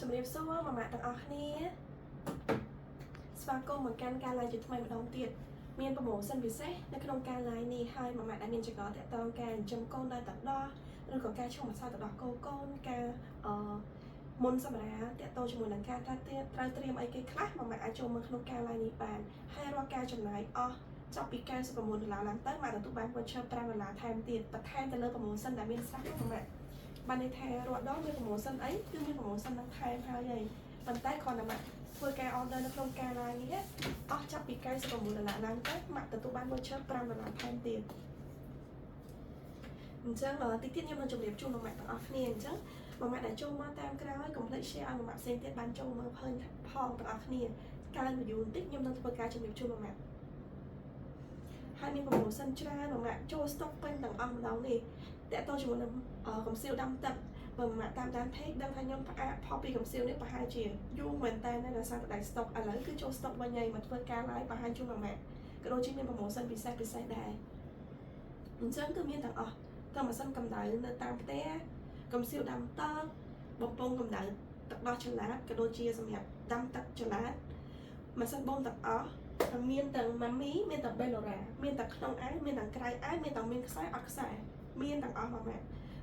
ជំរាបសួរម៉ាម៉ាទាំងអស់គ្នាស្វាគមន៍មកកាន់ការ live ជាថ្មីម្ដងទៀតមាន promotion ពិសេសនៅក្នុងការ live នេះហើយម៉ាម៉ាដែលមានចង្កល់តាក់ទងការចិញ្ចឹមកូនដោយទឹកដោះឬក៏ការឆុងម្សៅទឹកដោះគោកូនការអឺមុនសម្រាលតាក់ទងជាមួយនឹងការថាទៀតត្រូវត្រៀមអីគេខ្លះម៉ាម៉ាអាចចូលមកក្នុងការ live នេះបានហើយរាល់ការចំណាយអស់ចាប់ពី99ដុល្លារឡើងទៅម៉ាទទួលបាន voucher 5ដុល្លារថែមទៀតបន្ថែមទៅលើ promotion ដែលមានស្រាប់នោះម៉ាម៉ា បានន័យថារាល់ដងមាន promotion អីគឺមាន promotion នឹងថែមហើយហីប៉ុន្តែគ្រាន់តែម៉ាក់ធ្វើការ order នៅក្នុងការ live នេះអស់ចាប់ពី99ដុល្លារឡើងទៅម៉ាក់ទទួលបាន voucher 5ដុល្លារថែមទៀតអញ្ចឹងតិចទៀតខ្ញុំនឹងជម្រាបជូនម៉ាក់ទាំងអស់គ្នាអញ្ចឹងម៉ាក់ដែលចូលមកតាមក្រោយកុំភ្លេច share ឲ្យម៉ាក់ផ្សេងទៀតបានចូលមើលឃើញផងទាំងអស់គ្នាកើន view បន្តិចខ្ញុំនឹងធ្វើការជម្រាបជូនម៉ាក់ហើយមាន promotion ច្រើនម៉ាក់ចូល stock ពេញទាំងអស់ម្ដងនេះតើតើជាមួយនឹងកំសៀវដាំទឹកបើម៉ាក់តាមដាន page ដឹងថាខ្ញុំផ្អាកផុសពីកំសៀវនេះប្រហែលជាយូរមែនតើដោយសារតែដាច់ stock ឥឡូវគឺចូល stock វិញហើយមកធ្វើការ live បង្ហាញជូនម៉ាក់ក៏ដូចជាមាន promotion ពិសេសពិសេសដែរអញ្ចឹងគឺមានទាំងអស់ទាំងម៉ាស៊ីនកម្ដៅនៅតាមផ្ទះកំសៀវដាំទឹកបំពង់កម្ដៅទឹកដោះចល័តក៏ដូចជាសម្រាប់ដាំទឹកចល័តម៉ាស៊ីនបូមទឹកអស់មានទាំងម៉ាមីមានទាំងបេឡូរ៉ាមានទាំងក្នុងអាវមានទាំងក្រៅអាវមានទាំងមានខ្សែអត់ខ្សែមានទាំងអស់ម៉ាម៉ា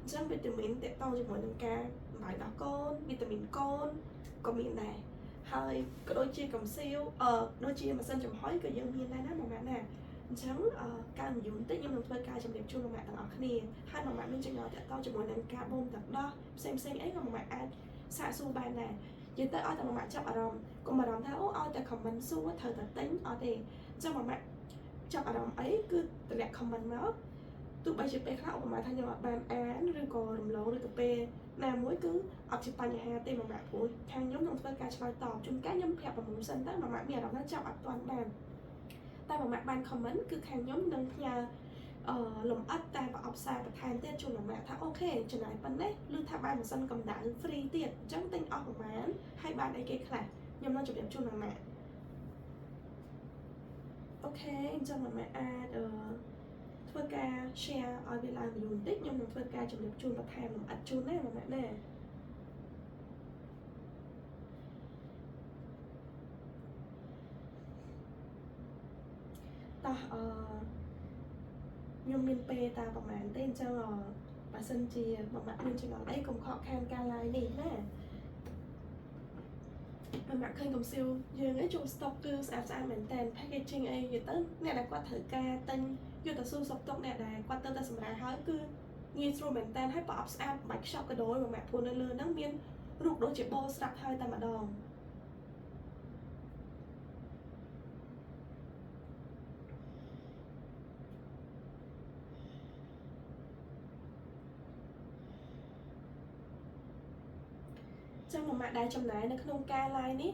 អញ្ចឹងវីតាមីនតកតងជាមួយនឹងការបាយដោះកូនវីតាមីនកូនក៏មានដែរហើយក៏ដូចជាកំសៀវអឺដូចជាម៉ាស៊ីនចំហុយក៏យើងមានដែរណាម៉ាម៉ាណាអញ្ចឹងការនិយមតិចខ្ញុំនឹងធ្វើការជម្រាបជូនម៉ាម៉ាទាំងអស់គ្នាហើយម៉ាម៉ាមានចម្ងល់តាក់ទងជាមួយនឹងការបូមទឹកដោះផ្សេងផ្សេងអីក៏ម៉ាម៉ាអាចសាកសួរបានដែរនិយាយទៅឲ្យតែម៉ាម៉ាចាប់អារម្មណ៍កុំអារម្មណ៍ថាអូឲ្យតែ comment សួរត្រូវតែទិញអត់ទេអញ្ចឹងម៉ាម៉ាចាប់អារម្មណ៍អីគឺតម្លាក់ comment មកទោះបីជាពេលខ្លះឧបមាថាខ្ញុំអត់បានអានឬក៏រំលងឬក៏ពេលណាមួយគឺអត់ជាបញ្ហាទេម៉ាម៉ាព្រោះខាងខ្ញុំនឹងធ្វើការឆ្លើយតបជួនកាលខ្ញុំប្រាប់ promotion ទៅម៉ាម៉ាមានអារម្មណ៍ថាចាប់អត់ទាន់បានតែម៉ាម៉ាបាន comment គឺខាងខ្ញុំនឹងផ្ញើអឺលំអិតតាមប្រអប់សារបន្ថែមទៀតជូនម៉ាម៉ាថា OK ចំណាយប៉ុណ្ណេះឬថាបានម៉ាស៊ីនកម្ដៅ free ទៀតអញ្ចឹងទិញអស់ប្រហែលហើយបានអីគេខ្លះខ្ញុំនឹងជម្រាបជូនម៉ាម៉ា OK អញ្ចឹងម៉ាម៉ាអាចអឺធ្វើការ share ឲ្យវាឡើង view បន្តិចខ្ញុំនឹងធ្វើការជម្រាបជូនបន្ថែមលម្អិតជូនណាម៉ាម៉ាណាតោះអឺខ្ញុំមានពេលតាប្រហែលទេអញ្ចឹងបើសិនជាម៉ាម៉ាមានចម្ងល់អីកុំខកខានការ live នេះណាម៉ាម៉ាឃើញកំសៀវយើងឯងចូល stock គឺស្អាតស្អាតមែនតើ packaging អីនិយាយទៅអ្នកដែលគាត់ត្រូវការទិញយកទៅសួរសុខទុក្ខអ្នកដែលគាត់ទៅតែសម្រាប់ហើយគឺងាយស្រួលមែនតើហើយប្រអប់ស្អាតបាច់ខ្ចប់កដោយម៉ាម៉ាព្រោះនៅលើហ្នឹងមានរូបដូចជាបោស្រាប់ហើយតែម្ដងចឹងម៉ាម៉ាដែលចំណាយនៅក្នុងការ live នេះ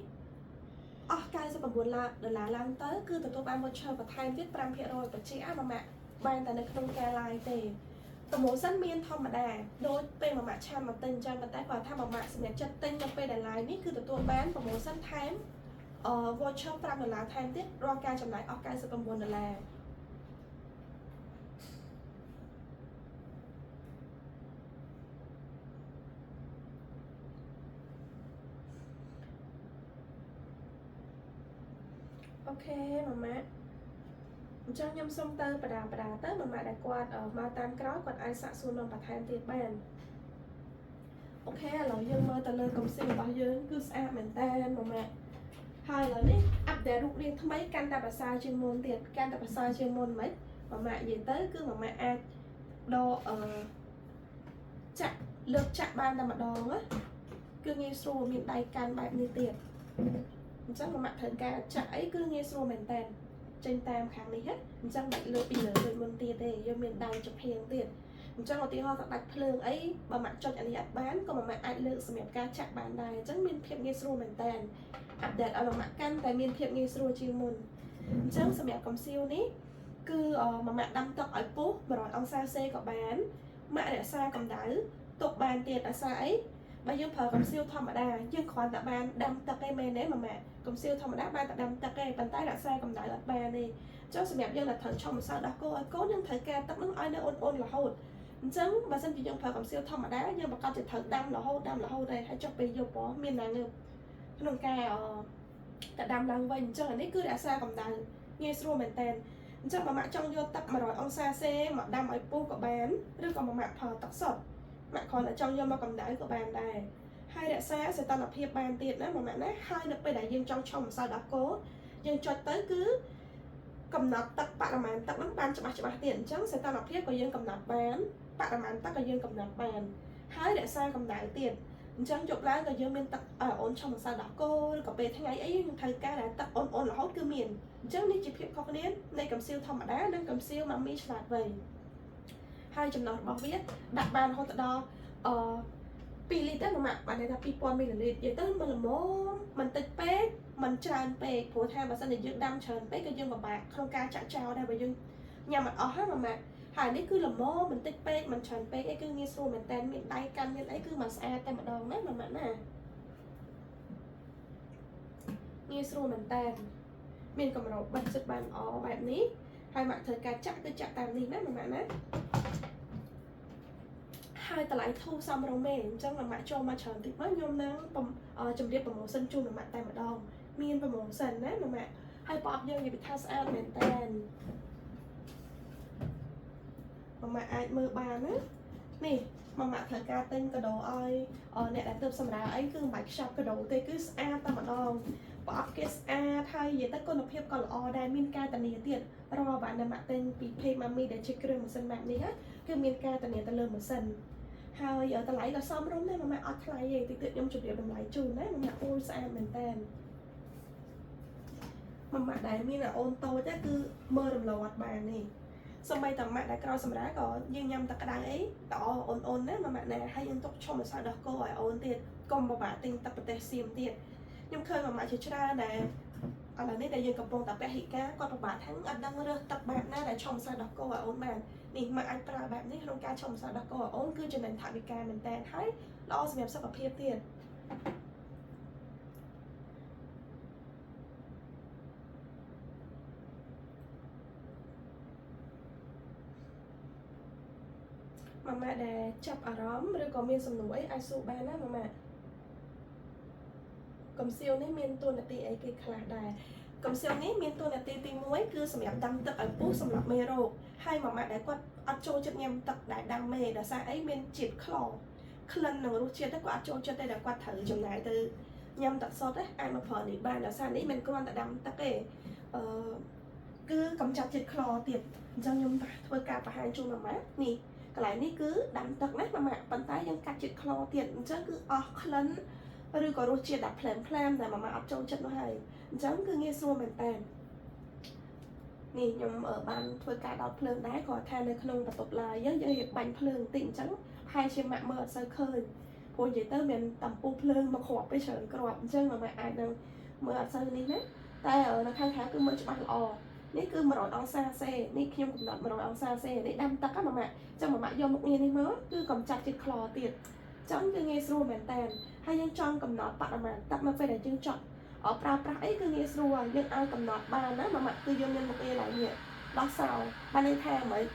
អស់99ដុល្លារឡើងទៅគឺទទួលបាន voucher បន្ថែមទៀត5%បច្ចេកម៉ាម៉ាបានតែនៅក្នុងការ live ទេ promotion មានធម្មតាដូចពេលម៉ាម៉ាឆានមកទិញអញ្ចឹងប៉ុន្តែគាត់ថាម៉ាម៉ាសម្រាប់ចិត្តទិញនៅពេលដែល live នេះគឺទទួលបាន promotion ថែមអឺ voucher 5ដុល្លារថែមទៀតរាល់ការចំណាយអស់99ដុល្លារ OK ម៉ាម៉ាអញ្ចឹងខ្ញុំសុំទៅបដាបដាទៅម៉ាម៉ាដែលគាត់មកតាមក្រោយគាត់អាចសាកសួរនាំបន្ថែមទៀតបាន OK ឥឡូវយើងមើលទៅលើកំសៀវរបស់យើងគឺស្អាតមែនតើម៉ាម៉ាហើយឥឡូវនេះ update រូបរាងថ្មីកាន់តែប្រសើរជាងមុនទៀតកាន់តែប្រសើរជាងមុនហ្មងម៉ាម៉ានិយាយទៅគឺម៉ាម៉ាអាចដកអឺចាក់លើកចាក់បានតែម្ដងណាគឺងាយស្រួលមានដៃកាន់បែបនេះទៀតអញ្ចឹងម៉ាម៉ាត្រូវការចាក់អីគឺងាយស្រួលមែនតើចេញតាមខាងនេះណាអញ្ចឹងបាច់លើកពីលើដូចមុនទៀតទេយើងមានដៃចំហៀងទៀតអញ្ចឹងឧទាហរណ៍ថាដាច់ភ្លើងអីបើម៉ាក់ចុចអានេះអត់បានក៏ម៉ាក់អាចលើកសម្រាប់ការចាក់បានដែរអញ្ចឹងមានភាពងាយស្រួលមែនតើ update ឲ្យម៉ាក់កាន់តែមានភាពងាយស្រួលជាងមុនអញ្ចឹងសម្រាប់កំសៀវនេះគឺម៉ាម៉ាក់ដាំទឹកឲ្យពុះ100អង្សាសេក៏បានម៉ាក់រក្សាកម្ដៅទុកបានទៀតអាសាអីបើយើងប្រើកំសៀវធម្មតាយើងគ្រាន់តែបានដាំទឹកឯមែនទេម៉ាម៉ាកំសៀវធម្មតាបានតែដាំទឹកឯងប៉ុន្តែរក្សាកម្ដៅអត់បានទេចុះសម្រាប់យើងដែលត្រូវឆុងម្សៅដោះគោឲ្យកូនយើងត្រូវការទឹកនឹងឲ្យនៅអ៊ុនៗរហូត អញ្ចឹងបើសិនជាយើងប្រើកំសៀវធម្មតាយើងប្រកាសជាត្រូវដាំរហូតដាំរហូតដែរហើយចុះពេលយប់ហ៎មានណាងើបក្នុងការទៅដាំឡើងវិញអញ្ចឹងអានេះគឺរក្សាកម្ដៅងាយស្រួលមែនតើអញ្ចឹងបើម៉ាក់ចង់យកទឹក100អង្សាសេមកដាំឲ្យពុះក៏បានឬក៏ម៉ាក់ប្រើទឹកសុទ្ធម៉ាក់គ្រាន់តែចង់យកមកកម្ដៅក៏បានដែរហើយរក្សាសីតុណ្ហភាពបានទៀតណាម៉ាក់ណាហើយនៅពេលដែលយើងចង់ឆុងម្សៅដោះគោយើងចុចទៅគឺកំណត់ទឹកបរិមាណទឹកហ្នឹងបានច្បាស់ច្បាស់ទៀតអញ្ចឹងសីតុណ្ហភាពក៏យើងកំណត់បានបរិមាណទឹកក៏យើងកំណត់បានហើយរក្សាកម្ដៅទៀតអញ្ចឹងយប់ឡើងក៏យើងមានទឹកអូនឆុងម្សៅដោះគោឬក៏ពេលថ្ងៃអីយើងត្រូវការតែទឹកអូនអូនរហូតគឺមានអញ្ចឹងនេះជាភាពខុសគ្នានៃកំសៀវធម្មតានិងកំសៀវម៉ាមីឆ្លាតវៃហើយចំណុះរបស់វាដាក់បានរហូតដល់អឺ2លីត្រទេម៉ាក់បានន័យថា2000មីលីលីត្រនិយាយទៅមិនល្មមមិនតិចពេកមិនច្រើនពេកព្រោះថាបើសិនជាយើងដាំច្រើនពេកក៏យើងពិបាកក្នុងការចាក់ចោលដែរបើយើងញ៉ាំអត់អស់ហ្នឹងម៉ាក់ហើយនេះគឺល្មមមិនតិចពេកមិនច្រើនពេកអីគឺងាយស្រួលមែនតើមានដៃកាន់មានអីគឺមកស្អាតតែម្ដងណាម៉ាក់ណាងាយស្រួលមែនតើមានកម្របបិទចិត្តបានល្អបែបនេះហើយម៉ាក់ត្រូវការចាក់គឺចាក់តាមនេះណាម៉ាក់ណាហើយតម្លៃធូរសមរម្យទេអញ្ចឹងម៉ាក់ចូលមកច្រើនតិចមកខ្ញុំនឹងជម្រាប promotion ជូនម៉ាក់តែម្ដងមាន promotion ណាម៉ាក់ហើយប្រអប់យើងនិយាយពីថាស្អាតមែនតើម៉ាក់អាចមើលបានណានេះម៉ាក់ត្រូវការទិញកាដូឲ្យអ្នកដែលទើបសម្រាលអីគឺមិនបាច់ខ្ចប់កាដូទេគឺស្អាតតែម្ដងប្រអប់គេស្អាតហើយនិយាយទៅគុណភាពក៏ល្អដែរមានការធានាទៀតរាល់វ៉ាន់ដែលម៉ាក់ទិញពី page ម៉ាមីដែលជាគ្រឿងម៉ាស៊ីនម៉ាក់នេះគឺមានការធានាទៅលើម៉ាស៊ីនហើយតម្លៃក៏សមរម្យដែរម៉ាក់អត់ថ្លៃទេតិចទៀតខ្ញុំជម្រាបតម្លៃជូនណាម៉ាក់អូយស្អាតមែនតើម៉ាក់ដែលមានអូនតូចគឺមើលរំលងអត់បានទេសូម្បីតែម៉ាក់ដែលក្រោយសម្រាលក៏យើងញ៉ាំទឹកក្តៅអីល្អអូនអូនណាម៉ាក់ណាហើយយើងទុកឆុងម្សៅដោះគោឲ្យអូនទៀតកុំពិបាកទិញទឹកប្រទេសសៀមទៀតខ្ញុំឃើញម៉ាក់ជាច្រើនដែលឥឡូវនេះដែលយើងកំពុងតែពហិការគាត់ពិបាកថាអត់ដឹងរើសទឹកបែបណាដែលឆុងម្សៅដោះគោឲ្យអូនបាននេះម៉ាក់អាចប្រើបែបនេះក្នុងការឆុងម្សៅដោះគោឲ្យអូនគឺចំណេញថវិកាមែនតើហើយល្អសម្រាប់សុខភាពទៀតម៉ាម៉ាដែលចាប់អារម្មណ៍ឬក៏មានសំណួរអីអាចសួរបានណាម៉ាម៉ាកំសៀវនេះមានតួនាទីអីគេខ្លះដែរកំសៀវនេះមានតួនាទីទី1គឺសម្រាប់ដាំទឹកឲ្យពុះសម្រាប់មេរោគហើយម៉ាម៉ាដែលគាត់អត់ចូលចិត្តញ៉ាំទឹកដែលដាំមេដោយសារអីមានជាតិក្លក្លិននិងរសជាតិគាត់អត់ចូលចិត្តទេដែលគាត់ត្រូវចំណាយទៅញ៉ាំទឹកសុទ្ធអាចមកប្រើនេះបានដោយសារនេះមិនគ្រាន់តែដាំទឹកទេអឺគឺកម្ចាត់ជាតិក្លទៀតអញ្ចឹងខ្ញុំធ្វើការបង្ហាញជូនម៉ាម៉ានេះកន្លែងនេះគឺដាំទឹកណាម៉ាម៉ាប៉ុន្តែយើងកាត់ជាតិក្លទៀតអញ្ចឹងគឺអស់ក្លិនឬក៏រសជាតិដែលផ្លែមផ្លែមដែលម៉ាម៉ាអត់ចូលចិត្តនោះហើយអញ្ចឹងគឺងាយស្រួលមែនតើនេះខ្ញុំបានធ្វើការដោតភ្លើងដែរគ្រាន់ថានៅក្នុងបន្ទប់ឡាយយើងរៀបបាញ់ភ្លើងបន្តិចអញ្ចឹងហើយជាម៉ាក់មើលអត់សូវឃើញព្រោះនិយាយទៅមានតំពូភ្លើងមកគ្រាប់ទៅច្រើនគ្រាប់អញ្ចឹងម៉ាម៉ាអាចនឹងមើលអត់សូវនេះណាតែនៅខាងក្រៅគឺមើលច្បាស់ល្អនេះគឺ100អង្សាសេនេះខ្ញុំកំណត់100អង្សាសេនេះដាំទឹកហ្នឹងម៉ាម៉ាចឹងម៉ាម៉ាយកមុខងារនេះមកគឺកំចាត់ជាតិក្លទៀតចឹងគឺងាយស្រួលមែនតើហើយយើងចង់កំណត់បរិមាណទឹកនៅពេលដែលយើងចង់ប្រើប្រាស់អីគឺងាយស្រួលយើងអាចកំណត់បានណាម៉ាម៉ាគឺយើងមានមុខងារឡើងនេះដោះសោបានន័យថាម៉េច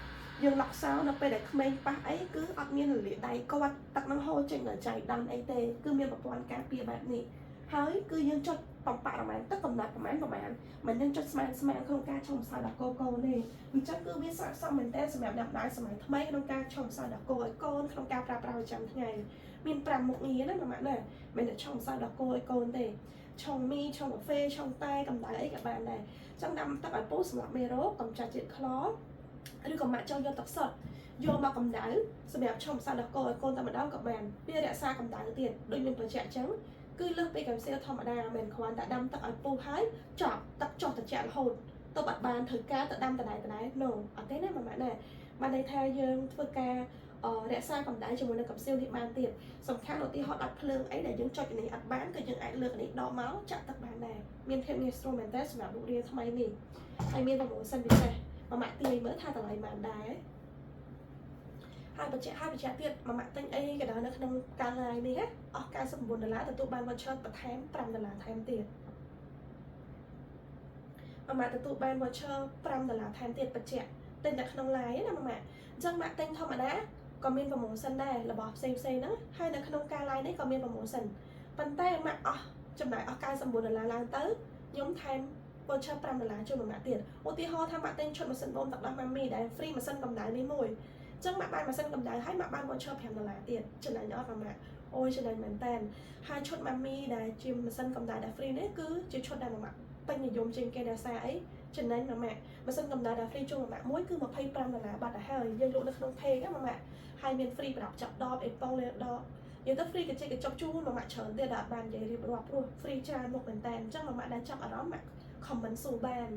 យើងឡុកសោនៅពេលដែលក្មេងប៉ះអីគឺអត់មានរលាកដៃគាត់ទឹកនឹងហូរចេញដល់ចៃដន្យអីទេគឺមានប្រព័ន្ធការពារបែបនេះហើយគឺយើងចុចបំបរិមាណទឹកកំណត់ប្រមាណមិននឹងចុចស្មានស្មានក្នុងការឆុងម្សៅដោះគោកូនទេអញ្ចឹងគឺវាស័ក្តិសមមែនទែនសម្រាប់អ្នកម្ដាយសម័យថ្មីក្នុងការឆុងម្សៅដោះគោឲ្យកូនក្នុងការប្រើប្រាស់ប្រចាំថ្ងៃមាន5មុខងារណាម៉ាម៉ាណាមិនតែឆុងម្សៅដោះគោឲ្យកូនទេឆុងមីឆុងកាហ្វេឆុងតែកម្ដៅអីក៏បានដែរចង់ដាំទឹកឲ្យពុះសម្រាប់មេរោគកម្ចាត់ជាតិក្លឬក៏ម៉ាក់ចង់យកទឹកសុទ្ធយកមកកម្ដៅសម្រាប់ឆុងម្សៅដោះគោឲ្យកូនតែម្ដងក៏បានវារក្សាកម្ដៅទៀតដូចខ្ញុំបញ្ជាក់អញ្ចឹងគឺលើសពីកំសៀវធម្មតាមិនគ្រាន់តែដាំទឹកឲ្យពុះហើយចប់ទឹកចុះត្រជាក់រហូតទប់អត់បានធ្វើការទៅដាំដដែលដដែល no អត់ទេណាម៉ាម៉ាណាបានន័យថាយើងធ្វើការរក្សាកម្ដៅជាមួយនឹងកំសៀវនេះបានទៀតសំខាន់ឧទាហរណ៍ដាច់ភ្លើងអីដែលយើងចុចនេះអត់បានគឺយើងអាចលើកនេះដកមកចាក់ទឹកបានដែរមានភាពងាយស្រួលមែនតើសម្រាប់លោករៀនថ្មីនេះហើយមាន promotion ពិសេសម៉ាម៉ាទាយមើលថាតម្លៃប៉ុន្មានដែរហើយបញ្ជាក់ទៀតម៉ាម៉ាទិញអីក៏ដោយនៅក្នុងការ live នេះណាអស់99ដុល្លារទទួលបាន voucher បន្ថែម5ដុល្លារថែមទៀតម៉ាម៉ាទទួលបាន voucher 5ដុល្លារថែមទៀតបញ្ជាក់ទិញតែក្នុង live ណាម៉ាម៉ាអញ្ចឹងម៉ាក់ទិញធម្មតា ក៏មាន promotion ដែររបស់ផ្សេងផ្សេងហ្នឹងហើយនៅក្នុងការ live នេះក៏មាន promotion ប៉ុន្តែម៉ាក់អស់ចំណាយអស់99ដុល្លារឡើងទៅខ្ញុំថែម voucher 5ដុល្លារជូនមួយម៉ាក់ទៀតឧទាហរណ៍ថាម៉ាក់ទិញឈុតម៉ាស៊ីនបូមទឹកដោះម៉ាមីដែល free ម៉ាស៊ីនកម្ដៅនេះមួយអញ្ចឹងម៉ាក់បានម៉ាស៊ីនកម្ដៅហើយម៉ាក់បាន voucher 5ដុល្លារទៀតចំណេញអត់ម៉ាក់អូយចំណេញមែនតើហើយឈុតម៉ាមីដែលជាម៉ាស៊ីនកម្ដៅដែល free នេះគឺជាឈុតដែលម៉ាក់ពេញនិយមជាងគេដោយសារអីចំណេញម៉ាម៉ាក់ម៉ាស៊ីនកម្ដៅដែល free ជូនម៉ាម៉ាក់មួយគឺ25ដុល្លារបាត់ទៅហើយយើងលក់នៅក្នុង page ណាម៉ាម៉ាក់ហើយមាន free ប្រអប់ចាប់ដបអេប៉ុងលេដបនិយាយទៅ free កញ្ចក់កញ្ចប់ជូនម៉ាម៉ាក់ច្រើនទៀតដែលអត់បាននិយាយរៀបរាប់ព្រោះ free ច្រើនមុខមែនតើអញ្ចឹងម៉ាម៉ាក់ដែលចាប់អារម្មណ៍ម៉ាក់ comment សួរបាន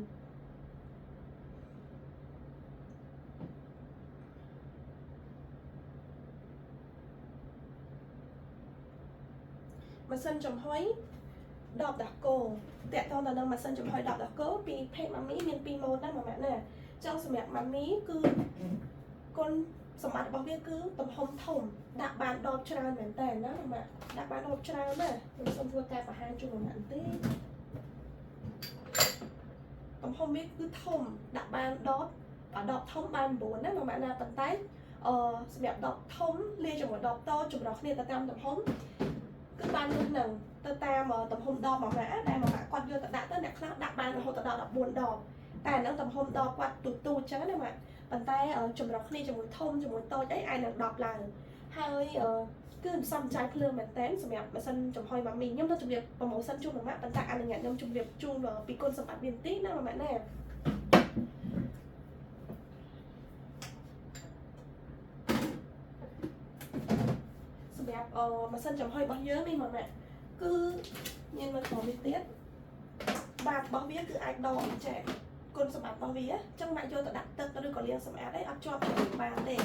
ម៉ាស៊ីនចំហុយដបដោះគោតាក់ទងទៅនឹងម៉ាស៊ីនចំហុយដបដោះគោពី page ម៉ាមីមាន2ម៉ូដណាម៉ាម៉ាក់ណាចង់សម្រាប់ម៉ាមីគឺគុណសម្បត្តិរបស់វាគឺទំហំធំដាក់បានដបច្រើនមែនតើណាម៉ាម៉ាក់ដាក់បានដបច្រើនណាខ្ញុំសូមធ្វើការបង្ហាញជូនម៉ាម៉ាក់បន្តិចទំហំវាគឺធំដាក់បានដបដបធំបាន9ណាម៉ាម៉ាក់ណាប៉ុន្តែអឺសម្រាប់ដបធំលាយជាមួយដបតូចចម្រុះគ្នាទៅតាមទំហំគឺបានលើសនឹងទៅតាមទំហំដបម៉ាម៉ាក់ដែលម៉ាម៉ាក់គាត់យកទៅដាក់ទៅអ្នកខ្លះដាក់បានរហូតដល់14ដបតែអានឹងទំហំដបគាត់ទូចទូចអញ្ចឹងណាម៉ាក់ប៉ុន្តែចម្រុះគ្នាជាមួយធំជាមួយតូចអីអាចនឹង10ឡើងហើយគឺមិនសំចាយភ្លើងមែនតើសម្រាប់ម៉ាស៊ីនចំហុយម៉ាមីខ្ញុំទៅជម្រាប promotion ជូនម៉ាម៉ាក់ប៉ុន្តែអនុញ្ញាតខ្ញុំជម្រាបជូនពីគុណសម្បត្តិវាបន្តិចណាម៉ាម៉ាក់ណាសម្រាប់ម៉ាស៊ីនចំហុយរបស់យើងនេះម៉ាម៉ាក់គឺមានមើលក្រោមនេះទៀតបាតរបស់វាគឺអាចដកចែកគុណសម្បត្តិរបស់វាអញ្ចឹងម៉ាក់យកទៅដាក់ទឹកឬក៏លាងសម្អាតអីអត់ជាប់ជាមួយបានទេ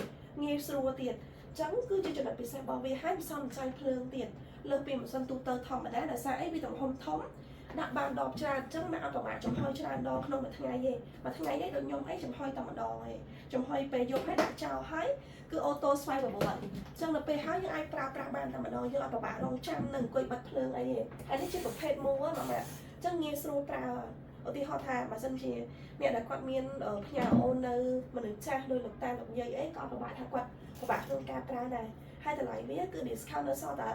ងាយស្រួលទៀតអញ្ចឹងគឺជាចំណុចពិសេសរបស់វាហើយមិនសំចៃភ្លើងទៀតលើសពីម៉ាស៊ីនទូទៅធម្មតាដោយសារអីវាទំហំធំដាក់បានដបច្រើនអញ្ចឹងម៉ាក់អត់ប្រមាថចំហុយច្រើនដងក្នុងមួយថ្ងៃទេមួយថ្ងៃទេដូចខ្ញុំអីចំហុយតែម្ដងឯងចំហុយពេលយប់ហើយដាក់ចោលហើយគឺ auto ស្វ័យប្រវត្តិអញ្ចឹងដល់ពេលហើយយើងអាចប្រើប្រាស់បានតែម្ដងយើងអត់ពិបាករងចាំនឹងអង្គុយបិទភ្លើងអីទេហើយនេះជាប្រភេទមួម៉ាម៉ាក់អញ្ចឹងងាយស្រួលប្រើឧទាហរណ៍ថាបើសិនជាអ្នកដែលគាត់មានផ្ញើអូននៅមនុស្សចាស់ដោយលោកតាលោកយាយអីក៏អត់ពិបាកថាគាត់ពិបាកក្នុងការប្រើដែរហើយតម្លៃវាគឺ discount នៅសល់តែ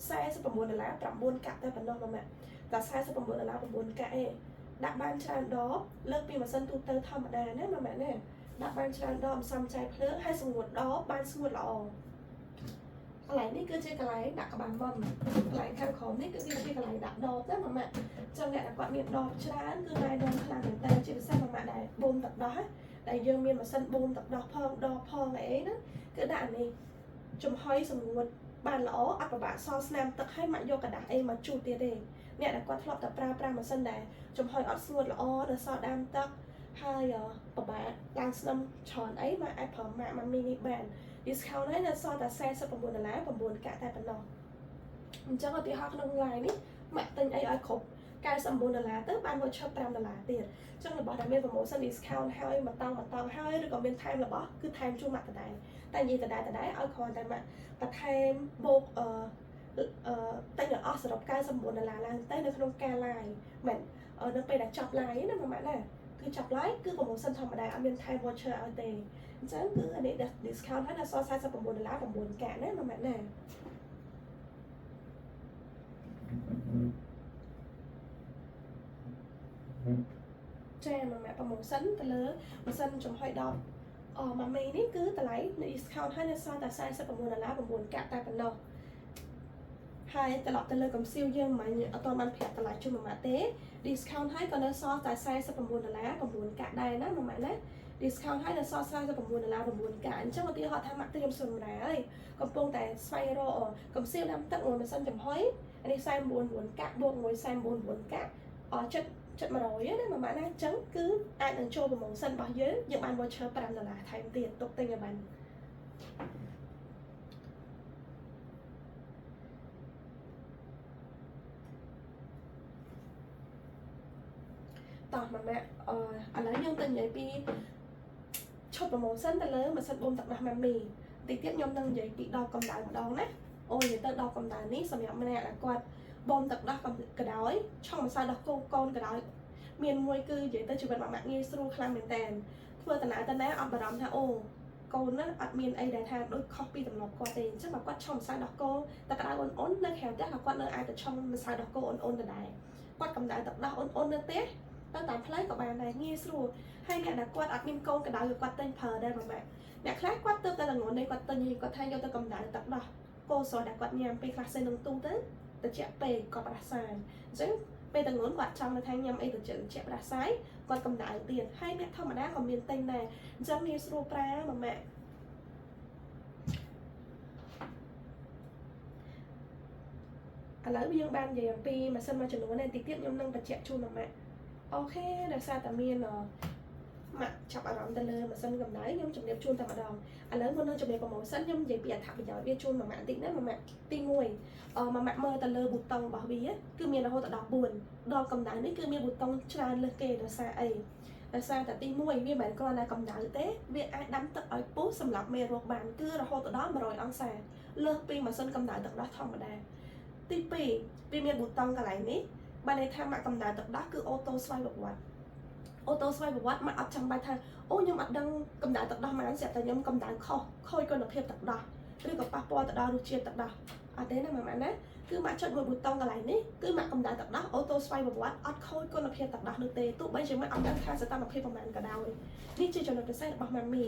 49ដុល្លារ9កាក់តែប៉ុណ្ណោះម៉ាម៉ាក់តែ49ដុល្លារ9កាក់ឯងដាក់បានច្រើនដបលើកពីម៉ាស៊ីនទូទៅធម្មតាណាម៉ាម៉ាក់ណាដាក់បានច្រើនដបមិនសំចៃភ្លើងហើយស្ងួតដបបានស្ងួតល្អកន្លែងនេះគឺជាកន្លែងដាក់ក្បាលមុនកន្លែងខាងក្រោមនេះគឺជាកន្លែងដាក់ដបណាម៉ាម៉ាក់ចឹងអ្នកដែលគាត់មានដបច្រើនគឺណែនាំខ្លាំងមែនតើជាពិសេសម៉ាម៉ាក់ដែលបូមទឹកដោះដែលយើងមានម៉ាស៊ីនបូមទឹកដោះផងដបផងអីណាគឺដាក់អានេះចំហុយសម្ងួតបានល្អអត់ពិបាកសល់ស្នាមទឹកឲ្យម៉ាក់យកក្រដាសអីមកជូតទៀតទេអ្នកដែលគាត់ធ្លាប់តែប្រើប្រាស់ម៉ាស៊ីនដែលចំហុយអត់ស្ងួតល្អនៅសល់ដើមទឹកហើយពិបាកឡើងស្នឹមច្រើនអីមកអាចប្រើម៉ាក់ម៉ាមីនេះបាន discount ហើយនៅសល់តែ49ដុល្លារ9កាក់តែប៉ុណ្ណោះអញ្ចឹងឧទាហរណ៍ក្នុង live នេះម៉ាក់ទិញអីឲ្យគ្រប់99ដុល្លារទៅបាន voucher 5ដុល្លារទៀតអញ្ចឹងរបស់ដែលមាន promotion discount ហើយមួយតង់មួយតង់ហើយឬក៏មានថែមរបស់គឺថែមជូនម៉ាក់ដដែលតែនិយាយដដែលដដែលឲ្យគ្រាន់តែម៉ាក់បន្ថែមបូកអឺអឺទិញឲ្យអស់សរុប99ដុល្លារឡើងទៅនៅក្នុងការ live មិននៅពេលដែលចប់ live ណាម៉ាក់ណាគឺចប់ live គឺ promotion ធម្មតាអត់មានថែម voucher ឲ្យទេអញ្ចឹងគឺអានេះ discount ហើយដល់សល់49ដុល្លារ9កាក់ណាម៉ាក់ណាចាម៉ាម៉ាក់ promotion ទៅលើម៉ាស៊ីនចំហុយ10អម៉ាមីនេះគឺតម្លៃ discount ហើយនៅសល់តែ49ដុល្លារ9កាក់តែប៉ុណ្ណោះហើយត្រឡប់ទៅលើកំសៀវយើងមិនអត់បានប្រាប់តម្លៃជូនម៉ាម៉ាក់ទេ discount ហើយក៏នៅសល់តែ49ដុល្លារ9កាក់ដែរណាម៉ាម៉ាក់ណា discount ហើយនៅសល់49ដុល្លារ9កាក់អញ្ចឹងឧទាហរណ៍ថាម៉ាក់ត្រៀមសម្រាហើយកំពុងតែស្វែងរកកំសៀវដាំទឹកមួយម៉ាស៊ីនចំហុយអានេះ49 9កាក់បូកមួយ49 9កាក់អចិត្តចិត្ត100ណាម៉ាម៉ាណាអញ្ចឹងគឺអាចនឹងចូល promotion របស់យើងយើងបាន voucher 5ដុល្លារថែមទៀតទុកទិញឲ្យបានតោះម៉ាម៉ាអឺឥឡូវយើងទៅនិយាយពីឈុត promotion ទៅលើម៉ាស៊ីនបូមទឹកដោះម៉ាមីតិចទៀតខ្ញុំនឹងនិយាយពីដបកម្ដៅម្ដងណាអូនិយាយទៅដបកម្ដៅនេះសម្រាប់ម្នាក់ដែលគាត់បូមទឹកដោះក៏ដោយឆុងម្សៅដោះគោកូនក៏ដោយមានមួយគឺនិយាយទៅជីវិតម៉ាក់ងាយស្រួលខ្លាំងមែនតើធ្វើតាណាតាណាអត់បារម្ភថាអូ កូនណាអត់មានអីដែលថាដូចខុសពីទម្លាប់គាត់ទេអញ្ចឹងបើគាត់ឆុងម្សៅដោះគោទឹកក្តៅអ៊ុនៗនៅក្រៅផ្ទះក៏គាត់នៅអាចទៅឆុងម្សៅដោះគោអ៊ុនៗដដែលគាត់កម្ដៅទឹកដោះអ៊ុនៗនៅផ្ទះទៅតាមផ្លូវក៏បានដែរងាយស្រួលហើយអ្នកដែលគាត់អត់មានកូនក្តៅគាត់ទិញប្រើដែរម៉ាក់អ្នកខ្លះគាត់ទៅតែល្ងងនេះគាត់ទិញគាត់ថាយកទៅកម្ដៅទឹកដោះគោស្រស់ដែលគាត់ញ៉ាំពេលខ្លះសេនឹងទូទៅត្រជាក់ពេកគាត់ផ្ដាសាយអញ្ចឹងពេលតងន់គាត់ចង់ថាញ៉ាំអីត្រជាក់ត្រជាក់ផ្ដាសាយគាត់កម្ដៅទៀតហើយអ្នកធម្មតាក៏មានទិញដែរអញ្ចឹងងាយស្រួលប្រើម៉ាម៉ាក់ឥឡូវយើងបាននិយាយអំពីម៉ាស៊ីនមួយចំនួននេះតិចទៀតខ្ញុំនឹងបញ្ជាក់ជូនម៉ាម៉ាក់OK ដោយសារតែមានម៉ាក់ចាប់អារម្មណ៍ទៅលើម៉ាស៊ីនកម្ដៅខ្ញុំជម្រាបជូនតែម្ដងឥឡូវមុននឹងជម្រាប promotion ខ្ញុំនិយាយពីអត្ថប្រយោជន៍វាជូនម៉ាម៉ាក់បន្តិចណាម៉ាម៉ាក់ទី1អឺម៉ាម៉ាក់មើលទៅលើប៊ូតុងរបស់វាគឺមានរហូតដល់4ដល់កម្ដៅនេះគឺមានប៊ូតុងច្រើនលើសគេដោយសារអីដោយសារតែទី1វាមិនមែនគ្រាន់តែកម្ដៅទេវាអាចដាំទឹកឲ្យពុះសម្រាប់មេរោគបានគឺរហូតដល់100អង្សាលើសពីម៉ាស៊ីនកម្ដៅទឹកដោះធម្មតាទី2វាមានប៊ូតុងកន្លែងនេះបានន័យថាម៉ាក់កម្ដៅទឹកដោះគឺ auto ស្វ័យប្រវត្តិ auto ស្វ័យប្រវត្តិម៉ាក់អត់ចាំបាច់ថាអូខ្ញុំអត់ដឹងកម្ដៅទឹកដោះម៉ានស្រាប់តែខ្ញុំកម្ដៅខុសខូចគុណភាពទឹកដោះឬក៏ប៉ះពាល់ទៅដល់រសជាតិទឹកដោះអត់ទេណាម៉ាម៉ាណាគឺម៉ាក់ចុចមួយប៊ូតុងកន្លែងនេះគឺម៉ាក់កម្ដៅទឹកដោះ auto ស្វ័យប្រវត្តិអត់ខូចគុណភាពទឹកដោះនោះទេទោះបីជាម៉ាក់អត់ដឹងថាសកម្មភាពប្រហែលក៏ដោយនេះជាចំណុចពិសេសរបស់ម៉ាមី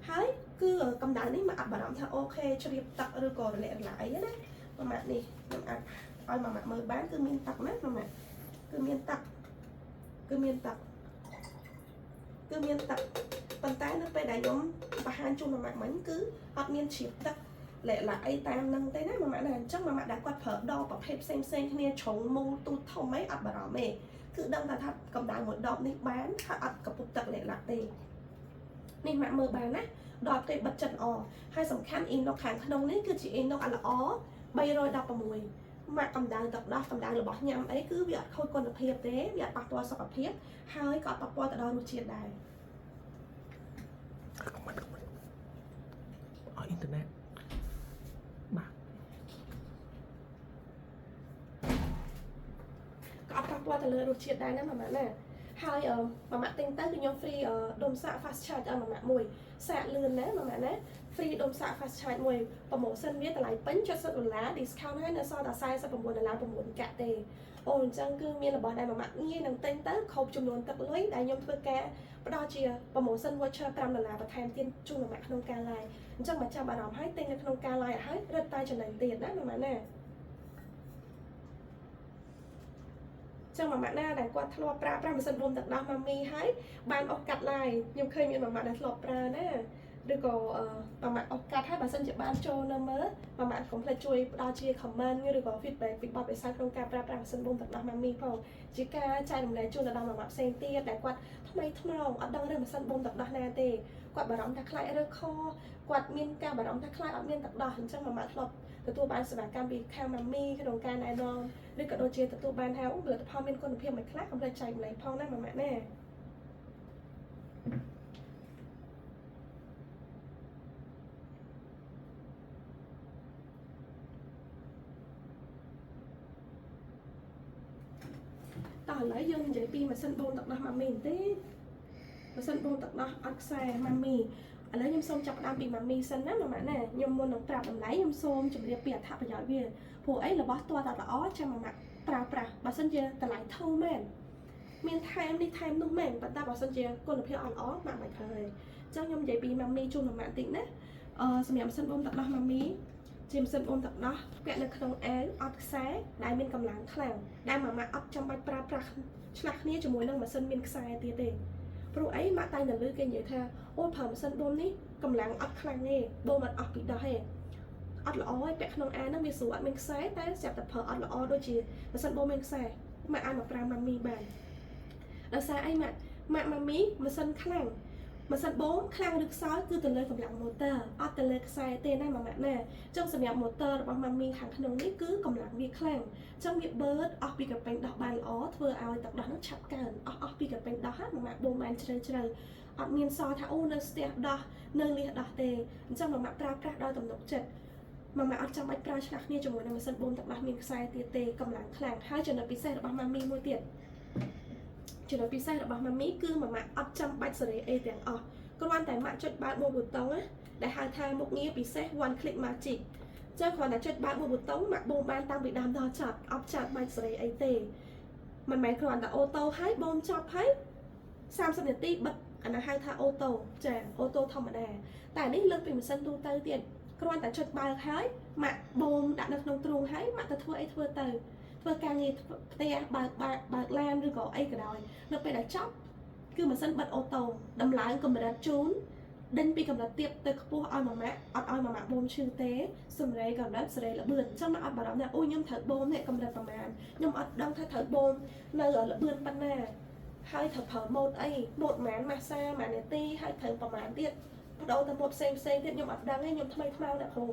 ហើយគឺកម្ដៅនេះម៉ាក់អត់បារម្ភថា OK ជ្រាបទឹកឬក៏រលាករលាអីណាម៉ាម៉ានេះខ្ញុំអាចឲ្យម៉ាម៉ាក់មើលបានគឺមានទឹកណាម៉ាម៉ាក់គឺមានទឹកគឺមានទឹកគឺមានទឹកប៉ុន្តែនៅពេលដែលខ្ញុំបង្ហាញជូនម៉ាម៉ាក់មិញគឺអត់មានជ្រាបទឹកលាក់ឡាអីតាមនឹងទេណាម៉ាម៉ាក់ណាអញ្ចឹងម៉ាម៉ាក់ដែលគាត់ប្រើដបប្រភេទផ្សេងផ្សេងគ្នាជ្រុងមូលទូចធំអីអត់បារម្ភទេគឺដឹងថាថាកម្ដៅមួយដបនេះបានហើយអត់កពុបទឹកលាក់ឡាទេនេះម៉ាក់មើលបានណាដបគេបិទចិត្តល្អហើយសំខាន់អ៊ីណុកខាងក្នុងនេះគឺជាអ៊ីណុកល្អ316ម៉ាក់កម្ដៅទឹកដោះកម្ដៅរបស់ញ៉ាំអីគឺវាអត់ខូចគុណភាពទេវាអត់ប៉ះពាល់សុខភាពហើយក៏អត់ប៉ះពាល់ទៅដល់រសជាតិដែរ comment comment អស់អ៊ីនធឺណិតបាទ ក៏អត់ប៉ះពាល់ទៅលើរសជាតិដែរណាម៉ាម៉ាណាហើយម៉ាម៉ាទិញទៅគឺខ្ញុំ free ដុំសាក fast charge ឲ្យម៉ាម៉ាមួយសាកលឿនណាម៉ាម៉ាណា free ដុំសាក fast charge មួយ promotion វាតម្លៃពេញ70ដុល្លារ discount ហើយនៅសល់តែ49ដុល្លារ9កាក់ទេអូអញ្ចឹងគឺមានរបស់ដែលម៉ាម៉ាងាយនឹងទិញទៅគ្រប់ចំនួនទឹកលុយដែលខ្ញុំធ្វើការផ្ដល់ជា promotion voucher 5ដុល្លារបន្ថែមទៀតជូនម៉ាម៉ាក្នុងការ live អញ្ចឹងមកចាប់អារម្មណ៍ហើយទិញនៅក្នុងការ live ឲ្យរឹតតែចំណេញទៀតណាម៉ាម៉ាណាចឹងម៉ាម៉ាណាដែលគាត់ធ្លាប់ប្រើប្រាស់ម៉ាស៊ីនបូមទឹកដោះម៉ាមីហើយបានអស់កាត់ live ខ្ញុំឃើញមានម៉ាម៉ាដែលធ្លាប់ប្រើណាឬក៏ម៉ាម៉ាអស់កាត់ហើយបើសិនជាបានចូលនៅមើលម៉ាម៉ាកុំភ្លេចជួយផ្ដល់ជា comment ឬក៏ feedback ពីបទពិសោធន៍ក្នុងការប្រើប្រាស់ម៉ាស៊ីនបូមទឹកដោះម៉ាមីផងជាការចែករំលែកជូនទៅដល់ម៉ាម៉ាផ្សេងទៀតដែលគាត់ថ្មីថ្មោងអត់ដឹងរឿងម៉ាស៊ីនបូមទឹកដោះណាទេគាត់បារម្ភថាខ្លាចរើខគាត់មានការបារម្ភថាខ្លាចអត់មានទឹកដោះអញ្ចឹងម៉ាម៉ាធ្លាប់ទទួលបានសេវាកម្មពីខាងម៉ាមីក្នុងការណែនាំឬក៏ដូចជាទទួលបានថាផលិតផលមានគុណភាពមិនខ្លះកុំភ្លេចចែករំលែកផងណាម៉ាម៉ាណាតោះឥឡូវយើងនិយាយពីម៉ាស៊ីនបូមទឹកដោះម៉ាមីបន្តិចម៉ាស៊ីនបូមទឹកដោះអត់ខ្សែម៉ាមីឥឡូវខ្ញុំសូមចាប់ផ្ដើមពីម៉ាមីសិនណាម៉ាម៉ាណាខ្ញុំមុននឹងប្រាប់តម្លៃខ្ញុំសូមជម្រាបពីអត្ថប្រយោជន៍វាព្រោះអីរបស់តើតល្អចាំម៉ាម៉ាប្រើប្រាស់បើសិនជាតម្លៃធូរមែនមានថែមនេះថែមនោះមែនប៉ុន្តែបើសិនជាគុណភាពអត់ល្អម៉ាក់មិនប្រើទេអញ្ចឹងខ្ញុំនិយាយពីម៉ាមីជូនម៉ាម៉ាបន្តិចណាអឺសម្រាប់ម៉ាស៊ីនបូមទឹកដោះម៉ាមីជាម៉ាស៊ីនបូមទឹកដោះពាក់នៅក្នុងអាវអត់ខ្សែដែលមានកម្លាំងខ្លាំងដែលម៉ាម៉ាអត់ចាំបាច់ប្រើប្រាស់ឆ្លាស់គ្នាជាមួយនឹងម៉ាស៊ីនមានខ្សែទៀតទេព្រោះអីម៉ាក់តែនៅលើគេនិយាយថាអូប្រើម៉ាស៊ីនបូមនេះកម្លាំងអត់ខ្លាំងទេបូមអត់អស់ពីដោះទេអត់ល្អទេពាក់ក្នុងអាវហ្នឹងវាស្រួលអត់មានខ្សែតែស្រាប់តែប្រើអត់ល្អដូចជាម៉ាស៊ីនបូមមានខ្សែម៉ាក់អាចមកប្រើម៉ាមីបានដោយសារអីម៉ាក់ម៉ាក់ម៉ាមីម៉ាស៊ីនខ្លាំងម៉ាស៊ីនបូមខ្លាំងឬខ្សោយគឺទៅលើកម្លាំងម៉ូទ័រអត់ទៅលើខ្សែទេណាម៉ាម៉ាក់ណាចឹងសម្រាប់ម៉ូទ័ររបស់ម៉ាមីខាងក្នុងនេះគឺកម្លាំងវាខ្លាំងចឹងវាបឺតអស់ពីក្រពេញដោះបានល្អធ្វើឲ្យទឹកដោះនោះឆាប់កើនអស់អស់ពីក្រពេញដោះហ្នឹងម៉ាម៉ាក់បូមបានជ្រៅជ្រៅអត់មានសល់ថាអូនៅស្ទះដោះនៅលះដោះទេអញ្ចឹងម៉ាម៉ាក់ប្រើប្រាស់ដោយទំនុកចិត្តម៉ាម៉ាក់អត់ចាំបាច់ប្រើឆ្លាស់គ្នាជាមួយនឹងម៉ាស៊ីនបូមទឹកដោះមានខ្សែទៀតទេកម្លាំងខ្លាំងហើយចំណុចពិសេសរបស់ម៉ាមីមួយទៀតចំណុចពិសេសរបស់ម៉ាមីគឺម៉ាម៉ាក់អត់ចាំបាច់សេរីអីទាំងអស់គ្រាន់តែម៉ាក់ចុចបើកមួយប៊ូតុងណា ដែលហៅថាមុខងារពិសេស one click magic ចឹងគ្រាន់តែចុចបើកមួយប៊ូតុងម៉ាក់បូមបានតាំងពីដើមដល់ចប់អត់ចាត់បាច់សេរីអីទេមិនមែនគ្រាន់តែ auto ហើយបូមចប់ហើយ30នាទីបិទអានោះហៅថា auto ចា auto ធម្មតាតែនេះលើសពីម៉ាស៊ីនទូទៅទៀតគ្រាន់តែចុចបើកហើយម៉ាក់បូមដាក់នៅក្នុងទ្រូងហើយម៉ាក់ទៅធ្វើអីធ្វើទៅធ្វើការងារផ្ទះបើកបើកបើកឡានឬក៏អីក៏ដោយនៅពេលដែលចប់គឺម៉ាស៊ីនបិទ auto ដំឡើងកម្រិតជូនដេញពីកម្រិតទាបទៅខ្ពស់ឲ្យម៉ាម៉ាក់អត់ឲ្យម៉ាម៉ាក់បូមឈឺទេសម្រេកម្រិតសេរីលបឿនអញ្ចឹងម៉ាក់អត់បារម្ភថាអូខ្ញុំត្រូវបូមនេះកម្រិតប្រមាណខ្ញុំអត់ដឹងថាត្រូវបូមនៅលបឿនប៉ុណ្ណាហើយត្រូវប្រើ mode អី mode ប្រហែលម៉ាសាប្រហែលនាទីហើយត្រូវប្រហែលទៀតបដូរទៅ mode ផ្សេងផ្សេងទៀតខ្ញុំអត់ដឹងទេខ្ញុំថ្មីថ្មោងអ្នកគ្រូ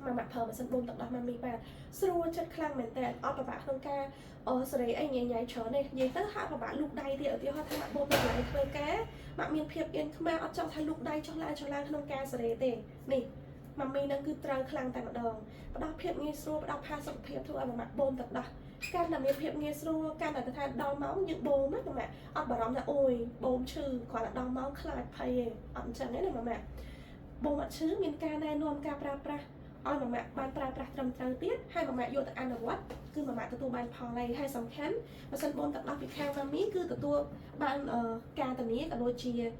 ម៉ាម៉ាក់ប្រើម៉ាស៊ីនបូមទឹកដោះម៉ាមីបានស្រួលចិត្តខ្លាំងមែនតើអត់ពិបាកក្នុងការអសេរីអីញ៉ៃញ៉ៃច្រើនទេនិយាយទៅហាក់ពិបាកលូកដៃទៀតឧទាហរណ៍ថាម៉ាក់បូមនៅកន្លែងធ្វើការម៉ាក់មានភាពអៀនខ្មាស់អត់ចង់ថាលូកដៃចុះឡើងចុះឡើងក្នុងការសេរីទេនេះម៉ាមីនឹងគឺត្រូវខ្លាំងតែម្ដងផ្ដល់ភាពងាយស្រួលផ្ដល់ផាសុកភាពធ្វើឲ្យម៉ាម៉ាក់បូមទឹកដោះកាន់តែមានភាពងាយស្រួលកាន់តែថាដល់ម៉ោងយើងបូមណាម៉ាម៉ាក់អត់បារម្ភថាអូយបូមឈឺគ្រាន់តែដល់ម៉ោងខ្លាចភ័យទេអត់អញ្ចឹងទេណាម៉ាម៉ាក់បូមអត់ឈឺមានការណែនាំការប្រើប្រាស់ឲ្យម៉ាម៉ាក់បានប្រើប្រាស់ត្រឹមត្រូវទៀតហើយម៉ាម៉ាក់យកទៅអនុវត្តគឺម៉ាម៉ាក់ទទួលបានផលហើយហើយសំខាន់ម៉ាស៊ីនបូមទឹកដោះពីខាងម៉ាមីគឺទទួលបានការធានាក៏ដូចជា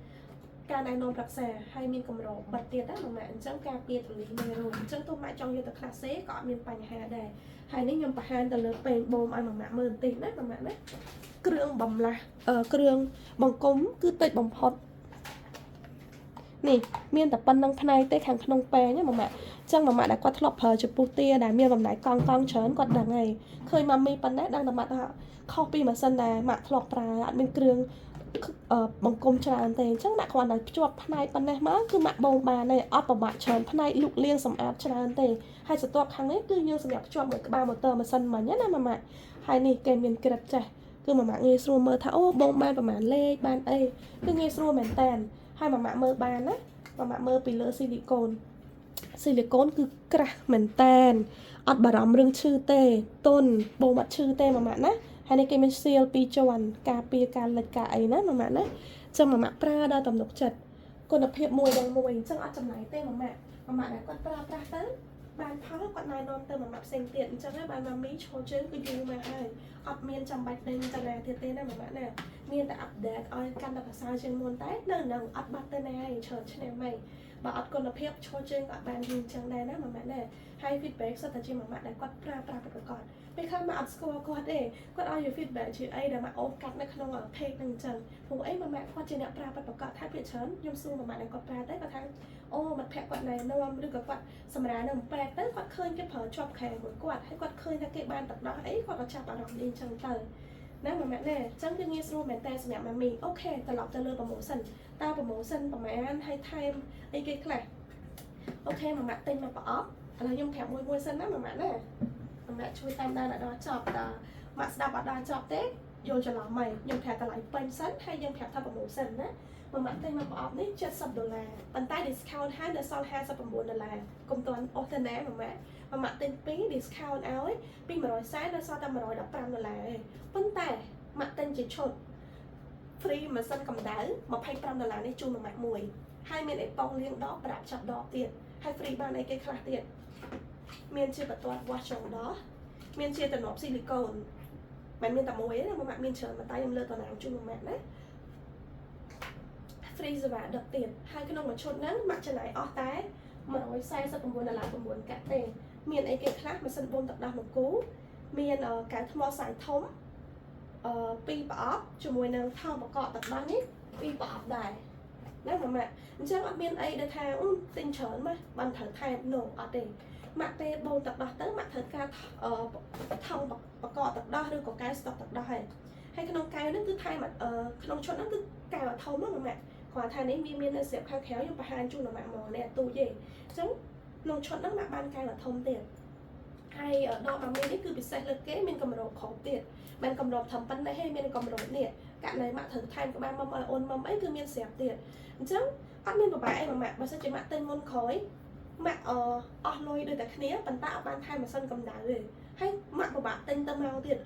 ការណែនាំប្រឹក្សាហើយមានកម្របិទទៀតណាម៉ាម៉ាក់អញ្ចឹងការពារទលីមេរោគអញ្ចឹងទោះម៉ាក់ចង់យកទៅក្លាសេក៏អត់មានបញ្ហាដែរហើយនេះខ្ញុំបង្ហាញទៅលើពេងបូមឲ្យម៉ាម៉ាក់មើលបន្តិចណាម៉ាម៉ាក់ណាគ្រឿងបំលាស់គ្រឿងបង្គុំគឺតិចបំផុតនេះមានតែប៉ុណ្្នឹងផ្នែកទេខាងក្នុងពេងណាម៉ាម៉ាក់អញ្ចឹងម៉ាម៉ាក់ដែលគាត់ធ្លាប់ប្រើចំពោះទាដែលមានបំណែកកង់កង់ច្រើនគាត់ដឹងហើយឃើញម៉ាមីប៉ុណ្ណេះដឹងតែម៉ាក់ថាខុសពីម៉ាស៊ីនដែលម៉ាក់ធ្លាប់ប្រើអត់មានគ្រឿងបង្គំច្រើនទេអញ្ចឹងម៉ាក់គ្រាន់តែភ្ជាប់ផ្នែកប៉ុណ្ណេះមកគឺម៉ាក់បូមបានទេអត់ពិបាកច្រើនផ្នែកលូកលាងសម្អាតច្រើនទេហើយបន្ទាប់ខាងនេះគឺយើងសម្រាប់ភ្ជាប់មួយក្បាលម៉ូទ័រម៉ាស៊ីនមិញណាម៉ាម៉ាក់ហើយនេះគេមានក្រិតចេះគឺម៉ាម៉ាក់ងាយស្រួលមើលថាអូបូមបានប្រហែលលេខបានអីគឺងាយស្រួលមែនតើហើយម៉ាម៉ាក់មើលបានណាម៉ាម៉ាក់មើលពីលើស៊ីលីកូនស៊ីលីកូនគឺក្រាស់មែនតែនអត់បារម្ភរឿងឈឺទេទុនបូមអត់ឈឺទេម៉ាម៉ាក់ណាហើយនេះគេមានសៀលពីរជាន់ការពារការលិចការអីណាម៉ាម៉ាក់ណាចឹងម៉ាម៉ាក់ប្រើដល់ទំនុកចិត្តគុណភាពមួយដល់មួយអញ្ចឹងអត់ចំណាយទេម៉ាម៉ាក់ម៉ាម៉ាក់ដែលគាត់ប្រើប្រាស់ទៅបានផលគាត់ណែនាំទៅម៉ាម៉ាក់ផ្សេងទៀតអញ្ចឹងហើយបានម៉ាមីឈរជើងគឺយូរមកហើយអត់មានចាំបាច់ដេញទៅណាទៀតទេណាម៉ាម៉ាក់ណាមានតែ update ឲ្យកាន់តែប្រសើរជាងមុនតែនៅនឹងអត់បាត់ទៅណាឯងច្រើនឆ្នាំហើយបើអត់គុណភាពឈរជើងក៏អត់បានយូរអញ្ចឹងដែរណាម៉ាម៉ាក់ណាហើយ feedback សុទ្ធតែជាម៉ាម៉ាក់ដែលគាត់ប្រើប្រាស់ប្រកបពេលខ្លះម៉ាក់អត់ស្គាល់គាត់ទេគាត់ឲ្យ feedback ជាអីដែលម៉ាក់អូសកាត់នៅក្នុង page ហ្នឹងអញ្ចឹងព្រោះអីម៉ាម៉ាក់គាត់ជាអ្នកប្រើប្រាស់ប្រកបថាភាគច្រើនខ្ញុំសួរម៉ាម៉ាក់ដែលគាត់ប្រើទៅគាត់ថាអូមិត្តភក្តិគាត់ណែនាំឬក៏គាត់សម្រានៅពេទ្យទៅគាត់ឃើញគេប្រើជាប់ខែមួយគាត់ហើយគាត់ឃើញថាគេបានទឹកដោះអីគាត់ក៏ចាប់អារម្មណ៍នេះអញ្ចឹងទៅណាម៉ាម៉ាក់ណាអញ្ចឹងគឺងាយស្រួលមែនតើសម្រាប់ម៉ាមី OK ត្រឡប់ទៅលើ promotion តើ promotion ប្រហែលហើយថែមអីគេខ្លះ OK ម៉ាម៉ាក់ទិញមកប្រអប់ឥឡូវខ្ញុំប្រាប់មួយមួយសិនណាម៉ាម៉ាក់ណាម៉ាម៉ាក់ជួយតាមដានឲ្យដល់ចប់តើម៉ាក់ស្ដាប់អត់ដល់ចប់ទេយល់ច្រឡំហីខ្ញុំប្រាប់តម្លៃពេញសិនហើយយើងប្រាប់ថា promotion ណាម៉ាម៉ាក់ទិញមកប្រអប់នេះ70ដុល្លារប៉ុន្តែ discount ហើយនៅសល់59ដុល្លារកុំទាន់អស់ទៅណាម៉ាម៉ាក់ម៉ាម៉ាក់ទិញ2 discount ឲ្យពី140នៅសល់តែ115ដុល្លារឯងប៉ុន្តែម៉ាក់ទិញជាឈុត free ម៉ាស៊ីនកម្ដៅ25ដុល្លារនេះជូនម៉ាម៉ាក់មួយហើយមានអេប៉ុងលាងដបប្រាប់ចាប់ដបទៀតហើយ free បានអីគេខ្លះទៀតមានជាបន្ទាត់វាស់ចុងដោះមានជាតំណប់ស៊ីលីកូនមិនមានតែមួយទេណាម៉ាម៉ាក់មានច្រើនប៉ុន្តែខ្ញុំលើកតំណាងជូនម៉ាម៉ាក់ណា free សេវាដឹកទៀតហើយក្នុងមួយឈុតហ្នឹងម៉ាក់ចំណាយអស់តែ149ដុល្លារ9កាក់ទេមានអីគេខ្លះម៉ាស៊ីនបូមទឹកដោះមួយគូមានកែវថ្មសាយធំអឺពីរប្រអប់ជាមួយនឹងថង់បកកទឹកដោះនេះពីរប្រអប់ដែរណាម៉ាម៉ាក់អញ្ចឹងអត់មានអីដែលថាទិញច្រើនមកបានត្រូវថែម no អត់ទេម៉ាក់ពេលបូមទឹកដោះទៅម៉ាក់ត្រូវការអឺថង់បកកទឹកដោះឬក៏កែវស្តុកទឹកដោះហើយហើយក្នុងកែវហ្នឹងគឺថែមក្នុងឈុតហ្នឹងគឺកែវធំហ្នឹងម៉ាម៉ាក់គ្រាន់ថានេះវាមាននៅស្រាប់ខាងក្រៅខ្ញុំបង្ហាញជូនម៉ាក់មកនេះអត់ទូចទេអញ្ចឹងក្នុងឈុតហ្នឹងម៉ាក់បានកែវធំទៀតហើយដកម៉ាមីនេះគឺពិសេសលើកគេមានកម្របគ្រប់ទៀតមិនកម្របធំប៉ុណ្ណេះទេមានកម្របនេះករណីម៉ាក់ត្រូវថែមក្បាលមុំឲ្យអូនមុំអីគឺមានស្រាប់ទៀតអញ្ចឹងអត់មានពិបាកអីម៉ាក់បើសិនជាម៉ាក់ទិញមុនក្រោយម៉ាក់អអស់លុយដូចតែគ្នាប៉ុន្តែអត់បានថែមម៉ាស៊ីនកម្ដៅទេហើយម៉ាក់ពិបាកទិញទៅមកទៀត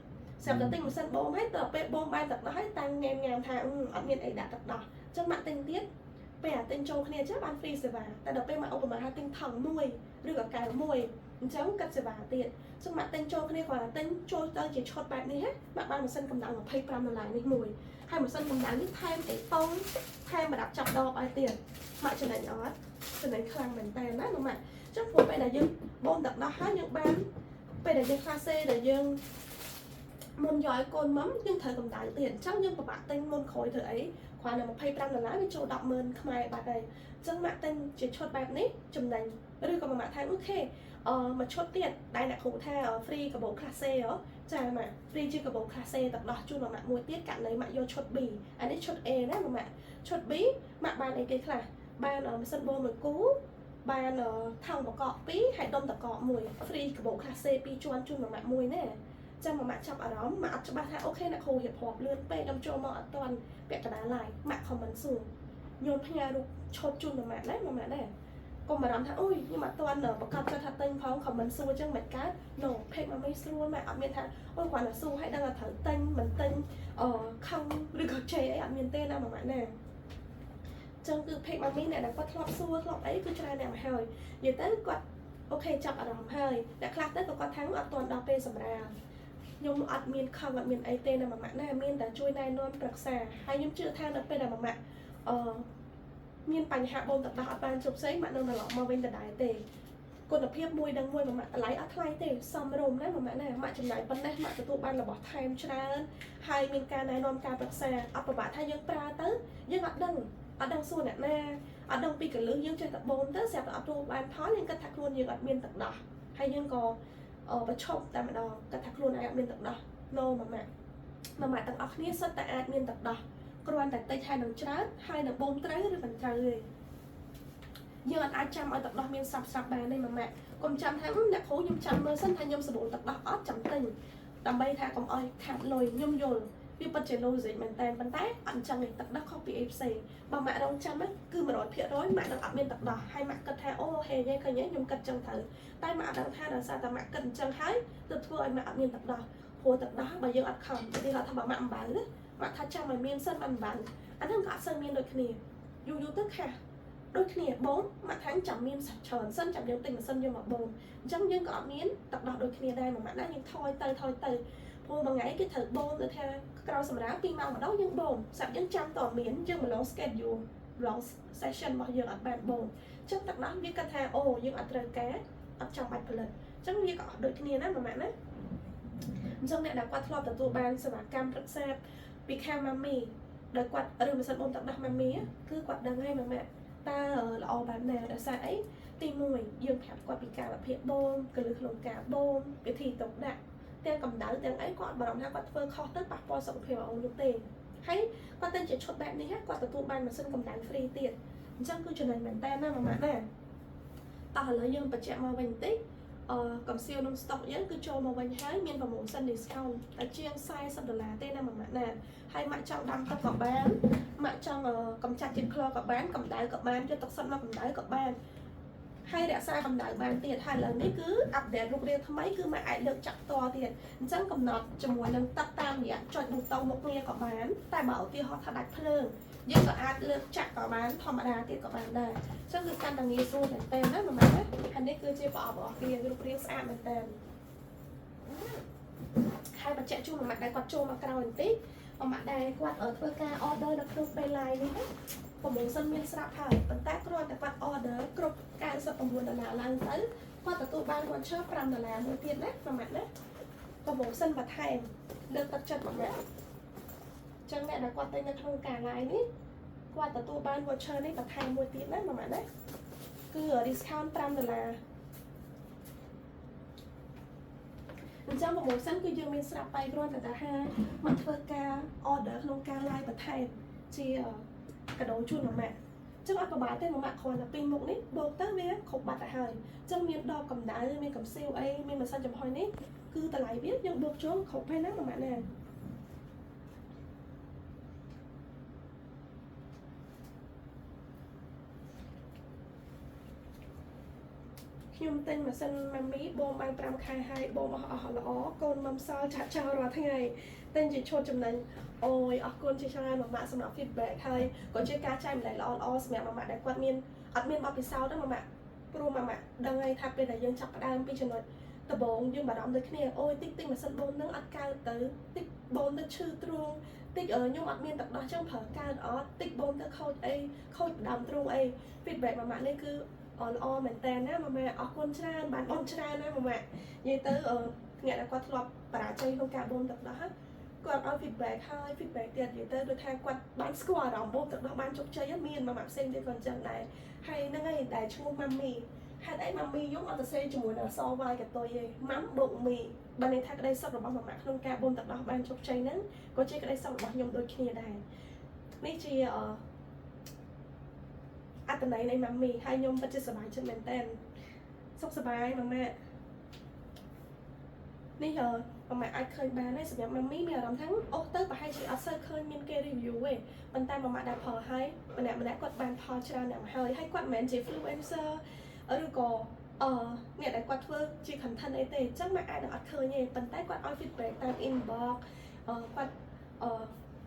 ស្រាប់តែទិញម៉ាស៊ីនបូមហើយទៅពេលបូមបានទឹកដោះហើយតាំងញ៉ែមញ៉ាមថាអត់មានអីដាក់ទឹកដោះអញ្ចឹងម៉ាក់ទិញទៀត ពេលអាទិញចូលគ្នាចឹងបាន free សេវាតែដល់ពេលមកឧបមាថាទិញថង់មួយឬក៏កែវមួយអញ្ចឹងកាត់សេវាទៀតចឹងមកទិញចូលគ្នាគ្រាន់តែទិញចូលទៅជាឈុតបែបនេះណាមកបានម៉ាស៊ីនកម្ដៅ25ដុល្លារនេះមួយហើយម៉ាស៊ីនកម្ដៅនេះថែមអេតុងថែមប្រដាប់ចាប់ដបឲ្យទៀតម៉ាក់ចំណេញអត់ចំណេញខ្លាំងមែនតើណាលោកម៉ាក់ចឹងព្រោះពេលដែលយើងបូមទឹកដោះហើយយើងបានពេលដែលយើងខ្លះសេដែលយើងមុនយកឲ្យកូនមុំយើងត្រូវកម្ដៅទៀតអញ្ចឹងយើងពិបាកទិញមុនក្រោយធ្វើអីគ្រាន់តែ25ដុល្លារវាចូល100000ខ្មែរបាត់ហើយអញ្ចឹងម៉ាក់ទិញជាឈុតបែបនេះចំណេញឬក៏ម៉ាក់ថា OK អឺមួយឈុតទៀតដែលអ្នកគ្រូថា free កាបូបក្លាសេហ៎ចាម៉ាក់ free ជាកាបូបក្លាសេទឹកដោះជូនម៉ាក់មួយទៀតករណីម៉ាក់យកឈុត B អានេះឈុត A ណាម៉ាក់ឈុត B ម៉ាក់បានអីគេខ្លះបានម៉ាស៊ីនបូមមួយគូបានថង់បកក2ហើយដុំតកមួយ free កាបូបក្លាសេ2ជាន់ជូនម៉ាក់មួយណាចាំម៉ាក់ចាប់អារម្មណ៍ម៉ាក់អត់ច្បាស់ថា OK អ្នកគ្រូរៀបរាប់លឿនពេកខ្ញុំចូលមកអត់ទាន់ពាក់កណ្ដាល live ម៉ាក់ comment សួរខ្ញុំផ្ញើរូបឈុតជូនម៉ាក់ណាម៉ាក់ណាកុំបារម្ភថាអូយខ្ញុំអត់ទាន់ប្រកាសចិត្តថាទិញផង comment សួរចឹងមិនកើត no page មកមិនស្រួលម៉ាក់អត់មានថាអូយគ្រាន់តែសួរឲ្យដឹងថាត្រូវទិញមិនទិញអឺខឹងឬក៏ជេរអីអត់មានទេណាម៉ាក់ណាចឹងគឺ page ម៉ាមីអ្នកដែលគាត់ធ្លាប់សួរធ្លាប់អីគឺច្រើនអ្នកមកហើយនិយាយទៅគាត់ OK ចាប់អារម្មណ៍ហើយអ្នកខ្លះទៅក៏គាត់ថាអត់ទាន់ដល់ពេលសម្រាលខ្ញុំអត់មានខឹងអត់មានអីទេណាម៉ាក់ណាមានតែជួយណែនាំប្រឹក្សាហើយខ្ញុំជឿថានៅពេលដែលម៉ាក់អឺមានបញ្ហាបូមទឹកដោះអត់បានជោគជ័យម៉ាក់នឹងត្រឡប់មកវិញដដែលទេគុណភាពមួយដឹងមួយម៉ាក់តម្លៃអត់ថ្លៃទេសមរម្យណាម៉ាក់ណាម៉ាក់ចំណាយប៉ុណ្ណេះម៉ាក់ទទួលបានរបស់ថែមច្រើនហើយមានការណែនាំការប្រឹក្សាអត់ប្របាក់ថាយើងប្រើទៅយើងអត់ដឹងអត់ដឹងសួរអ្នកណាអត់ដឹងពីកលឹះយើងចេះតែបូមទៅស្រាប់តែអត់ទទួលបានផលយើងគិតថាខ្លួនយើងអត់មានទឹកដោះហើយយើងក៏ប្រឈប់តែម្ដងគិតថាខ្លួនឯងអត់មានទឹកដោះ no ម៉ាម៉ាម៉ាម៉ាទាំងអស់គ្នាសុទ្ធតែអាចមានទឹកដោះគ្រាន់តែតិចហើយនឹងច្រើនហើយនឹងបូមត្រូវឬមិនត្រូវទេយើងអត់អាចចាំឲ្យទឹកដោះមានស្រាប់ស្រាប់បានទេម៉ាម៉ាកុំចាំថាអ្នកគ្រូខ្ញុំចាំមើលសិនថាខ្ញុំសម្បូរទឹកដោះអត់ចាំទិញដើម្បីថាកុំឲ្យខាតលុយខ្ញុំយល់វាពិតជា logic មែនតើប៉ុន្តែអត់អញ្ចឹងទេទឹកដោះខុសពីអីផ្សេងបើម៉ាក់រងចាំគឺ100%ម៉ាក់នឹងអត់មានទឹកដោះហើយម៉ាក់គិតថាអូហេយេឃើញខ្ញុំគិតចឹងត្រូវតែម៉ាក់អត់ដឹងថាដោយសារតែម៉ាក់គិតអញ្ចឹងហើយទើបធ្វើឲ្យម៉ាក់អត់មានទឹកដោះព្រោះទឹកដោះបើយើងអត់ខំឧទាហរណ៍ថាបើម៉ាក់អំបៅណាម៉ាក់ថាចាំឲ្យមានសិនបានអំបៅអាហ្នឹងក៏អត់សូវមានដូចគ្នាយូរយូរទៅខាស់ដូចគ្នាបូមម៉ាក់ថាចាំមានច្រើនសិនចាំយើងទិញម៉ាស៊ីនយកមកបូមអញ្ចឹងយើងក៏អត់មានទឹកដោះដូចគ្នាដែរមួយម៉ាក់ណាយើងថយទៅថយទៅព្រោះមួយថ្ងៃគេត្រូវបូមទៅថាក្រោយសម្រាប់2ម៉ោងម្ដងយើងបូមស្រាប់យើងចាំតមានយើងម្លង schedule ម្លង session របស់យើងអត់បានបូមអញ្ចឹងទឹកដោះវាគិតថាអូយើងអត់ត្រូវការអត់ចាំបាច់ផលិតអញ្ចឹងវាក៏អត់ដូចគ្នាណាមួយម៉ាក់ណាអញ្ចឹងអ្នកដែលគាត់ធ្លាប់ទទួលបានសេវាកម្មប្រឹក្សាពីខាងម៉ាមីដោយគាត់ឬម៉ាស៊ីនបូមទឹកដោះម៉ាមីគឺគាត់ដឹងហើយម៉ាម៉ាក់តើល្អបែបណាដោយសារអីទី1យើងប្រាប់គាត់ពីកាលភាពបូមកលឹះក្នុងការបូមវិធីទុកដាក់ទាំងកម្ដៅទាំងអីគាត់បារម្ភថាគាត់ធ្វើខុសទៅប៉ះពាល់សុខភាពអូននោះទេហើយគាត់ទៅជាឈុតបែបនេះគាត់ទទួលបានម៉ាស៊ីនកម្ដៅ free ទៀតអញ្ចឹងគឺចំណេញមែនតើណាម៉ាម៉ាក់ណាតោះឥឡូវយើងបញ្ជាក់មកវិញបន្តិចអឺកំសៀវក្នុង stock យើងគឺចូលមកវិញហើយមាន promotion discount តែជាង40ដុល្លារទេណាម៉ាម៉ាក់ណាហើយម៉ាក់ចង់ដាំទឹកក៏បានម៉ាក់ចង់កម្ចាត់ជាតិក្លរក៏បានកម្ដៅក៏បានយកទឹកសុទ្ធមកកម្ដៅក៏បានហើយរក្សាកម្ដៅបានទៀតហើយឥឡូវនេះគឺ update រូបរាងថ្មីគឺម៉ាក់អាចលើកចាក់ផ្ទាល់ទៀតអញ្ចឹងកំណត់ជាមួយនឹងទឹកតាមរយៈចុចប៊ូតុងមុខងារក៏បានតែបើឧទាហរណ៍ថាដាច់ភ្លើងយើងក៏អាចលើកចាក់ក៏បានធម្មតាទៀតក៏បានដែរអញ្ចឹងគឺកាន់តែងាយស្រួលមែនទែនណាម៉ាម៉ាណាហើយនេះគឺជាប្រអប់របស់វារូបរាងស្អាតមែនទែនហើយបញ្ជាក់ជូនម៉ាម៉ាក់ដែលគាត់ចូលមកក្រោយបន្តិចម៉ាម៉ាក់ដែលគាត់ធ្វើការ order នៅក្នុងពេល live នេះណា promotion មានស្រាប់ហើយប៉ុន្តែគ្រាន់តែគាត់ order គ្រប់99ដុល្លារឡើងទៅគាត់ទទួលបាន voucher 5ដុល្លារមួយទៀតណាម៉ាម៉ាក់ណា promotion បន្ថែមលើកទឹកចិត្តម៉ាម៉ាក់ចឹងអ្នកដែលគាត់ទិញនៅក្នុងការ live នេះគាត់ទទួលបាន voucher នេះបន្ថែមមួយទៀតណាម៉ាម៉ាក់ណាគឺ discount 5ដុល្លារអញ្ចឹង promotion គឺយើងមានស្រាប់បែកគ្រាន់តែថាមកធ្វើការ order ក្នុងការ live បន្ថែមជាកាដូជូនម៉ាម៉ាក់ចឹងអត់ពិបាកទេម៉ាម៉ាក់គ្រាន់តែពីរមុខនេះបូកទៅវាគ្រប់បាត់ទៅហើយចឹងមានដបកម្ដៅមានកំសៀវអីមានម៉ាស៊ីនចំហុយនេះគឺតម្លៃវាយើងបូកចូលគ្រប់ហើយណាម៉ាម៉ាក់ណាខ្ ខ្ញុំទិញម៉ាស៊ីនម៉ាមីបូមបាន5ខែហើយបូមអស់អស់ល្អកូនមុំសល់ចាក់ចោលរាល់ថ្ងៃទិញជាឈុតចំណេញអូយអរគុណជាច្រើនម៉ាម៉ាក់សម្រាប់ feedback ហើយក៏ជាការចែកម្លែកល្អល្អសម្រាប់ម៉ាម៉ាក់ដែលគាត់មានអត់មានបទពិសោធន៍ទេម៉ាម៉ាក់ព្រោះម៉ាម៉ាក់ដឹងហើយថាពេលដែលយើងចាប់ផ្ដើមពីចំណុចដំបូងយើងបារម្ភដូចគ្នាអូយតិចតិចម៉ាស៊ីនបូមនឹងអត់កើតទៅតិចបូមទៅឈឺទ្រូងតិចខ្ញុំអត់មានទឹកដោះចឹងប្រើកើតអត់តិចបូមទៅខូចអីខូចដើមទ្រូងអី feedback ម៉ាម៉ាក់នេះគឺល្អមែនតើណាម៉ាម៉ាអរគុណច្រើនបានបនច្រើនណាម៉ាម៉ាក់និយាយទៅអ្នកដែលគាត់ធ្លាប់បរាជ័យក្នុងការបូមទឹកដោះគាត់ឲ្យ feedback ហើយ feedback ទៀតនិយាយទៅដូចថាគាត់បានស្គាល់អារម្មណ៍បូមទឹកដោះបានជោគជ័យមានម៉ាម៉ាក់ផ្សេងទៀតក៏អញ្ចឹងដែរហើយហ្នឹងហើយដែលឈ្មោះម៉ាមីហេតុអីម៉ាមីខ្ញុំអត់ទៅសេជាមួយនឹងអក្សរ Y កតុយទេម៉ាំបូកមីបើន័យថាក្តីសុខរបស់ម៉ាម៉ាក់ក្នុងការបូមទឹកដោះបានជោគជ័យហ្នឹងក៏ជាក្តីសុខរបស់ខ្ញុំដូចគ្នាដែរនេះជាអអត្តន័យនៃម៉ាមីហើយខ្ញុំពិតជាសប្បាយចិត្តមែនតើសុខសប្បាយម៉ាម៉ាក់នេះអម៉ាម៉ាក់អាចឃើញបានហើយសម្រាប់ម៉ាមីមានអារម្មណ៍ថាអូសទៅប្រហែលជាអត់សូវឃើញមានគេ review ទេប៉ុន្តែម៉ាម៉ាក់ដែលផលហើយម្នាក់ម្នាក់គាត់បានផលច្រើនណាស់មកហើយហើយគាត់មិនមែនជា influencer ឬក៏អឺអ្នកដែលគាត់ធ្វើជា content អីទេអញ្ចឹងម៉ាក់អាចនឹងអត់ឃើញទេប៉ុន្តែគាត់ឲ្យ feedback តាម inbox គាត់អឺ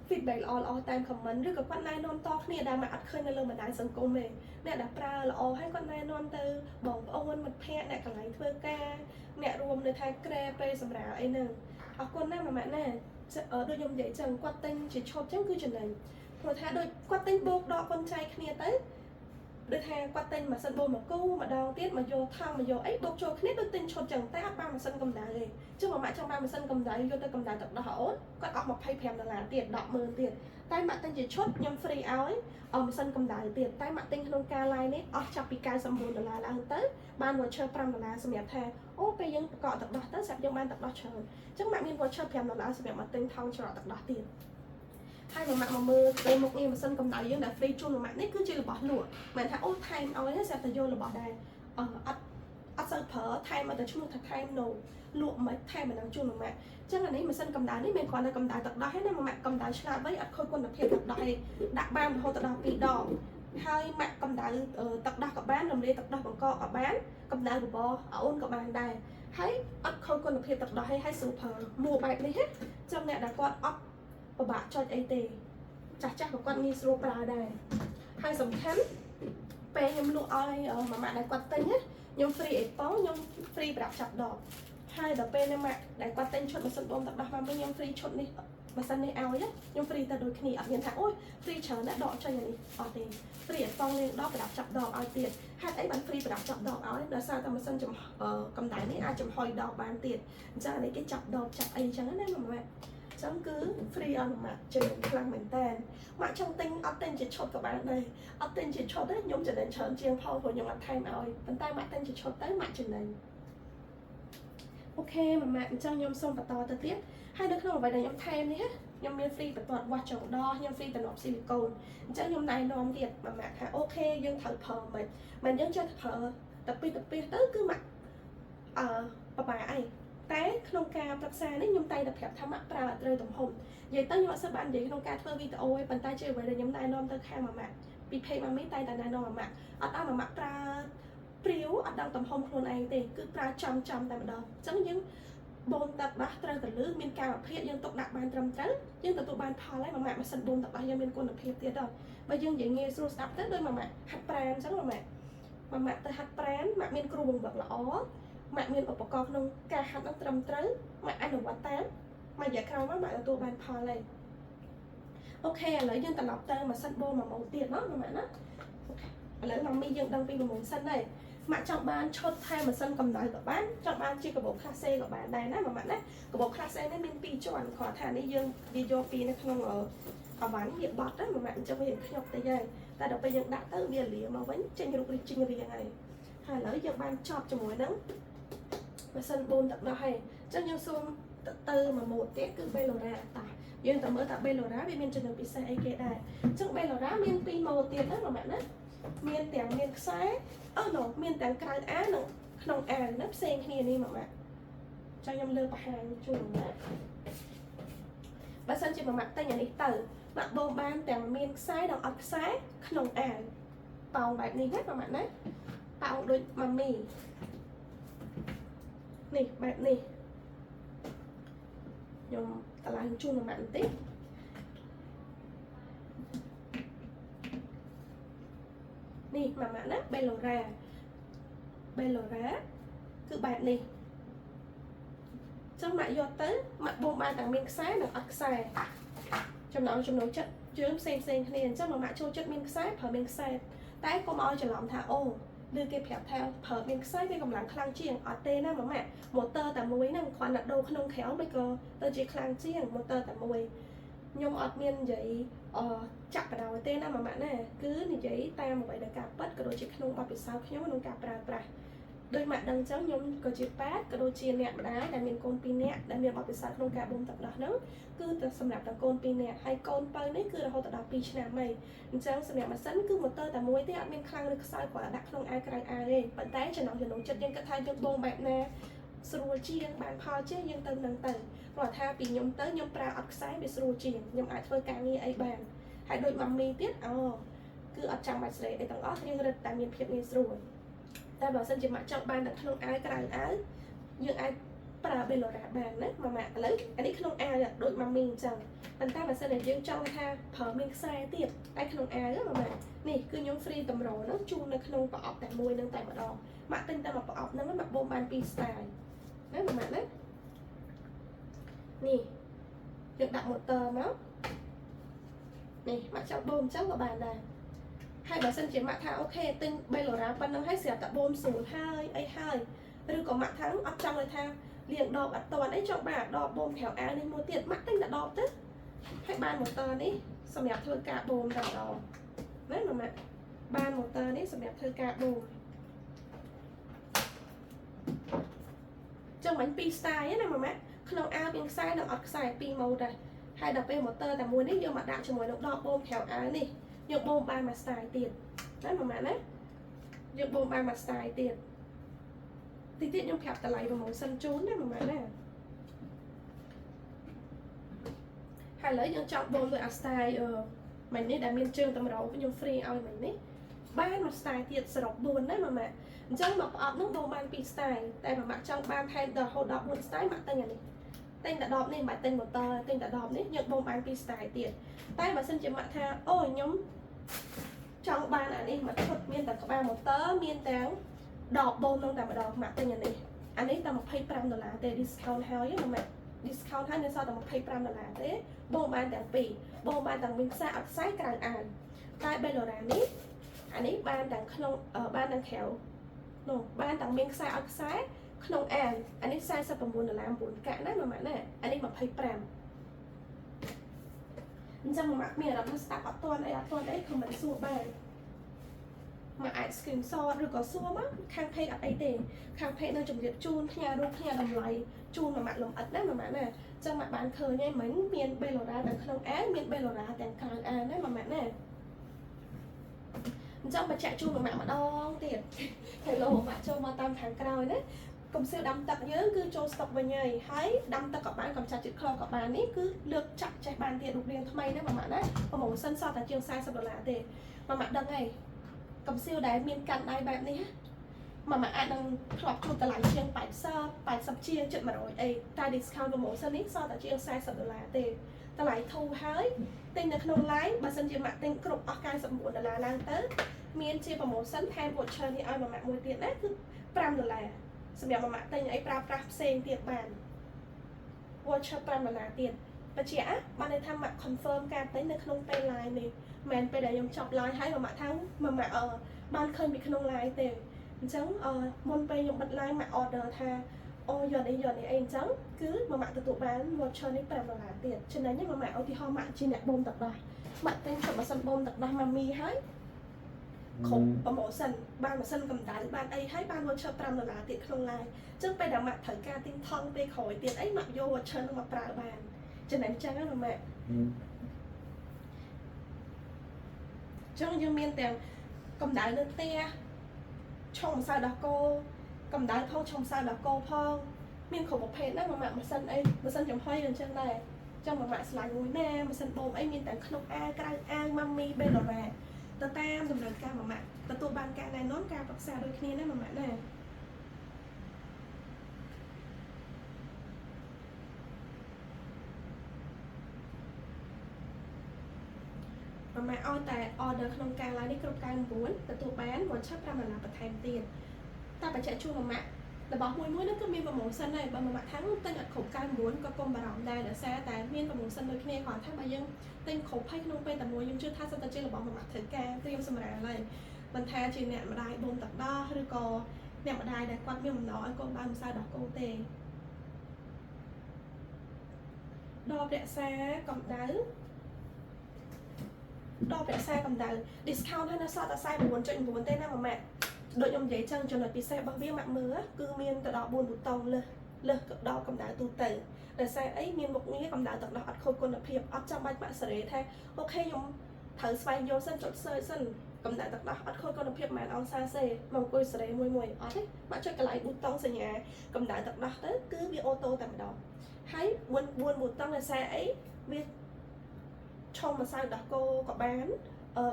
feedback ល្អល្អតាម comment ឬក៏គាត់ណែនាំតគ្នាដែលម៉ាក់អត់ឃើញនៅលើបណ្ដាញសង្គមទេអ្នកដែលប្រើល្អហើយគាត់ណែនាំទៅបងប្អូនមិត្តភ័ក្តិអ្នកកន្លែងធ្វើការអ្នករួមនៅថែក្រែពេលសម្រាលអីហ្នឹងអរគុណណាស់ម៉ាម៉ាក់ណាដូចខ្ញុំនិយាយចឹងគាត់ទិញជាឈុតចឹងគឺចំណេញព្រោះថាដូចគាត់ទិញបូកដកកូនចែកគ្នាទៅដូចថាគាត់ទិញម៉ាស៊ីនបូមមកគូម្ដងទៀតមកយកថង់មកយកអីបូកចូលគ្នាដូចទិញឈុតចឹងតែអត់បានម៉ាស៊ីនកម្ដៅទេចឹងម៉ាម៉ាក់ចង់បានម៉ាស៊ីនកម្ដៅយកទៅកម្ដៅទឹកដោះអូនគាត់អស់25ដុល្លារទៀត100000ទៀតតែម៉ាក់ទិញជាឈុតខ្ញុំ free ឲ្យអម៉ាស៊ីនកម្ដៅទៀតតែម៉ាក់ទិញក្នុងការ live នេះអស់ចាប់ពី99ដុល្លារឡើងទៅបាន voucher 5ដុល្លារសម្រាប់ថាអូពេលយើងប្រកបទឹកដោះទៅស្រាប់យើងបានទឹកដោះច្រើនអញ្ចឹងម៉ាក់មាន voucher 5ដុល្លារសម្រាប់មកទិញថង់ច្រកទឹកដោះទៀតហើយម៉ាម៉ាក់មកមើលទៅមុខងារម៉ាស៊ីនកម្ដៅយើងដែល free ជូនម៉ាម៉ាក់នេះគឺជារបស់លក់មិនថាអូថែមឲ្យទេស្រាប់តែយករបស់ដែរអឺអត់អត់សូវប្រើថែមមកតែឈ្មោះថាថែម no លក់មិនថែមអានឹងជូនម៉ាម៉ាក់អញ្ចឹងអានេះម៉ាស៊ីនកម្ដៅនេះមិនគ្រាន់តែកម្ដៅទឹកដោះទេណាម៉ាម៉ាក់កម្ដៅឆ្លាតវៃអត់ខូចគុណភាពទឹកដោះទេដាក់បានរហូតដល់2ដងហើយម៉ាក់កម្ដៅទឹកដោះក៏បានរំលាយទឹកដោះបង្កកក៏បានកម្ដៅបបរអូនក៏បានដែរហើយអត់ខូចគុណភាពទឹកដោះទេហើយស្រួលប្រើមួបែបនេះណាចឹងអ្នកដែលគាត់អត់ពិបាកចុចអីទេចាស់ចាស់ក៏គាត់ងាយស្រួលប្រើដែរហើយសំខាន់ពេលខ្ញុំលក់ឲ្យម៉ាម៉ាក់ដែលគាត់ទិញណាខ្ញុំ free អេប៉ុងខ្ញុំ free ប្រាប់ចាប់ដបហើយដល់ពេលនេះម៉ាក់ដែលគាត់ទិញឈុតម៉ាស៊ីនបូមទឹកដោះមកវិញខ្ញុំ free ឈុតនេះម៉ាស៊ីននេះឲ្យខ្ញុំ free ទៅដូចគ្នាអត់មានថាអូយ free ច្រើនណាស់ដកចេញអានេះអត់ទេ free អេប៉ុងលេងដកប្រដាប់ចាប់ដបឲ្យទៀតហេតុអីបាន free ប្រដាប់ចាប់ដបឲ្យដោយសារតែម៉ាស៊ីនចំកម្ដៅនេះអាចចំហុយដបបានទៀតអញ្ចឹងអានេះគេចាប់ដបចាប់អីអញ្ចឹងណាម៉ាម៉ាក់អញ្ចឹងគឺ free ឲ្យម៉ាក់ចំណេញខ្លាំងមែនតើម៉ាក់ចង់ទិញអត់ទិញជាឈុតក៏បានដែរអត់ទិញជាឈុតទេខ្ញុំចំណេញច្រើនជាងផលព្រោះខ្ញុំអត់ថែមឲ្យប៉ុន្តែម៉ាក់ទិញជាឈុតទៅម៉ាក់ចំណេញ OK ម៉ាម៉ាក់អញ្ចឹងខ្ញុំសូមបន្តទៅទៀតហើយនៅក្នុងអ្វីដែលខ្ញុំថែមនេះខ្ញុំមាន free បន្ទាត់វាស់ចុងដោះខ្ញុំ free តំណប់ស៊ីលីកូនអញ្ចឹងខ្ញុំណែនាំទៀតម៉ាម៉ាក់ថា OK យើងត្រូវប្រើមិនមិនយើងចេះប្រើតែពីទៅពីទៅគឺម៉ាក់អឺបបាអីតែក្នុងការប្រឹក្សានេះខ្ញុំតែងតែប្រាប់ថាម៉ាក់ប្រើឲ្យត្រូវទំហំនិយាយទៅខ្ញុំអត់សូវបាននិយាយក្នុងការធ្វើវីដេអូទេប៉ុន្តែជាអ្វីដែលខ្ញុំណែនាំទៅខាងម៉ាម៉ាក់ពី page ម៉ាមីតែងតែណែនាំម៉ាម៉ាក់អត់ឲ្យម៉ាម៉ាក់ប្រើព្រាវអត់ដឹងទំហំខ្លួនឯងទេគឺប្រើចំចំតែម្ដងអញ្ចឹងយើងបូមទឹកដោះត្រូវកលឺមានការវិភាគយើងទុកដាក់បានត្រឹមត្រូវយើងទទួលបានផលហើយម៉ាម៉ាក់ម៉ាស៊ីនបូមទឹកដោះយើងមានគុណភាពទៀតដល់បើយើងនិយាយងាយស្រួលស្ដាប់ទៅដូចម៉ាម៉ាក់ហាត់ប្រាណអញ្ចឹងម៉ាម៉ាក់ម៉ាម៉ាក់ទៅហាត់ប្រាណម៉ាក់មានគ្រូបង្វឹកល្អម៉ាក់មានឧបករណ៍ក្នុងការហាត់នឹងត្រឹមត្រូវម៉ាក់អនុវត្តតាមមួយរយៈក្រោយមកម៉ាក់ទទួលបានផលហើយ OK ឥឡូវយើងត្រឡប់ទៅម៉ាស៊ីនបូមមួយម៉ូទៀតណោះម៉ាម៉ាក់ណា OK ឥឡូវម៉ាមីយើងដឹងពីប្រម៉ូសិនហើយម៉ាក់ចង់បានឈុតថែមម៉ាស៊ីនកម្ដៅក៏បានចង់បានជាកាបូប class A ក៏បានដែរណាម៉ាម៉ាក់ណាកាបូប class A នេះមាន2ជាន់គ្រាន់ថានេះយើងវាយកពីនៅក្នុងអវ៉ាន់វាបត់ណាម៉ាម៉ាក់អញ្ចឹងវាខ្ញុកតិចហើយតែដល់ពេលយើងដាក់ទៅវាលាមកវិញចេញរូបរាងចេញរាងហើយហើយឥឡូវយើងបានចប់ជាមួយនឹងម៉ាស៊ីនបូមទឹកដោះហើយអញ្ចឹងយើងសូមទៅមួយម៉ូតទៀតគឺ Bellora តាយើងតើមើលតា Bellora វាមានចំណុចពិសេសអីគេដែរអញ្ចឹង Bellora មាន2ម៉ូតទៀតណាម៉ាម៉ាក់ណាមានទាំងមានខ្សែអឺ no មានទាំងក្រៅអាវនិងក្នុងអាវណាផ្សេងគ្នានេះម៉ាម៉ាក់ចាំខ្ញុំលើកបង្ហាញជូនណាបើសិនជាម៉ាម៉ាក់ទិញអានេះទៅម៉ាក់បូមបានទាំងមានខ្សែនិងអត់ខ្សែក្នុងអាវប៉ោងបែបនេះណាម៉ាម៉ាក់ណាប៉ោងដូចម៉ាមី នេះបែបនេះខ្ញុំតឡើងជូនមួយម៉ាក់បន្តិចនេះមួយម៉ាក់ណា Bellora Bellora គឺបែបនេះចឹងម៉ាក់យកទៅម៉ាក់បូមបានទាំងមានខ្សែនិងអត់ខ្សែចំណងចំណូលចិត្តយើងផ្សេងផ្សេងគ្នាអញ្ចឹងម៉ាក់ចូលចិត្តមានខ្សែប្រើមានខ្សែតែកុំឲ្យច្រឡំថាអូឬគេប្រាប់ថាប្រើមានខ្សែវាកម្លាំងខ្លាំងជាងអត់ទេណាម៉ាក់ motor តែមួយហ្នឹងគ្រាន់តែដូរក្នុងក្រៅមិនក៏ទៅជាខ្លាំងជាង motor តែមួយខ្ញុំអត់មាននិយាយអចាក់បដោយទេណាម៉ាក់ណាគឺនិយាយតាមអ្វីដែលការពិតក៏ដូចជាក្នុងបទពិសោធន៍ខ្ញុំក្នុងការប្រើប្រាស់ដោយម៉ាក់ដឹងចឹងខ្ញុំក៏ជាប៉ាក៏ដូចជាអ្នកម្ដាយដែលមានកូន2នាក់ដែលមានបទពិសោធន៍ក្នុងការបូមទឹកដោះហ្នឹងគឺតែសម្រាប់តែកូន2នាក់ហើយកូនបើនេះគឺរហូតដល់2ឆ្នាំហើយអញ្ចឹងសម្រាប់ម៉ាស៊ីនគឺ motor តែមួយទេអត់មានខ្លាំងឬខ្សោយគ្រាន់តែដាក់ក្នុងអាវក្រៅអាវទេប៉ុន្តែចំណងចំណូលចិត្តយើងគិតថាយើងបូមបែបណាស្រួលជាងបានផលជាងយើងទៅនឹងទៅព្រោះថាពីខ្ញុំទៅខ្ញុំប្រើអត់ខ្សែវាស្រួលជាងខ្ញុំអាចធ្វើការងារអីបានហើយដូចម៉ាមីទៀតអូគឺអត់ចាំបាច់ស្រេអីទាំងអស់យើងរឹតតែមានភាពងាយស្រួលតែបើសិនជាម៉ាក់ចង់បានតែក្នុងអាវក្រៅអាវយើងអាចប្រើ Bellora បានណាម៉ាម៉ាឥឡូវអានេះក្នុងអាវដូចម៉ាមីអញ្ចឹងប៉ុន្តែបើសិនជាយើងចង់ថាប្រើមានខ្សែទៀតតែក្នុងអាវម៉ាម៉ានេះគឺខ្ញុំ free តម្រូហ្នឹងជូននៅក្នុងប្រអប់តែមួយនឹងតែម្ដងម៉ាក់ទិញតែមួយប្រអប់ហ្នឹងម៉ាក់បូមបាន2 style ណាម៉ាម៉ាណានេះយើងដាក់ motor មកនេះម៉ាក់ចង់បូមអញ្ចឹងក៏បានដែរហើយបើសិនជាម៉ាក់ថា OK ទិញ Bellora ប៉ុណ្ណឹងហើយស្រាប់តែបូមស្រួលហើយអីហើយឬក៏ម៉ាក់ថាអត់ចង់ឲ្យថាលាងដបអត់តាន់អីចង់បានដបបូមក្រៅអាវនេះមួយទៀតម៉ាក់ទិញតែដបទៅហើយបាន motor នេះសម្រាប់ធ្វើការបូមតែម្ដងណាម៉ាម៉ាក់បាន motor នេះសម្រាប់ធ្វើការបូមចឹងមិញពីរ style ណាម៉ាម៉ាក់ក្នុងអាវមានខ្សែនិងអត់ខ្សែពីរម៉ូដដែរហើយដល់ពេល motor តែមួយនេះយកមកដាក់ជាមួយនឹងដបបូមក្រៅអាវនេះយកបូមបានមួយ style ទៀតណាម៉ាម៉ាក់ណាយកបូមបានមួយ style ទៀតតិចទៀតខ្ញុំប្រាប់តម្លៃ promotion ជូនណាម៉ាម៉ាក់ណាហើយឥឡូវយើងចង់បូមដោយអា style អឺមិញនេះដែលមានជើងតម្រខ្ញុំ free ឲ្យមិញនេះបានមួយ style ទៀតសរុប4ណាម៉ាម៉ាក់អញ្ចឹងមកប្រអប់ហ្នឹងបូមបាន2 style តែម៉ាម៉ាក់ចង់បានថែមដល់រហូតដល់4 style ម៉ាក់ទិញអានេះទិញតែដបនេះមិនបាច់ទិញ motor ទិញតែដបនេះយើងបូមបាន2 style ទៀតតែបើសិនជាម៉ាក់ថាអូខ្ញុំចង់បានអានេះមួយឈុតមានតែក្បាល motor មានទាំងដបបូមនឹងតែម្ដងម៉ាក់ទិញអានេះអានេះតែ25ដុល្លារទេ discount ហើយណាម៉ាក់ discount ហើយនៅសល់តែ25ដុល្លារទេបូមបានទាំងពីរបូមបានទាំងមានខ្សែអត់ខ្សែក្រៅអាវតែ Bellora នេះអានេះបានទាំងក្នុងបានទាំងក្រៅនោះបានទាំងមានខ្សែអត់ខ្សែក្នុងអាវអានេះ49ដុល្លារ9កាក់ណាម៉ាម៉ាក់ណាអានេះ25អញ្ចឹងម៉ាក់មានអារម្មណ៍ថាស្ដាប់អត់ទាន់អីអត់ទាន់អី comment សួរបានមកអាច screenshot ឬក៏សួរមកខាង page អត់អីទេខាង page នឹងជម្រាបជូនផ្ញើរូបផ្ញើតម្លៃជូនមួយម៉ាក់លំអិតណាមួយម៉ាក់ណាចឹងម៉ាក់បានឃើញហើយមិញមាន Bellora ទាំងក្នុងអាវមាន Bellora ទាំងក្រៅអាវណាមួយម៉ាក់ណាអញ្ចឹងបញ្ជាក់ជូនមួយម៉ាក់ម្ដងទៀត Hello ម៉ាក់ចូលមកតាមខាងក្រោយណាកុំសៀវដាំទឹកយើងគឺចូលស្តុកវិញហើយហើយដាំទឹកក៏បានកំចាត់ជាតិក្លក៏បាននេះគឺលើកចាក់ចេះបានទៀតរូបរាងថ្មីណាម៉ាក់ណា promotion សល់តែជាង40ដុល្លារទេម៉ាក់ដឹងហើយកំសៀវដែលមានកាន់ដៃបែបនេះម៉ាក់អាចនឹងធ្លាប់ជួបតម្លៃជាង80 80ជាងជិត100អីតែ discount promotion នេះសល់តែជាង40ដុល្លារទេតម្លៃធូរហើយទិញនៅក្នុង live បើសិនជាម៉ាក់ទិញគ្រប់អស់99ដុល្លារឡើងទៅមានជា promotion ថែម voucher នេះឲ្យម៉ាក់មួយទៀតណាគឺ5ដុល្លារសម្រាប់ម៉ាក់ទិញអីប្រើប្រាស់ផ្សេងទៀតបាន voucher 5ដុល្លារទៀតបញ្ជាក់បានន័យថាម៉ាក់ confirm ការទិញនៅក្នុងពេល live នេះមិនមែនពេលដែលខ្ញុំចប់ live ហើយម៉ាក់ថាម៉ាក់អឺបានឃើញពីក្នុង live ទេអញ្ចឹងអឺមុនពេលខ្ញុំបិទ live ម៉ាក់ order ថាអូយកនេះយកនេះអីអញ្ចឹងគឺម៉ាក់ទទួលបាន voucher នេះ5ដុល្លារទៀតចំណេញម៉ាក់ឧទាហរណ៍ម៉ាក់ជាអ្នកបូមទឹកដោះម៉ាក់ទិញឈុតម៉ាស៊ីនបូមទឹកដោះម៉ាមីហើយគ្រប់ promotion បានម៉ាស៊ីនកម្ដៅបានអីហើយបាន voucher 5ដុល្លារទៀតក្នុង live អញ្ចឹងពេលដែលម៉ាក់ត្រូវការទិញថង់ពេលក្រោយទៀតអីម៉ាក់យក voucher នោះមកប្រើបានចំណេញចឹងណាម៉ាក់អញ្ចឹងយើងមានទាំងកម្ដៅនៅផ្ទះឆុងម្សៅដោះគោកម្ដៅផងឆុងម្សៅដោះគោផងមានគ្រប់ប្រភេទណាម៉ាក់ម៉ាស៊ីនអីម៉ាស៊ីនចំហុយអញ្ចឹងដែរចឹងម៉ាក់ស្លាញ់មួយណាម៉ាស៊ីនបូមអីមានទាំងក្នុងអាវក្រៅអាវម៉ាមី Bellora ទៅតាមតម្រូវការម៉ាក់ទទួលបានការណែនាំការប្រឹក្សាដូចគ្នាណាម៉ាក់ណា ម៉ាក់ឲ្យតែ order ក្នុងការ live នេះគ្រប់99ទទួលបាន voucher 5ដុល្លារបន្ថែមទៀតតែបញ្ជាក់ជូនម៉ាម៉ាក់របស់មួយមួយហ្នឹងគឺមាន promotion ដែរបើម៉ាម៉ាក់ថាទិញអត់គ្រប់99ក៏កុំបារម្ភដែរដោយសារតែមាន promotion ដូចគ្នាគ្រាន់ថាបើយើងទិញគ្រប់ហើយក្នុងពេលតែមួយខ្ញុំជឿថាសុទ្ធតែជារបស់ម៉ាម៉ាក់ត្រូវការត្រៀមសម្រាលហើយមិនថាជាអ្នកម្ដាយបូមទឹកដោះឬក៏អ្នកម្ដាយដែលគាត់មានបំណងឲ្យកូនបានម្សៅដោះគោទេដបរក្សាកម្ដៅដបរក្សាកម្ដៅ discount ហើយនៅសល់តែ49.9ទេណាម៉ាម៉ាក់ដូចខ្ញុំនិយាយចឹងចំណុចពិសេសរបស់វាម៉ាក់មើលគឺមានទៅដល់4ប៊ូតុងលើសលើសដល់កម្ដៅទូទៅដោយសារអីមានមុខងារកម្ដៅទឹកដោះអត់ខូចគុណភាពអត់ចាំបាច់ម៉ាក់សេរីថា OK ខ្ញុំត្រូវស្វែងយល់សិនចុច search សិនកម្ដៅទឹកដោះអត់ខូចគុណភាពប៉ុន្មានអង្សាសេមកអង្គុយសេរីមួយមួយអត់ទេម៉ាក់ចុចកន្លែងប៊ូតុងសញ្ញាកម្ដៅទឹកដោះទៅគឺវា auto តែម្ដងហើយ4 4ប៊ូតុងដោយសារអីវាឆុងម្សៅដោះគោក៏បាន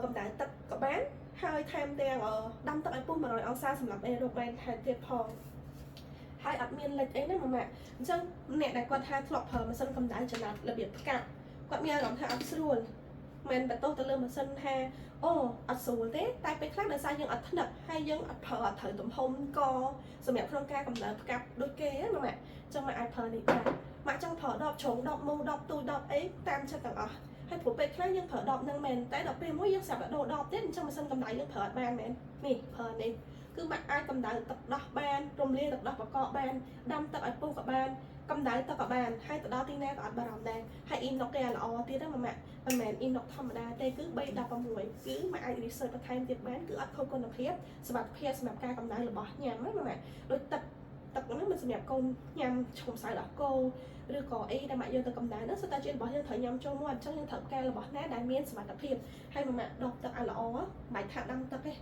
កម្ដៅទឹកក៏បានហើយថែមទាំងដាំទឹកឲ្យពុះ100អង្សាសម្រាប់អេរ៉ូបានថែមទៀតផងហើយអត់មានលិចអីណាម៉ាម៉ាអញ្ចឹងអ្នកដែលគាត់ថាធ្លាប់ប្រើម៉ាស៊ីនកម្ដៅចល័តរបៀបផ្កាប់គាត់មានអារម្មណ៍ថាអត់ស្រួលមិនបន្ទោសទៅលើម៉ាស៊ីនថាអូអត់ស្រួលទេតែពេលខ្លះដោយសារយើងអត់ថ្នឹកហើយយើងអត់ប្រើអត់ត្រូវទំហំកសម្រាប់ក្នុងការកម្ដៅផ្កាប់ដូចគេណាម៉ាម៉ាចឹងមកអាចប្រើនេះបានម៉ាក់ចង់ប្រើដបជ្រុងដបមូដបទូដបអីតាមចិត្តទាំងអស់ហើយព្រោះពេលខ្លះយើងប្រើដបនឹងមែនតែដល់ពេលមួយយើងស្រាប់តែដូរដបទៀតអញ្ចឹងម៉ាស៊ីនកម្ដៅយើងប្រើអត់បានមែននេះប្រើនេះគឺម៉ាក់អាចកម្ដៅទឹកដោះបានរំលាយទឹកដោះបកកបានដាំទឹកឲ្យពុះក៏បានកម្ដៅទឹកក៏បានហើយទៅដល់ទីណាក៏អត់បារម្ភដែរហើយ inox គេល្អទៀតណាម៉ាម៉ាក់មិនមែន inox ធម្មតាទេគឺ316គឺម៉ាក់អាច research បន្ថែមទៀតបានគឺអត់ខូចគុណភាពសុវត្ថិភាពសម្រាប់ការកម្ដៅរបស់ញ៉ាំណាម៉ាម៉ាក់ដូចទឹកទឹកហ្នឹងមិនសម្រាប់កូនញ៉ាំឈុំម្សៅដោះគោឬក៏អីដែលម៉ាក់យកទៅកម្ដៅហ្នឹងសុទ្ធតែជារបស់យើងត្រូវញ៉ាំចូលមកអញ្ចឹងយើងត្រូវការរបស់ណាដែលមានសុវត្ថិភាពហើយម៉ាម៉ាក់ដបទឹកឲ្យល្អមិនបាច់ថាដាំទឹកទេ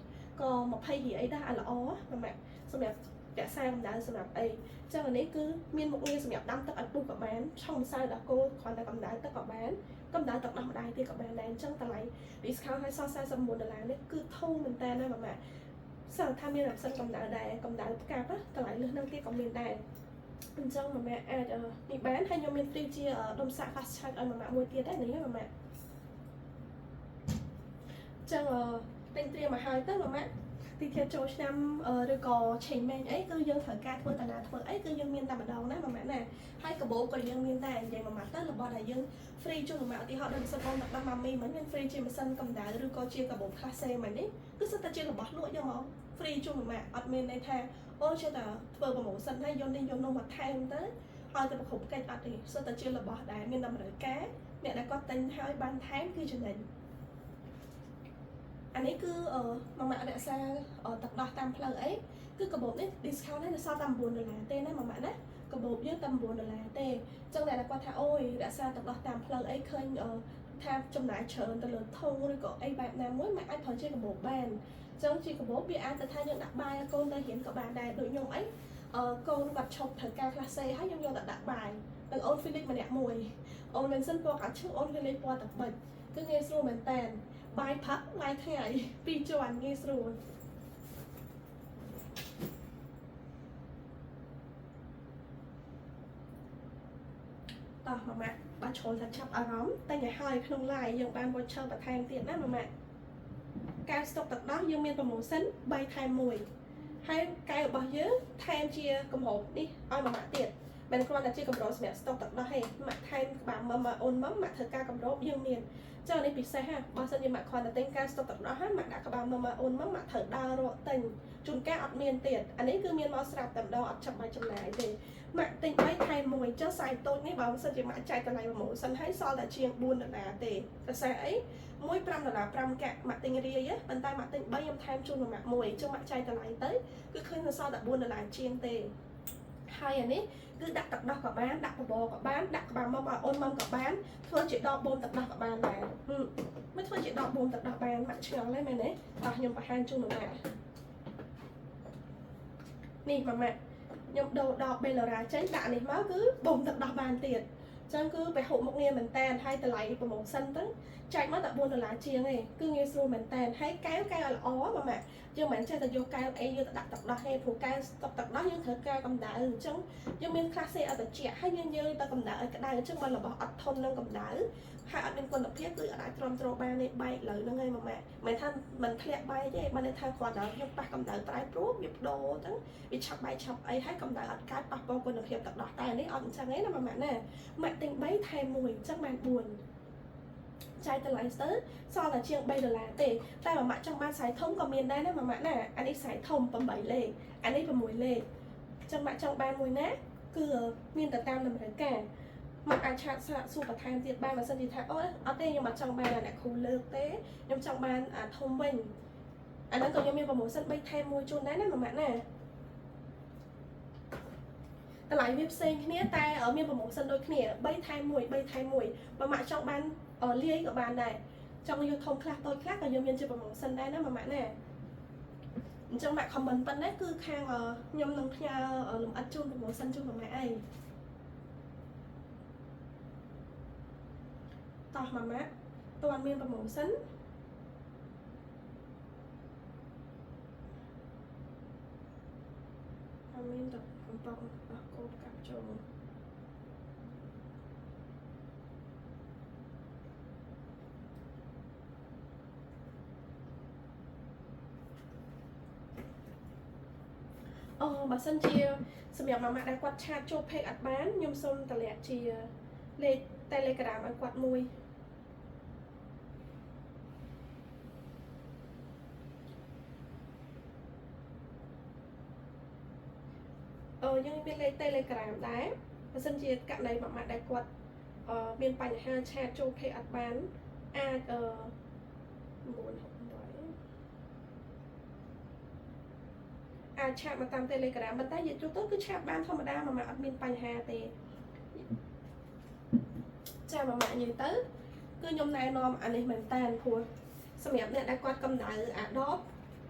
ក៏20រៀលអីដែរឲ្យល្អម៉ាម៉ាក់សម្រាប់រក្សាកម្ដៅសម្រាប់អីចឹងអានេះគឺមានមុខងារសម្រាប់ដាំទឹកឲ្យពុះក៏បានឆុងម្សៅដោះគោគ្រាន់តែកម្ដៅទឹកក៏បានកម្ដៅទឹកដោះម្ដាយទៀតក៏បានដែរអញ្ចឹងតម្លៃ discount ឲ្យសល់49ដុល្លារនេះគឺធូរមែនតើណាម៉ាម៉ាក់សឹងថាមានម៉ាស៊ីនកម្ដៅដែរកម្ដៅផ្កាប់តម្លៃលើសនឹងទៀតក៏មានដែរអញ្ចឹងម៉ាម៉ាក់អាចនេះបានហើយខ្ញុំមាន free ជាដុំសាក fast charge ឲ្យម៉ាម៉ាក់មួយទៀតដែរនេះម៉ាម៉ាក់អញ្ចឹងទិញត្រៀមមកហើយទៅម៉ាម៉ាក់ទីធាចូលឆ្នាំឬក៏ឆេងម៉េងអីគឺយើងត្រូវការធ្វើតាណាធ្វើអីគឺយើងមានតែម្ដងណាម៉ាម៉ាក់ណាហើយកបោក៏យើងមានដែរនិយាយម៉ាម៉ាក់ទៅរបស់ដែលយើង free ជូនម៉ាក់ឧទាហរណ៍ដូចម៉ាស៊ីនបងទឹកដោះម៉ាមីមិញមាន free ជាម៉ាស៊ីនកម្ដៅឬក៏ជាកាបូបខ្លះសេមិញនេះគឺសិតតែជារបស់លក់យកមក free ជូនម៉ាក់អត់មានន័យថាអូចេះតែធ្វើ promotion ហើយយកនេះយកនោះមកថែមទៅឲ្យតែប្រគ្រប់កិច្ចអត់ទេសិតតែជារបស់ដែលមានតម្រូវការអ្នកដែលគាត់ទិញហើយបានថែមគឺចំណេញអានេះគឺម៉ាម៉ាក់រក្សាទឹកដោះតាមផ្លូវអីគឺកាបូបនេះ discount ហើយនៅសល់តែ9ដុល្លារទេណាម៉ាម៉ាក់ណាកាបូបយើងតែ9ដុល្លារទេចឹងតែគាត់ថាអូយរក្សាទឹកដោះតាមផ្លូវអីឃើញថាចំណាយច្រើនទៅលើធុងឬក៏អីបែបណាមួយមិនអាចប្រើជាកាបូបបានចឹងជាកាបូបវាអាចទៅថាយើងដាក់បាយកូនទៅរៀនក៏បានដែរដូចខ្ញុំអីកូនគាត់ឈប់ត្រូវការខ្លះសេហើយខ្ញុំយកទៅដាក់បាយនិងអូន Felix ម្នាក់មួយអូន Vincent ពណ៌កាឈឺអូន Felix ពណ៌ទឹកបិចគឺងាយស្រួលមែនតើបាយផឹកបាយថ្ងៃពីរជាន់ងាយស្រួលតោះម៉ាម៉ាក់បើជ្រុលថាចាប់អារម្មណ៍តែញឲ្យហើយក្នុង live យើងបាន voucher បន្ថែមទៀតណាម៉ាម៉ាក់កែវស្តុកទឹកដោះយើងមាន promotion 3ថែម1ហើយកែវរបស់យើងថែមជាកម្របនេះឲ្យម៉ាម៉ាក់ទៀតមិនគ្រាន់តែជាកម្របសម្រាប់ស្តុកទឹកដោះទេម៉ាក់ថែមក្បាលមមអូនមមម៉ាក់ធ្វើការកម្របយើងមានចឹងនេះពិសេសហ่ะបើសិនជាម៉ាក់គ្រាន់តែទិញកែវស្តុកទឹកដោះហ្នឹងម៉ាក់ដាក់ក្បាលមមអូនមមម៉ាក់ត្រូវដើររកទិញជួនកាលអត់មានទៀតអានេះគឺមានមកស្រាប់តែម្ដងអត់ចាំបាច់ចំណាយទេម៉ាក់ទិញ3ថែម1ចឹងសាយតូចនេះបើមិនសិនជាម៉ាក់ចែកតម្លៃ promotion ហើយសល់តែជាង4ដុល្លារទេកសែអីមួយ5ដុល្លារ5កាក់ម៉ាក់ទិញរាយប៉ុន្តែម៉ាក់ទិញ3ខ្ញុំថែមជូនមួយម៉ាក់មួយចឹងម៉ាក់ចែកតម្លៃទៅគឺឃើញសល់តែ4ដុល្លារជាងទេហើយអានេះគឺដាក់ទឹកដោះក៏បានដាក់បបរក៏បានដាក់ក្បាលមុំឲ្យអូនមុំក៏បានធ្វើជាដបបូមទឹកដោះក៏បានដែរមិនធ្វើជាដបបូមទឹកដោះបានម៉ាក់ឆ្ងល់ហើយមែនទេតោះខ្ញុំបង្ហាញជូនមួយម៉ាក់នេះមួយម៉ាក់ខ្ញុំដូរដបបេឡូរ៉ាចេញដាក់នេះមកគឺបូមទឹកដោះបានទៀត ចឹងគឺពហុមុខងារមែនតែនហើយតម្លៃ promotion ទៅចែកមកតែ4ដុល្លារជាងឯងគឺងាយស្រួលមែនតែនហើយកែវកែវឲ្យល្អម៉ាម៉ាយើងមិនមែនចេះតែយកកែវអីយកទៅដាក់ទឹកដោះទេព្រោះកែវស្តុកទឹកដោះយើងត្រូវការកម្ដៅអញ្ចឹងយើងមានខ្លះសេអត់ត្រជាក់ហើយយើងយកទៅកម្ដៅឲ្យក្ដៅអញ្ចឹងបើរបស់អត់ធន់នឹងកម្ដៅហើយអត់មានគុណភាពគឺអត់អាចទ្រាំទ្របានទេបែកលើហ្នឹងឯងម៉ាម៉ាមិនថាមិនធ្លាក់បែកទេបានន័យថាគ្រាន់តែយើងប៉ះកម្ដៅប្រែប្រួលវាបដូរទៅវាឆាប់បែកឆាប់អីហើយកម្ដៅអត់កើតប៉ះពាល់គុណភាពទឹកដោះតែនេះអត់អញ្ចឹងទេណាម៉ាម៉ាណាម៉ាក់ទិញ3ថែម1អញ្ចឹងបាន4ចាយតម្លៃស្ទើសល់តែជាង3ដុល្លារទេតែម៉ាម៉ាក់ចង់បានខ្សែធំក៏មានដែរណាម៉ាម៉ាក់ណាអានេះខ្សែធំ8លេខអានេះ6លេខអញ្ចឹងម៉ាក់ចង់បានមួយណាគឺមានតែតាមតម្រូវការម៉ាក់អាច chat សាកសួរបន្ថែមទៀតបានបើសិនជាថាអូអត់ទេខ្ញុំអត់ចង់បានអាអ្នកគ្រូលើកទេខ្ញុំចង់បានអាធំវិញអាហ្នឹងក៏ខ្ញុំមាន promotion 3ថែម1ជូនដែរណាម៉ាម៉ាក់ណាតម្លៃវាផ្សេងគ្នាតែមាន promotion ដូចគ្នា3ថែម1 3ថែម1បើម៉ាក់ចង់បានលាយក៏បានដែរចង់យកធំខ្លះតូចខ្លះក៏យើងមានជា promotion ដែរណាម៉ាម៉ាក់ណាអញ្ចឹងម៉ាក់ comment ប៉ុណ្ណេះគឺខាងខ្ញុំនឹងផ្ញើលំអិតជូន promotion ជូនម៉ាម៉ាក់អីតោះម៉ាម៉ាក់តើមាន promotion អត់មានតែកំប៉ុងអស់គោកាប់ចូលអូបើសិនជាសម្រាប់ម៉ាម៉ាដែលគាត់ chat ចូល page អត់បានខ្ញុំសូមតម្លាក់ជាលេខ Telegram ឲ្យគាត់មួយអឺយើងមានលេខ Telegram ដែរបើសិនជាករណីម៉ាម៉ាដែលគាត់អឺមានបញ្ហា chat ចូល page អត់បានអាចអឺ968អាច chat មកតាម Telegram ប៉ុន្តែនិយាយទូទៅគឺ chat បានធម្មតាម៉ាម៉ាអត់មានបញ្ហាទេចាម៉ាម៉ានិយាយទៅគឺខ្ញុំណែនាំអានេះមែនតើព្រោះសម្រាប់អ្នកដែលគាត់កម្ដៅអាដប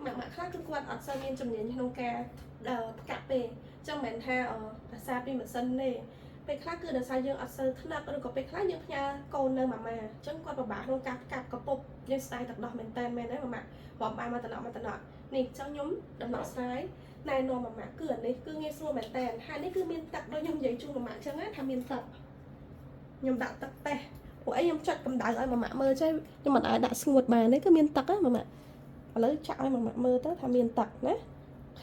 ម៉ាក់ម៉ាក់ខ្លះគឺគាត់អត់សូវមានជំនាញក្នុងការផ្កាក់ទេចឹងមិនមែនថាអាសាពីម៉ាស៊ីនទេពេលខ្លះគឺដោយសារយើងអត់សូវថ្នាក់ឬក៏ពេលខ្លះយើងផ្ញើកូននៅម៉ាម៉ាអញ្ចឹងគាត់ពិបាកក្នុងការផ្កាប់កពុបយើងស្ដាយទឹកដោះមែនតើមែនទេម៉ាម៉ារាប់បានមកតំណក់មកតំណក់នេះអញ្ចឹងខ្ញុំដំណោះស្រាយណែនាំម៉ាម៉ាគឺអានេះគឺងាយស្រួលមែនតើហើយនេះគឺមានទឹកដូចខ្ញុំនិយាយជូនម៉ាម៉ាអញ្ចឹងណាថាមានទឹកខ្ញុំដាក់ទឹកតេះព្រោះអីខ្ញុំចាត់កម្ដៅឲ្យម៉ាម៉ាមើលចេះខ្ញុំមិនអាចដាក់ស្ងួតបានទេគឺមានទឹកណាម៉ាម៉ាឥឡូវចាក់ឲ្យម៉ាម៉ាមើលទៅថាមានទឹកណា OK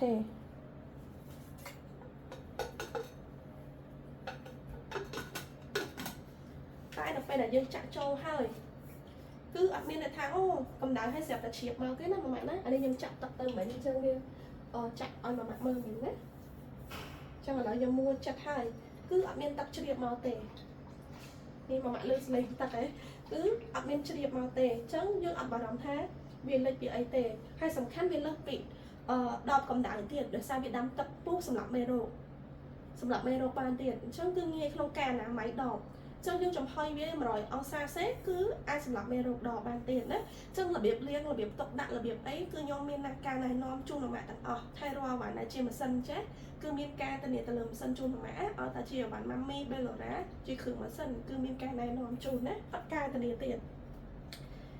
តែដល់ពេលដែលយើងចាក់ចូលហើយគឺអត់មានអ្នកថាអូកម្ដៅឲ្យស្រាប់តែជ្រាបមកទេណាម៉ាម៉ាណាអានេះខ្ញុំចាក់ទឹកទៅមិញអញ្ចឹងវាចាក់ឲ្យម៉ាម៉ាមើលមិញណាអញ្ចឹងឥឡូវខ្ញុំមួចិត្តហើយគឺអត់មានទឹកជ្រាបមកទេនេះម៉ាម៉ាលើសលេងទឹកឯងគឺអត់មានជ្រាបមកទេអញ្ចឹងយើងអត់បារម្ភថាវាលិចពីអីទេហើយសំខាន់វាលើសពីដបកម្ដៅទៀតដោយសារវាដាំទឹកពុះសម្រាប់មេរោគសម្រាប់មេរោគបានទៀតអញ្ចឹងគឺងាយក្នុងការអនាម័យដបចឹងយើងចំហុយវា100អង្សាសេគឺអាចសម្រាប់មេរោគដបបានទៀតណាចឹងរបៀបលាងរបៀបទុកដាក់របៀបអីគឺខ្ញុំមានការណែនាំជូនម៉ាក់ទាំងអស់ហើយរាល់អីវ៉ាន់ដែលជាម៉ាស៊ីនចេះគឺមានការធានាទៅលើម៉ាស៊ីនជូនម៉ាក់ឲ្យតែជាអីវ៉ាន់ម៉ាមីបេឡូរ៉ាជាគ្រឿងម៉ាស៊ីនគឺមានការណែនាំជូនណាអត់ការធានាទៀត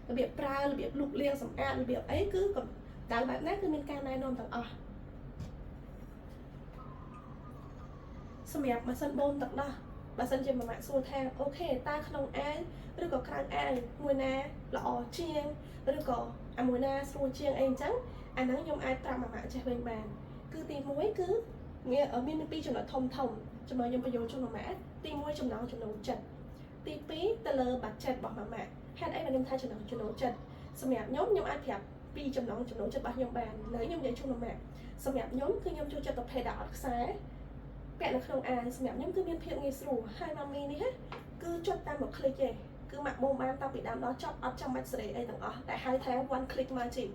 របៀបប្រើរបៀបលូកលាងសម្អាតរបៀបអីគឺកម្ដៅបែបណាគឺមានការណែនាំទាំងអស់សម្រាប់ម៉ាស៊ីនបូមទឹកដោះបើសិនជាម៉ាម៉ាក់សួរថា OK តើក្នុងអាវឬក៏ក្រៅអាវមួយណាល្អជាងឬក៏អាមួយណាស្រួលជាងអីអញ្ចឹងអាហ្នឹងខ្ញុំអាចប្រាប់ម៉ាម៉ាក់ចេះវិញបានគឺទី1គឺមានពីរចំណុចធំធំចំណុចខ្ញុំបញ្យល់ជូនម៉ាម៉ាក់ទី1ចំណងចំណូលចិត្តទី2ទៅលើ budget របស់ម៉ាម៉ាក់ហេតុអីបានខ្ញុំថាចំណងចំណូលចិត្តសម្រាប់ខ្ញុំខ្ញុំអាចប្រាប់ពីចំណងចំណូលចិត្តរបស់ខ្ញុំបានលើខ្ញុំនិយាយជូនម៉ាម៉ាក់សម្រាប់ខ្ញុំគឺខ្ញុំចូលចិត្តប្រភេទដែលអត់ខ្សែពាក់នៅក្នុងអាវសម្រាប់ខ្ញុំគឺមានភាពងាយស្រួលហើយម៉ាមីនេះគឺចុចតាមមួយ click ទេគឺម៉ាក់បូមបានតាំងពីដើមដល់ចប់អត់ចាំបាច់សេរីអីទាំងអស់តែហៅថា one click magic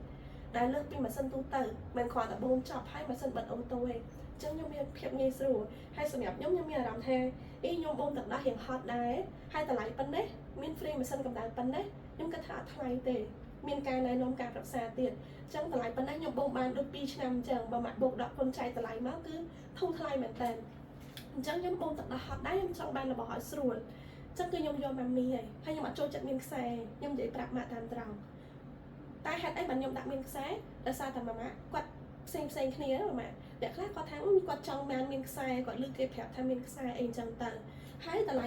ដែលលើសពីម៉ាស៊ីនទូទៅមិនគ្រាន់តែបូមចប់ហើយម៉ាស៊ីនបិទ auto ទេអញ្ចឹងខ្ញុំមានភាពងាយស្រួលហើយសម្រាប់ខ្ញុំខ្ញុំមានអារម្មណ៍ថាអីខ្ញុំបូមទឹកដោះរៀងហត់ដែរហើយតម្លៃប៉ុណ្ណេះមាន free ម៉ាស៊ីនកម្ដៅប៉ុណ្ណេះខ្ញុំគិតថាអត់ថ្លៃទេមានការណែនាំការប្រឹក្សាទៀតអញ្ចឹងតម្លៃប៉ុណ្ណេះខ្ញុំបូមបានដូច2ឆ្នាំអញ្ចឹងបើម៉ាក់បូកដកគុណចែកតម្លៃមកគឺធូរថ្លៃមែនតើអញ្ចឹងខ្ញុំបូមទឹកដោះហត់ដែរខ្ញុំចង់បានរបស់ឲ្យស្រួល ចឹងគឺខ្ញុំយកម៉ាមីហើយហើយខ្ញុំអត់ចូលចិត្តមានខ្សែខ្ញុំនិយាយប្រាប់ម៉ាក់តាមត្រង់តែហេតុអីបានខ្ញុំដាក់មានខ្សែដោយសារតែម៉ាម៉ាគាត់ផ្សេងផ្សេងគ្នាម៉ាម៉ាអ្នកខ្លះគាត់ថាគាត់ចង់បានមានខ្សែគាត់ឮគេប្រាប់ថាមានខ្សែអីចឹងទៅហើយតម្លៃ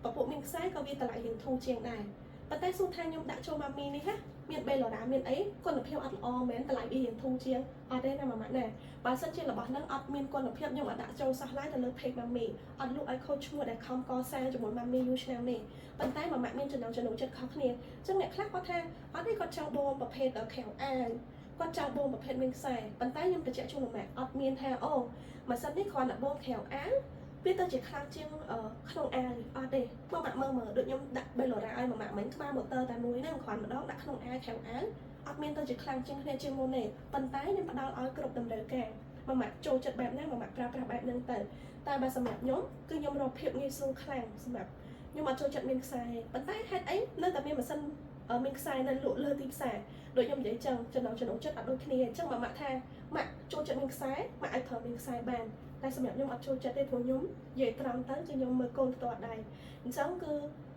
ពពួកមានខ្សែក៏វាតម្លៃរៀងធូរជាងដែរប៉ុន្តែសួរថាខ្ញុំដាក់ចូលម៉ាមីនេះណាមានបេឡូរ៉ាមានអីគុណភាពអត់ល្អមែនតម្លៃវារៀងធូរជាងអត់ទេណាម៉ាម៉ាណាបើសិនជារបស់ហ្នឹងអត់មានគុណភាពខ្ញុំអត់ដាក់ចូលសោះឡើយទៅលើ page ម៉ាមីអត់លក់ឲ្យខូចឈ្មោះដែលខំកសាងជាមួយម៉ាមីយូរឆ្នាំនេះប៉ុន្តែម៉ាម៉ាមានចំណងចំណូលចិត្តខុសគ្នាអញ្ចឹងអ្នកខ្លះគាត់ថាអត់ទេគាត់ចង់បូមប្រភេទខៅអាវគាត់ចង់បូមប្រភេទមានខ្សែប៉ុន្តែខ្ញុំបញ្ជាក់ជូនម៉ាម៉ាអត់មានថាអូម៉ាស៊ីននេះគ្រាន់តែបូមខៅអាវវាទៅជាខ្លាំងជាងក្នុងអាវអត់ទេមកម៉ាក់មើលមើលដូចខ្ញុំដាក់បេឡូរ៉ាឲ្យម៉ាម៉ាក់មិញក្បាលម៉ូទ័រតែមួយហ្នឹងគ្រាន់ម្ដងដាក់ក្នុងអាវខៅអាវអត់មានទៅជាខ្លាំងជាងគ្នាជាងមុនទេប៉ុន្តែខ្ញុំផ្ដល់ឲ្យគ្រប់តម្រូវការម៉ាម៉ាក់ចូលចិត្តបែបណាម៉ាម៉ាក់ប្រើប្រាស់បែបហ្នឹងទៅតែបើសម្រាប់ខ្ញុំគឺខ្ញុំរកភាពងាយស្រួលខ្លាំងសម្រាប់ខ្ញុំអត់ចូលចិត្តមានខ្សែប៉ុន្តែហេតុអីនៅតែមានម៉ាស៊ីនមានខ្សែនៅលក់លើទីផ្សារដូចខ្ញុំនិយាយចឹងចំណងចំណូលចិត្តអត់ដូចគ្នាអញ្ចឹងម៉ាម៉ាក់ថាម៉ាក់ចូលចិត្តមានខ្សែម៉ាក់អាចប្រើមានខ្សែបានតែសម្រាប់ខ្ញុំអត់ចូលចិត្តទេព្រោះខ្ញុំនិយាយត្រង់ទៅគឺខ្ញុំមើលកូនផ្ទាល់ដៃអញ្ចឹងគឺ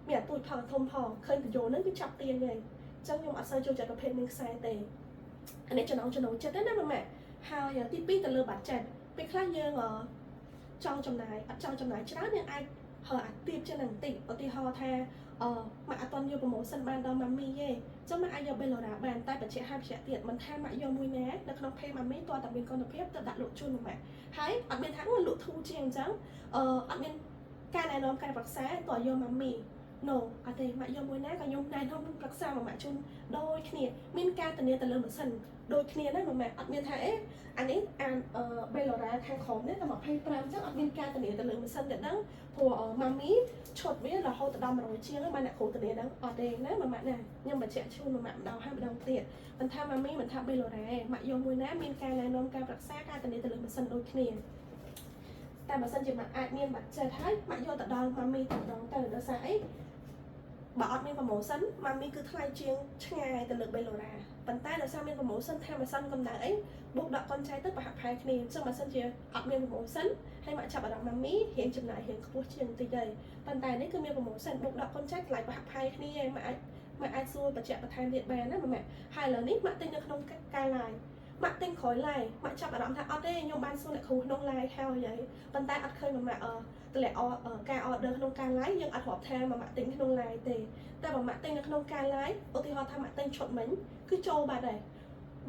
មានអាទូចផងធំផងឃើញបញ្យោហ្នឹងគឺចាប់ទាញហើយអញ្ចឹងខ្ញុំអត់សូវចូលចិត្តប្រភេទមានខ្សែទេអានេះចំណងចំណូលចិត្តទេណាម៉ាម៉ាក់ហើយទី2ទៅលើបាត់ចិត្តពេលខ្លះយើងចង់ចំណាយអត់ចង់ចំណាយច្រើនយើងអាចហើអាទៀបជាងនឹងបន្តិចឧទាហរណ៍ថាម៉ាក់អត់ទាន់យក promotion បានដល់ម៉ាមីទេចឹងម៉ាក់អាចយកបេឡូរ៉ាបានតែបញ្ជាក់ឲ្យបញ្ជាក់ទៀតមិនថាម៉ាក់យកមួយណានៅក្នុង page ម៉ាមីតើតែមានគុណភាពទៅដាក់លក់ជូនម៉ាក់ហើយអត់មានថាលក់ធូរជាងអញ្ចឹងអត់មានការណែនាំការប្រឹក្សាតើយកម៉ាមី no អត់ទេម៉ាក់យកមួយណាក៏ខ្ញុំណែនាំប្រឹក្សាម៉ាក់ជូនដូចគ្នាមានការធានាទៅលើម៉ាស៊ីនដូចគ្នាណាម៉ាក់អត់មានថាអេអានេះអានបេឡូរ៉ាខាងក្រោមនេះតែ25អញ្ចឹងអត់មានការធានាទៅលើម៉ាស៊ីនទេដឹងព្រោះម៉ាមីឈុតវារហូតដល់100ជាងបានអ្នកគ្រូធានាដឹងអត់ទេណាម៉ាម៉ាក់ណាខ្ញុំបញ្ជាក់ជូនម៉ាម៉ាក់ម្ដងហើយម្ដងទៀតមិនថាម៉ាមីមិនថាបេឡូរ៉ាម៉ាក់យកមួយណាមានការណែនាំការប្រឹក្សាការធានាទៅលើម៉ាស៊ីនដូចគ្នាតែបើសិនជាម៉ាក់អាចមានបាត់ចិត្តហើយម៉ាក់យកទៅដល់ម៉ាមីតែម្ដងទៅដោយសារអីបើអត់មាន promotion ម៉ាមីគឺថ្លៃជាងឆ្ងាយទៅលើបេឡូរ៉ាប៉ុន្តែដោយសារមាន promotion ថាម៉ាស៊ីនកម្ដៅអីបុកដកកូនចៃទៅប្រហាក់ប្រហែលគ្នាអញ្ចឹងបើសិនជាអត់មាន promotion ហើយម៉ាក់ចាប់អារម្មណ៍ម៉ាមីរៀងចំណាយរៀងខ្ពស់ជាងបន្តិចហើយប៉ុន្តែនេះគឺមាន promotion បុកដកកូនចៃថ្លៃប្រហាក់ប្រហែលគ្នាហើយម៉ាក់អាចសួរបញ្ជាក់បន្ថែមទៀតបានណាម៉ាក់ហើយឥឡូវនេះម៉ាក់ទិញនៅក្នុងការ live ម៉ាក់ទិញក្រោយ live ម៉ាក់ចាប់អារម្មណ៍ថាអត់ទេខ្ញុំបានសួរអ្នកគ្រូក្នុង live ហើយហើយប៉ុន្តែអត់ឃើញម៉ាក់តម្លាក់ការ order ក្នុងការ live យើងអត់រាប់ថាម៉ាក់ទិញក្នុង live ទេតែបើម៉ាក់ទិញនៅក្នុងការ live ឧទាហរណ៍ថាម៉ាក់ទិញឈុតមិញគឺចូលបាត់ហើយ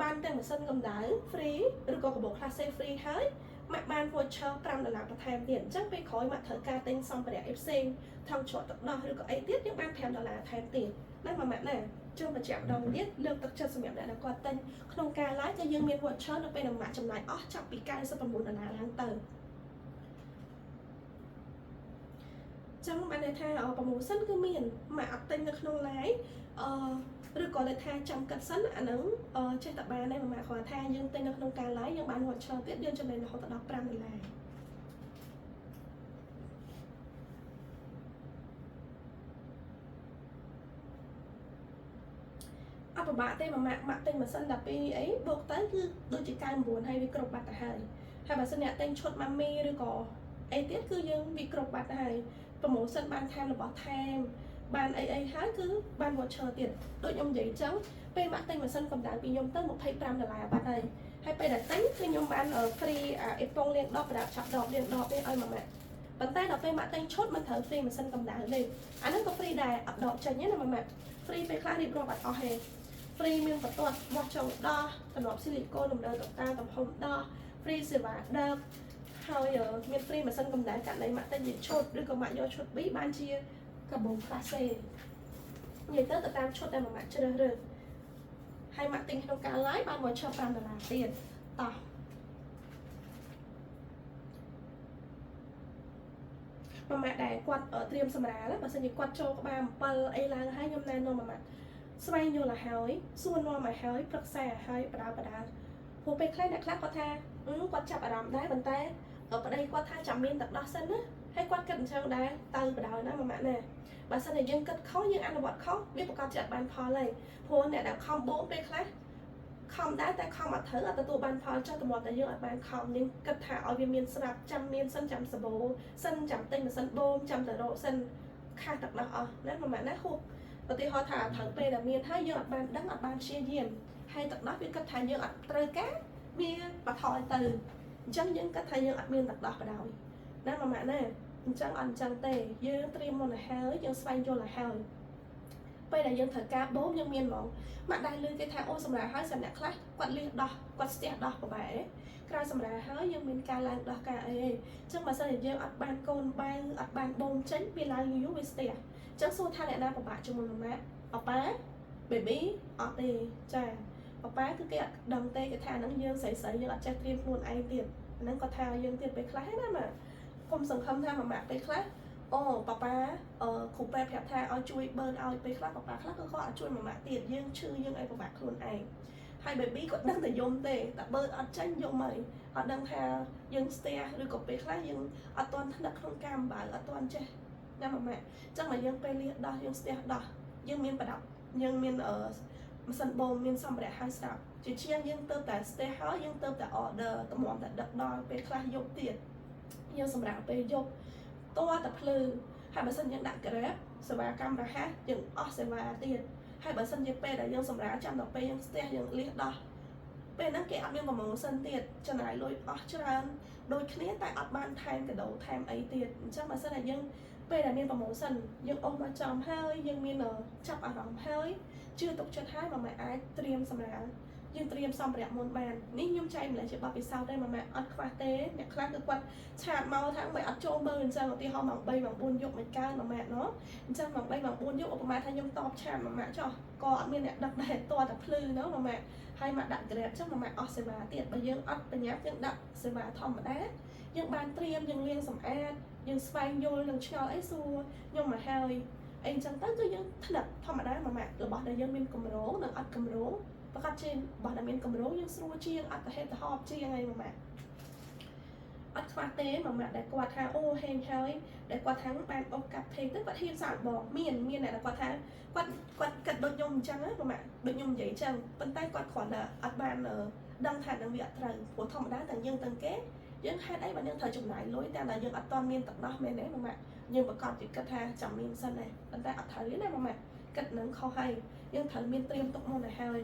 បានទាំងម៉ាស៊ីនកម្ដៅ free ឬក៏កាបូប classe free ហើយម៉ាក់បាន voucher 5ដុល្លារបន្ថែមទៀតអញ្ចឹងពេលក្រោយម៉ាក់ត្រូវការទិញសម្ភារៈអីផ្សេងថង់ច្រកទឹកដោះឬក៏អីទៀតយើងបាន5ដុល្លារថែមទៀតណាម៉ាក់ណាជុំបញ្ជាក់ម្ដងទៀតលើកទឹកចិត្តសម្រាប់អ្នកដែលគាត់ទិញក្នុងការ live គឺយើងមាន voucher នៅពេលដែលម៉ាក់ចំណាយអស់ចាប់ពី99ដុល្លារឡើងទៅចឹងបានន័យថា promotion គឺមានម៉ាក់អត់ទិញនៅក្នុង live ឬក៏លើថាចាំគិតសិនអាហ្នឹងចេះតែបានដែរម៉ាក់គ្រាន់ថាយើងទិញនៅក្នុងការ live យើងបាន voucher ទៀតយើងចំណេញរហូតដល់5ដុល្លារអត់ពិបាកទេម៉ាក់ម៉ាក់ទិញម៉ាស៊ីន12អីបូកទៅគឺដូចជា99ហើយវាគ្រប់បាត់ទៅហើយហើយបើសិនអ្នកទិញឈុតម៉ាមីឬក៏អីទៀតគឺយើងវាគ្រប់បាត់ទៅហើយ promotion បានថែមរបស់ថែមបានអីអីហើយគឺបាន voucher ទៀតដូចខ្ញុំនិយាយអញ្ចឹងពេលម៉ាក់ទិញម៉ាស៊ីនកម្ដៅពីខ្ញុំទៅ25ដុល្លារបាត់ហើយហើយពេលដែលទិញគឺខ្ញុំបាន free អេប៉ុងលាងដបប្រដាប់ចាប់ដបលាងដបនេះឲ្យម៉ាក់ប៉ុន្តែដល់ពេលម៉ាក់ទិញឈុតមិនត្រូវ free ម៉ាស៊ីនកម្ដៅទេអាហ្នឹងក៏ free ដែរអត់ដកចេញទេណាម៉ាក់ free ពេលខ្លះរៀបរាប់អត់អស់ទេ free មានបន្ទាត់បោះចុងដោះតំណប់ស៊ីលីកូនលំនៅតុកតាទំហំដោះ free សេវាដឹកហើយមាន free ម៉ាស៊ីនកម្ដៅករណីម៉ាក់ទិញជាឈុតឬក៏ម៉ាក់យកឈុត B បានជាកាបូប classe និយាយទៅទៅតាមឈុតដែលម៉ាក់ជ្រើសរើសហើយម៉ាក់ទិញក្នុងការ live បាន voucher 5ដុល្លារទៀតតោះម៉ាក់ដែលគាត់ត្រៀមសម្រាលបើសិនជាគាត់ចូលក្បាល7អីឡើងហើយខ្ញុំណែនាំម៉ាក់ស្វែងយល់ឲ្យហើយសួរនាំឲ្យហើយប្រឹក្សាឲ្យហើយបដាបដាព្រោះពេលខ្លះអ្នកខ្លះគាត់ថាគាត់ចាប់អារម្មណ៍ដែរប៉ុន្តែប្តីគាត់ថាចាំមានទឹកដោះសិនណាហើយគាត់គិតអញ្ចឹងដែរទៅបដ ாய் ណាម៉ាក់ណាបើសិនជាយើងគិតខុសយើងអនុវត្តខុសវាប្រកាសជាអត់បានផលទេព្រោះអ្នកដែលខំបូមពេលខ្លះខំដែរតែខំអត់ត្រូវអត់ទទួលបានផលចុះតម្រាំតែយើងអត់បានខំយើងគិតថាឲ្យវាមានស្រាប់ចាំមានសិនចាំសបោសិនចាំទិញម៉ាស៊ីនបូមចាំទៅរកសិន ខាសទឹកដោះអស់ណាមួយម៉ាក់ណាហួសឧទាហរណ៍ថាត្រូវពេលដែលមានហើយយើងអត់បានដឹងអត់បានព្យាយាមហើយទឹកដោះវាគិតថាយើងអត់ត្រូវការវាបន្ថយទៅអញ្ចឹងយើងគិតថាយើងអត់មានទឹកដោះបដ ாய் ណាមួយម៉ាក់ណាអញ្ចឹងអត់អញ្ចឹងទេយើងត្រៀមមុនឲ្យហើយយើងស្វែងយល់ឲ្យហើយពេលដែលយើងត្រូវការបូមយើងមានហ្មងម៉ាក់ដែរលឺគេថាអូសម្រាប់ហើយសម្រាប់អ្នកខ្លះគាត់លៀសដោះគាត់ស្ទះដោះប្របែក្រោយសម្រាប់ហើយយើងមានការឡើងដោះការអីអញ្ចឹងបើសិនជាយើងអត់បានកូនបាវអត់បានបូមចេញវាឡើងយូរយូរវាស្ទះអញ្ចឹងសួរថាអ្នកណាពិបាកជាងមុនម៉ាក់ប៉ាប៉ា baby អត់ទេចាប៉ាប៉ាគឺគេអត់ដឹងទេគេថាហ្នឹងយើងស្រីស្រីយើងអត់ចេះត្រៀមខ្លួនឯងទៀតហ្នឹងគាត់ថាយើងទៀតពេលខ្លះណាម៉ាក់កុំសង្ឃឹមថាម៉ាក់ពេលខ្លះអូប៉ាប៉ាអឺគ្រូពេទ្យប្រាប់ថាឲ្យជួយបឺនឲ្យពេលខ្លះប៉ាប៉ាខ្លះគឺគាត់អត់ជួយម៉ាក់ទៀតយើងឈឺយើងអីពិបាកខ្លួនឯងហើយ baby គាត់ដឹងតែយំទេតែបឺនអត់ចាញ់យំហើយអត់ដឹងថាយើងស្ទះឬក៏ពេលខ្លះយើងអត់ទាន់ថ្នាក់ក្នុងការអំបៅអត់ទាន់ចេះណាម៉ាក់អញ្ចឹងមកយើងពេលលៀសដោះយើងស្ទះដោះយើងមានប្រដាប់យើងមានអឺម៉ាស៊ីនបូមមានសម្ភារៈហើយស្រាប់ជាជាងយើងទៅតែស្ទះហើយយើងទៅតែ order តម្រាំតែដឹកដល់ពេលខ្លះយប់ទៀតយើងសម្រាប់ពេលយប់តើតែភ្លឺហើយបើសិនយើងដាក់ Grab សេវាកម្មរហ័សយើងអស់សេវាទៀតហើយបើសិនជាពេលដែលយើងសម្រាប់ចាំដល់ពេលយើងស្ទះយើងលៀសដោះពេលហ្នឹងគេអត់មាន promotion ទៀតចំណាយលុយអស់ច្រើនដូចគ្នាតែអត់បានថែមកាដូថែមអីទៀតអញ្ចឹងបើសិនតែយើងពេលដែលមាន promotion យើងអស់មកចំហើយយើងមានចាប់អារម្មណ៍ហើយជឿទុកចិត្តហើយមកម៉ែអាចត្រៀមសម្រាប់យើងត្រៀមសម្ភារៈមុនបាននេះខ្ញុំចែកម្លែកជាបទពិសោធន៍ទេមកម៉ែអត់ខ្វះទេអ្នកខ្លះគឺគាត់ chat មកថាមិនអត់ចូលមើលអញ្ចឹងឧទាហរណ៍ម៉ោង3ម៉ោង4យប់មិនកើមកម៉ាក់ណោះអញ្ចឹងម៉ោង3ម៉ោង4យប់ឧបមាថាខ្ញុំតប chat មកម៉ាក់ចុះក៏អត់មានអ្នកដឹកដែរតតែភ្លឺណោះមកម៉ាក់ហើយមកដាក់ Grab ចឹងមកម៉ាក់អស់សេវាទៀតបើយើងអត់ប្រញាប់យើងដាក់សេវាធម្មតាយើងបានត្រៀមយើងលាងសម្អាតយើងស្វែងយល់នឹងឆ្ងល់អីសួរខ្ញុំមកហើយអីអញ្ចឹងទៅគឺយើងថ្នាក់ធម្មតាមកម៉ាក់របស់ដែលយើងមានកម្រងនិងអត់កម្រងប្រកាសជារបស់ដែលមានកម្រងយើងស្រួលជាងអត់ទៅហេតុទៅហប់ជាងអីមកម៉ាក់អត់ខ្វះទេមួយម៉ាក់ដែលគាត់ថាអូហេងហើយដែលគាត់ថាបានអូសកាត់ពេកទៅគាត់ហ៊ានសាកល្បងមានមានអ្នកដែលគាត់ថាគាត់គាត់គិតដូចខ្ញុំអញ្ចឹងណាមួយម៉ាក់ដូចខ្ញុំនិយាយអញ្ចឹងប៉ុន្តែគាត់គ្រាន់តែអត់បានដឹងថានឹងវាអត់ត្រូវព្រោះធម្មតាទាំងយើងទាំងគេយើងហេតុអីបានយើងត្រូវចំណាយលុយតែតែយើងអត់ទាន់មានទឹកដោះមែនទេមួយម៉ាក់យើងប្រកាសជាគិតថាចាំមានសិនដែរប៉ុន្តែអត់ត្រូវទេណាមួយម៉ាក់គិតនឹងខុសហើយយើងត្រូវមានត្រៀមទុកមុនឲ្យហើយ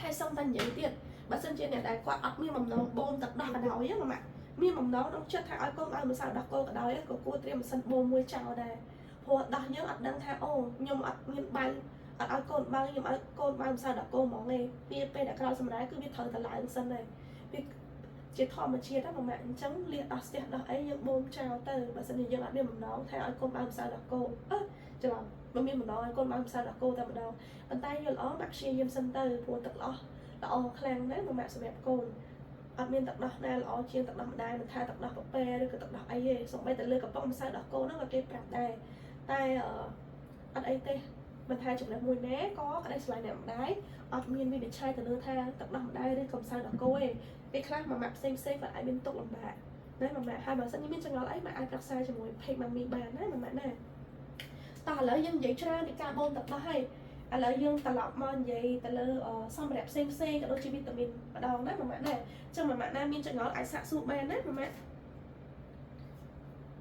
ហើយសុំតែនិយាយទៀតបើសិនជាអ្នកដែលគាត់អត់មានបំណងបូមទឹកដោះក៏ដោយណាមួយម៉ាក់មានបំណងក្នុងចិត្តថាឲ្យកូនឲ្យម្សៅដោះគោក៏ដោយក៏គួរត្រៀមម៉ាស៊ីនបូមមួយចោលដែរព្រោះដោះយើងអត់ដឹងថាអូខ្ញុំអត់មានបៅអត់ឲ្យកូនបើខ្ញុំឲ្យកូនបើម្សៅដោះគោហ្មងទេវាពេលដែលក្រោយសម្រាប់គឺវាត្រូវតែឡើងសិនដែរវាជាធម្មជាតិហ្នឹងម៉ាក់អញ្ចឹងលាកដោះស្ទះដោះអីយើងបូមចោលទៅបើសិនជាយើងអត់មានបំណងថាឲ្យកូនបើម្សៅដោះគោអឺច្រឡំមិនមានបំណងឲ្យកូនបើម្សៅដោះគោតែម្ដងប៉ុន្តែយល់ល្អម៉ាក់ព្យាយាមសិនទៅព្រោះទឹកល្អល្អខ្លាំងណាស់ម៉ាក់សម្រាប់កូនអត់មានទឹកដោះណាល្អជាងទឹកដោះម្ដាយមិនថាទឹកដោះកាហ្វេឬក៏ទឹកដោះអីទេសូម្បីតែលើកំប៉ុងម្សៅដោះគោហ្នឹងក៏គេប្រាប់ដែរតែអត់អីទេមិនថាចំណេះមួយណាក៏ក្តីស្រឡាញ់អ្នកម្ដាយអត់មានវិនិច្ឆ័យទៅលើថាទឹកដោះម្ដាយឬក៏ម្សៅដោះគោទេពេលខ្លះមួយម៉ាក់ផ្សេងផ្សេងគាត់អាចមានទុកលំបាកណាមួយម៉ាក់ហើយបើសិនជាមានចង្អុលអីម៉ាក់អាចប្រឹក្សាជាមួយ page ម៉ាមីបានណាមួយម៉ាក់ណាតោះឥឡូវយើងនិយាយច្រើនពីការបូមទឹកដោះហើយឥឡូវយើងត្រឡប់មកនិយាយទៅលើសម្ភារៈផ្សេងផ្សេងក៏ដូចជាវីតាមីនម្ដងណាមួយម៉ាក់ណាចឹងមួយម៉ាក់ណាមានចង្អុលអាចសាកសួរបានណាមួយម៉ាក់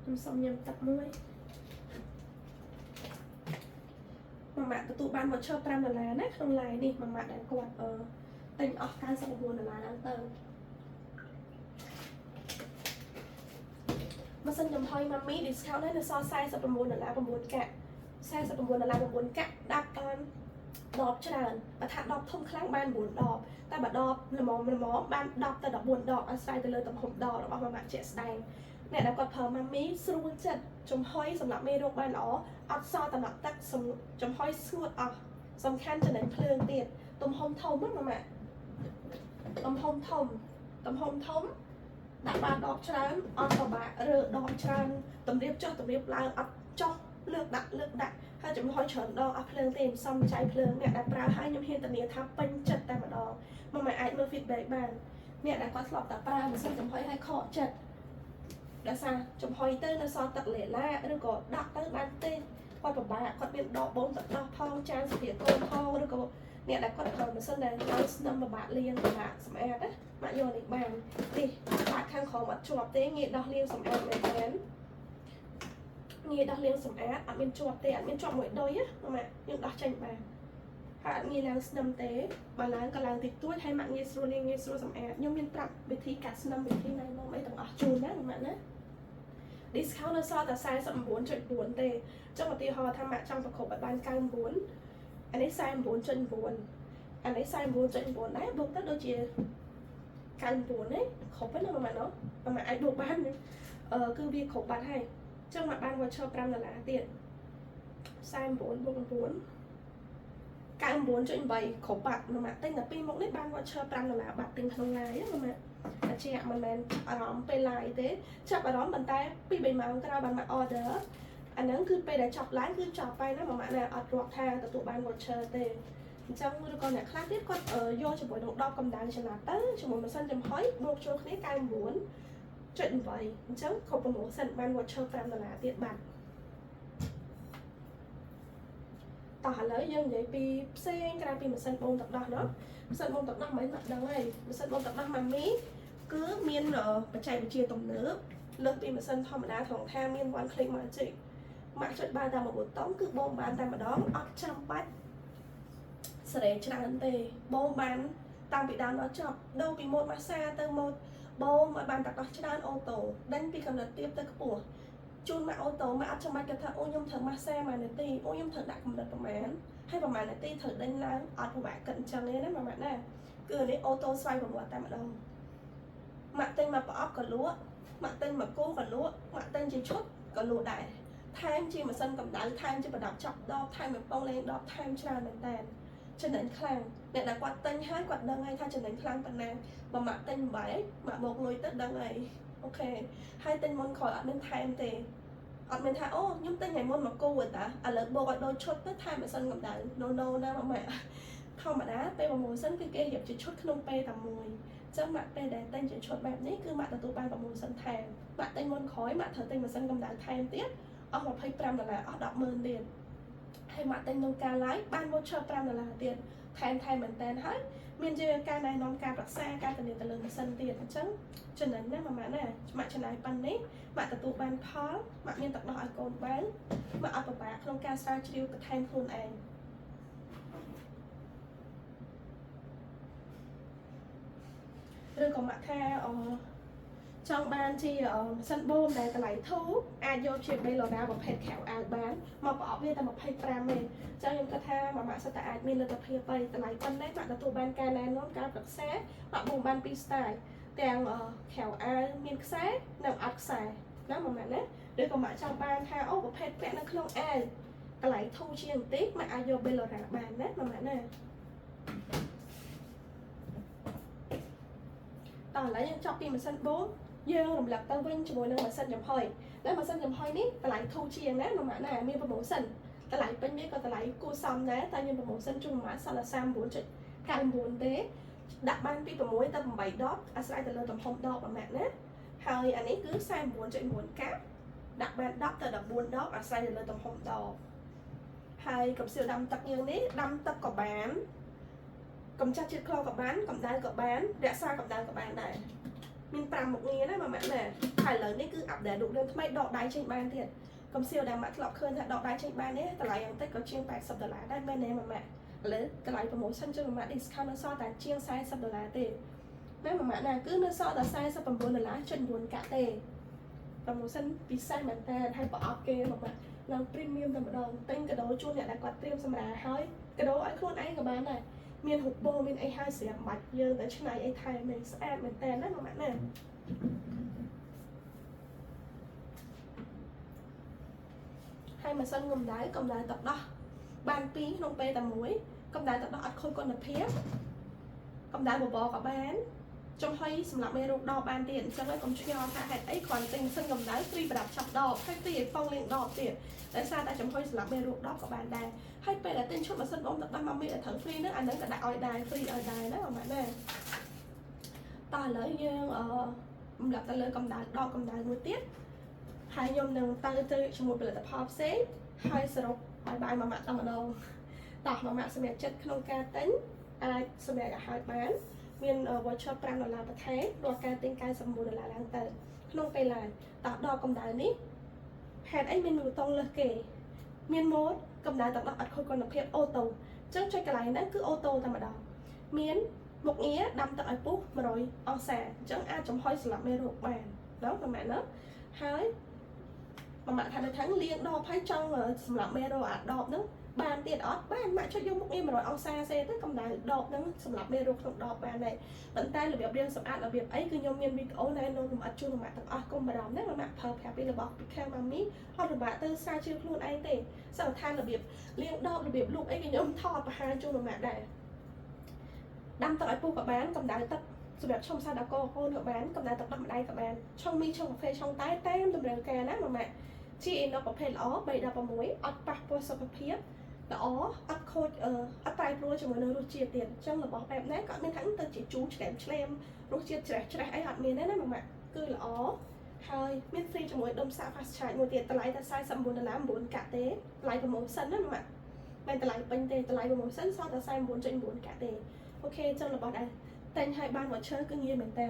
ខ្ញុំសុំញ៉ាំទឹកមួយមួយម៉ាក់ទទួលបាន voucher 5ដុល្លារណាក្នុង live នេះមួយម៉ាក់ដែលគាត់អឺទិញអស់99ដុល្លារឡើងទៅម៉ាស៊ីនចំហុយម៉ាមី discount នេះនៅសល់49ដុល្លារ9កាក់49ដុល្លារ9កាក់ដាក់បានដបច្រើនបើថាដបធំខ្លាំងបាន9ដបតែបើដបល្មមល្មមបាន10ទៅ14ដបអាស្រ័យទៅលើទំហំដបរបស់ម៉ាម៉ាជាក់ស្ដែងអ្នកដែលគាត់ប្រើម៉ាមីស្រួលចិត្តចំហុយសម្រាប់មេរោគបានល្អអត់សល់តំណក់ទឹកចំហុយស្ងួតអស់សំខាន់ចំណេញភ្លើងទៀតទំហំធំណាម៉ាម៉ាទំហំធំទំហំធំដាក់បានដបច្រើនអត់ពិបាករើដបច្រើនតម្រៀបចុះតម្រៀបឡើងអត់ចុះលើកដាក់លើកដាក់ហើយចំហុយច្រើនដងអស់ភ្លើងទេមិនសមចៃភ្លើងអ្នកដែលប្រើហើយខ្ញុំហ៊ានធានាថាពេញចិត្តតែម្ដងមកមិនអាចមើល feedback បានអ្នកដែលគាត់ធ្លាប់តែប្រើម៉ាស៊ីនចំហុយហើយខកចិត្តដោយសារចំហុយទៅនៅសល់ទឹកលេឡាឬក៏ដាក់ទៅបានទេគាត់ពិបាកគាត់មានដកបូមទឹកដោះផងចានសភាកូនផងឬក៏អ្នកដែលគាត់ប្រើម៉ាស៊ីនដែលឲ្យស្នឹមពិបាកលាងពិបាកសម្អាតណាម៉ាក់យកនេះបាននេះបាតខាងក្រោមអត់ជាប់ទេងាយដោះលាងសម្អាតមែនទែន ងាយដោះលាងសម្អាតអត់មានជាប់ទេអត់មានជាប់មួយដុយណាម៉ាក់យើងដោះចេញបានហើយអត់ងាយឡើងស្នឹមទេបើឡើងក៏ឡើងតិចតួចហើយម៉ាក់ងាយស្រួលលាងងាយស្រួលសម្អាតខ្ញុំមានប្រាប់វិធីកាត់ស្នឹមវិធីណែនាំអីទាំងអស់ជូនណាម៉ាក់ណា discount នៅសល់តែ49.9ទេចុះឧទាហរណ៍ថាម៉ាក់ចង់ប្រកបឲ្យបាន99អានេះ49.9អានេះ49.9ដែរបូកទៅដូចជា99ទេគ្រប់ហើយណាម៉ាក់ណោះម៉ាក់អាចបូកបានអឺគឺវាគ្រប់បាត់ហើយចឹងម៉ាក់បាន voucher 5ដុល្លារទៀត49បូក9 99.8គ្រប់បាត់ម៉ាក់ទិញតែពីរមុខនេះបាន voucher 5ដុល្លារបាត់ទិញក្នុង live ណាម៉ាក់អជាមិនមែនអារម្មណ៍ពេល live ទេចាប់អារម្មណ៍ប៉ុន្តែ2 3ម៉ោងក្រោយបានមក order អាហ្នឹងគឺពេលដែលចប់ live គឺចប់ហើយណាម៉ាក់ណាអត់រាប់ថាទទួលបាន voucher ទេអញ្ចឹងឬក៏អ្នកខ្លះទៀតគាត់យកជាមួយនឹង10កម្ដៅចល័តទៅជាមួយម៉ាស៊ីនចំហុយបូកចូលគ្នា99.8អញ្ចឹងគ្រប់ promotion បាន voucher 5ដុល្លារទៀតបាត់តោះឥឡូវយើងនិយាយពីផ្សេងក្រៅពីម៉ាស៊ីនបូមទឹកដោះណោះម៉ាស៊ីនបូមទឹកដោះមិនមកដឹងហើយម៉ាស៊ីនបូមទឹកដោះម៉ាមីគឺមានបច្ចេកវិទ្យាទំនើបលើសពីម៉ាស៊ីនធម្មតាត្រង់ថាមាន one click magic ម៉ាក់ចុចបានតែមួយប៊ូតុងគឺបូមបានតែម្ដងអត់ចាំបាច់សេរីច្រើនទេបូមបានតាំងពីដើមដល់ចប់ដូរពីម៉ូតម៉ាសាទៅម៉ូតបូមឲ្យបានទឹកដោះច្រើន auto ដេញពីកម្រិតទាបទៅខ្ពស់ជូនម៉ាក់ auto ម៉ាក់អត់ចាំបាច់គិតថាអូខ្ញុំត្រូវម៉ាសាមួយនាទីអូខ្ញុំត្រូវដាក់កម្រិតប្រមាណហើយប្រមាណនាទីត្រូវដេញឡើងអត់ពិបាកគិតអញ្ចឹងទេណាម៉ាក់ណាគឺនេះ auto ស្វ័យប្រវត្តិតែម្ដងម៉ាក់ទិញមកប្រអប់ក៏លក់ម៉ាក់ទិញមកគូក៏លក់ម៉ាក់ទិញជាឈុតក៏លក់ដែរថែមជាម៉ាស៊ីនកម្ដៅថែមជាប្រដាប់ចាប់ដបថែមកំប៉ុងលេងដបថែមច្រើនមែនតើចំណេញខ្លាំងអ្នកដែលគាត់ទិញហើយគាត់ដឹងហើយថាចំណេញខ្លាំងប៉ុណ្ណាបើម៉ាក់ទិញបែកម៉ាក់បូកលុយទៅដឹងហើយ OK ហើយទិញមុនក្រោយអត់មានថែមទេអត់មានថាអូខ្ញុំទិញថ្ងៃមុនមកគូឯតាឥឡូវបូកឲ្យដូចឈុតទៅថែមម៉ាស៊ីនកម្ដៅ no no ណាម៉ាក់ធម្មតាពេល promotion គឺគេរៀបជាឈុតក្នុងពេលតែមួយចឹងម៉ាក់ពេលដែលទិញជាឈុតបែបនេះគឺម៉ាក់ទទួលបាន promotion ថែមម៉ាក់ទិញមុនក្រោយម៉ាក់ត្រូវទិញម៉ាស៊ីនកម្ដៅថែមទៀតអស់25ដុល្លារអស់100000ទៀតហើយម៉ាក់ទិញក្នុងការ live បាន voucher 5ដុល្លារទៀតថែមថែមមែនតើហើយមានជាការណែនាំការប្រឹក្សាការធានាទៅលើម៉ាស៊ីនទៀតអញ្ចឹងចំណេញណាស់ម៉ាក់ណាម៉ាក់ចំណាយប៉ុណ្នេះម៉ាក់ទទួលបានផលម៉ាក់មានទឹកដោះឲ្យកូនបើម៉ាក់អត់ពិបាកក្នុងការស្រាវជ្រាវបន្ថែមខ្លួនឯងឬក៏ម៉ាក់ថាអចង់បានជាម៉ាស៊ីនបូមដែលតម្លៃធូរអាចយកជា Bellora ប្រភេទខៅអាវបានមកប្រអប់វាតែ25ទេអញ្ចឹងខ្ញុំគិតថាម៉ាក់សិតតែអាចមានលទ្ធភាពទៅតម្លៃប៉ុណ្ណេះម៉ាក់ទទួលបានការណែនាំការប្រឹក្សាម៉ាក់បូមបានពីរ style ទាំងខៅអាវមានខ្សែនិងអត់ខ្សែណាម៉ាក់ណាឬក៏ម៉ាក់ចង់បានថាអូប្រភេទពាក់នៅក្នុងអាវតម្លៃធូរជាងបន្តិចម៉ាក់អាចយក Bellora បានណាម៉ាក់ណាតោះឥឡូវយើងចប់ពីម៉ាស៊ីនបូមយើងរំលឹកទៅវិញជាមួយនឹងម៉ាស៊ីនចំហុយតែម៉ាស៊ីនចំហុយនេះតម្លៃធូរជាងណាម៉ាក់ណាមាន promotion តម្លៃពេញវាក៏តម្លៃគួរសមដែរតែខ្ញុំ promotion ជូនម៉ាក់សល់តែ39.99ទេដាក់បានពី6ទៅ8ដបអាស្រ័យទៅលើទំហំដបម៉ាក់ណាហើយអានេះគឺ49.9កាប់ដាក់បាន10ទៅ14ដបអាស្រ័យទៅលើទំហំដបហើយកំសៀវដាំទឹកយើងនេះដាំទឹកក៏បានកម្ចាត់ជាតិក្លរក៏បានកម្ដៅក៏បានរក្សាកម្ដៅក៏បានដែរមាន5មុខងារណាម៉ាក់ណាហើយឥឡូវនេះគឺ update រូបរាងថ្មីដកដៃចេញបានទៀតកំសៀវដែលម៉ាក់ធ្លាប់ឃើញថាដកដៃចេញបាននេះតម្លៃយ៉ាងតិចក៏ជាង80ដុល្លារដែរមែនទេម៉ាក់ឥឡូវតម្លៃ promotion ជូនម៉ាក់ discount នៅសល់តែជាង40ដុល្លារទេណាម៉ាក់ណាគឺនៅសល់តែ49ដុល្លារចុច9កាក់ទេ promotion ពិសេសមែនតើហើយប្រអប់គេម៉ាក់ឡើង premium តែម្ដងទិញកាដូជូនអ្នកដែលគាត់ត្រៀមសម្រាប់ហើយកដោឲ្យខ្លួនឯងក៏បានដែរមានរូបបូមានអីហើយស្រាប់មិនបាច់យើងទៅឆ្នៃអីថែមទេស្អាតមែនតើណាម៉ាក់ណាហើយម៉ាស៊ីនកម្ដៅកម្ដៅទឹកដោះបានពីរក្នុងពេលតែមួយកម្ដៅទឹកដោះអត់ខូចគុណភាពកម្ដៅបបរក៏បានចំហុយសម្រាប់មេរោគដបបានទៀតអញ្ចឹងហើយកុំឆ្ងល់ថាហេតុអីគ្រាន់តែទិញម៉ាស៊ីនកម្ដៅ free ប្រដាប់ចាប់ដបហើយ free ឲ្យប៉ុងលាងដបទៀតដោយសារតែចំហុយសម្រាប់មេរោគដបក៏បានដែរហើយពេលដែលទិញឈុតម៉ាស៊ីនបូមទឹកដោះម៉ាមីដែលត្រូវ free ហ្នឹងអាហ្នឹងក៏ដាក់ឲ្យដែរ free ឲ្យដែរណាម៉ាក់ណាតោះឥឡូវយើងអឺរំលឹកទៅលើកម្ដៅដបកម្ដៅមួយទៀតហើយខ្ញុំនឹងទៅទៅជាមួយផលិតផលផ្សេងហើយសរុប bye bye ម៉ាម៉ាក់តែម្ដងតោះម៉ាម៉ាក់សម្រាប់ចិត្តក្នុងការទិញអាចសម្រាប់ឲ្យហើយបានមាន voucher 5ដុល្លារបន្ថែមរាល់ការទិញ99ដុល្លារឡើងទៅក្នុងពេលឡាយតោះដល់កម្ដៅនេះ ហេតុអីមានប៊ូតុងលើសគេមាន mode កម្ដៅទឹកដោះអត់ខូចគុណភាព auto អញ្ចឹងចុចកន្លែងហ្នឹងគឺ auto តែម្ដងមានមុខងារដាំទឹកឲ្យពុះ100អង្សាអញ្ចឹងអាចចំហុយសម្លាប់មេរោគបានណាប្រហែលណាហើយប្រហែលថានៅខាងលាងដបហើយចង់សម្លាប់មេរោគអាដបហ្នឹងបានទៀតអត់បានម៉ាក់ចុចយកមុខងារ100អង្សាសេទៅកម្ដៅដបហ្នឹងសម្រាប់មេរោគក្នុងដបបានដែរប៉ុន្តែរបៀបរៀងសម្អាតរបៀបអីគឺខ្ញុំមានវីដេអូណែនាំលម្អិតជូនម៉ាក់ទាំងអស់កុំបារម្ភណាម៉ាក់ប្រើប្រាស់ពីរបស់ពីខាងម៉ាមីអត់ពិបាកទៅស្រាវជ្រាវខ្លួនឯងទេសង្ឃថារបៀបលាងដបរបៀបលូកអីគឺខ្ញុំថតបង្ហាញជូនម៉ាក់ដែរដាំទឹកឲ្យពុះក៏បានកម្ដៅទឹកសម្រាប់ឆុងសាដល់កូនកូនក៏បានកម្ដៅទឹកដោះម្ដាយក៏បានឆុងមីឆុងកាហ្វេឆុងតែតាមតម្រូវការណាម៉ាក់ជាអ៊ីណុកប្រភេទល្អ316អត់ប៉ះពាល់សុខភាពល្អអត់ខូចអត់ប្រែប្រួលជាមួយនឹងរសជាតិទៀតអញ្ចឹងរបស់បែបណាក៏អត់មានថាទៅជាជូរឆ្លែមឆ្លែមរសជាតិច្រេះច្រេះអីអត់មានទេណាម៉ាក់គឺល្អហើយមាន free ជាមួយដុំសាក fast charge មួយទៀតតម្លៃតែ49ដុល្លារ9កាក់ទេតម្លៃ promotion ណាម៉ាក់មិនតម្លៃពេញទេតម្លៃ promotion សល់តែ49.9កាក់ទេ OK អញ្ចឹងរបស់ដែរតែញឲ្យបាន voucher គឺងាយមែនតើ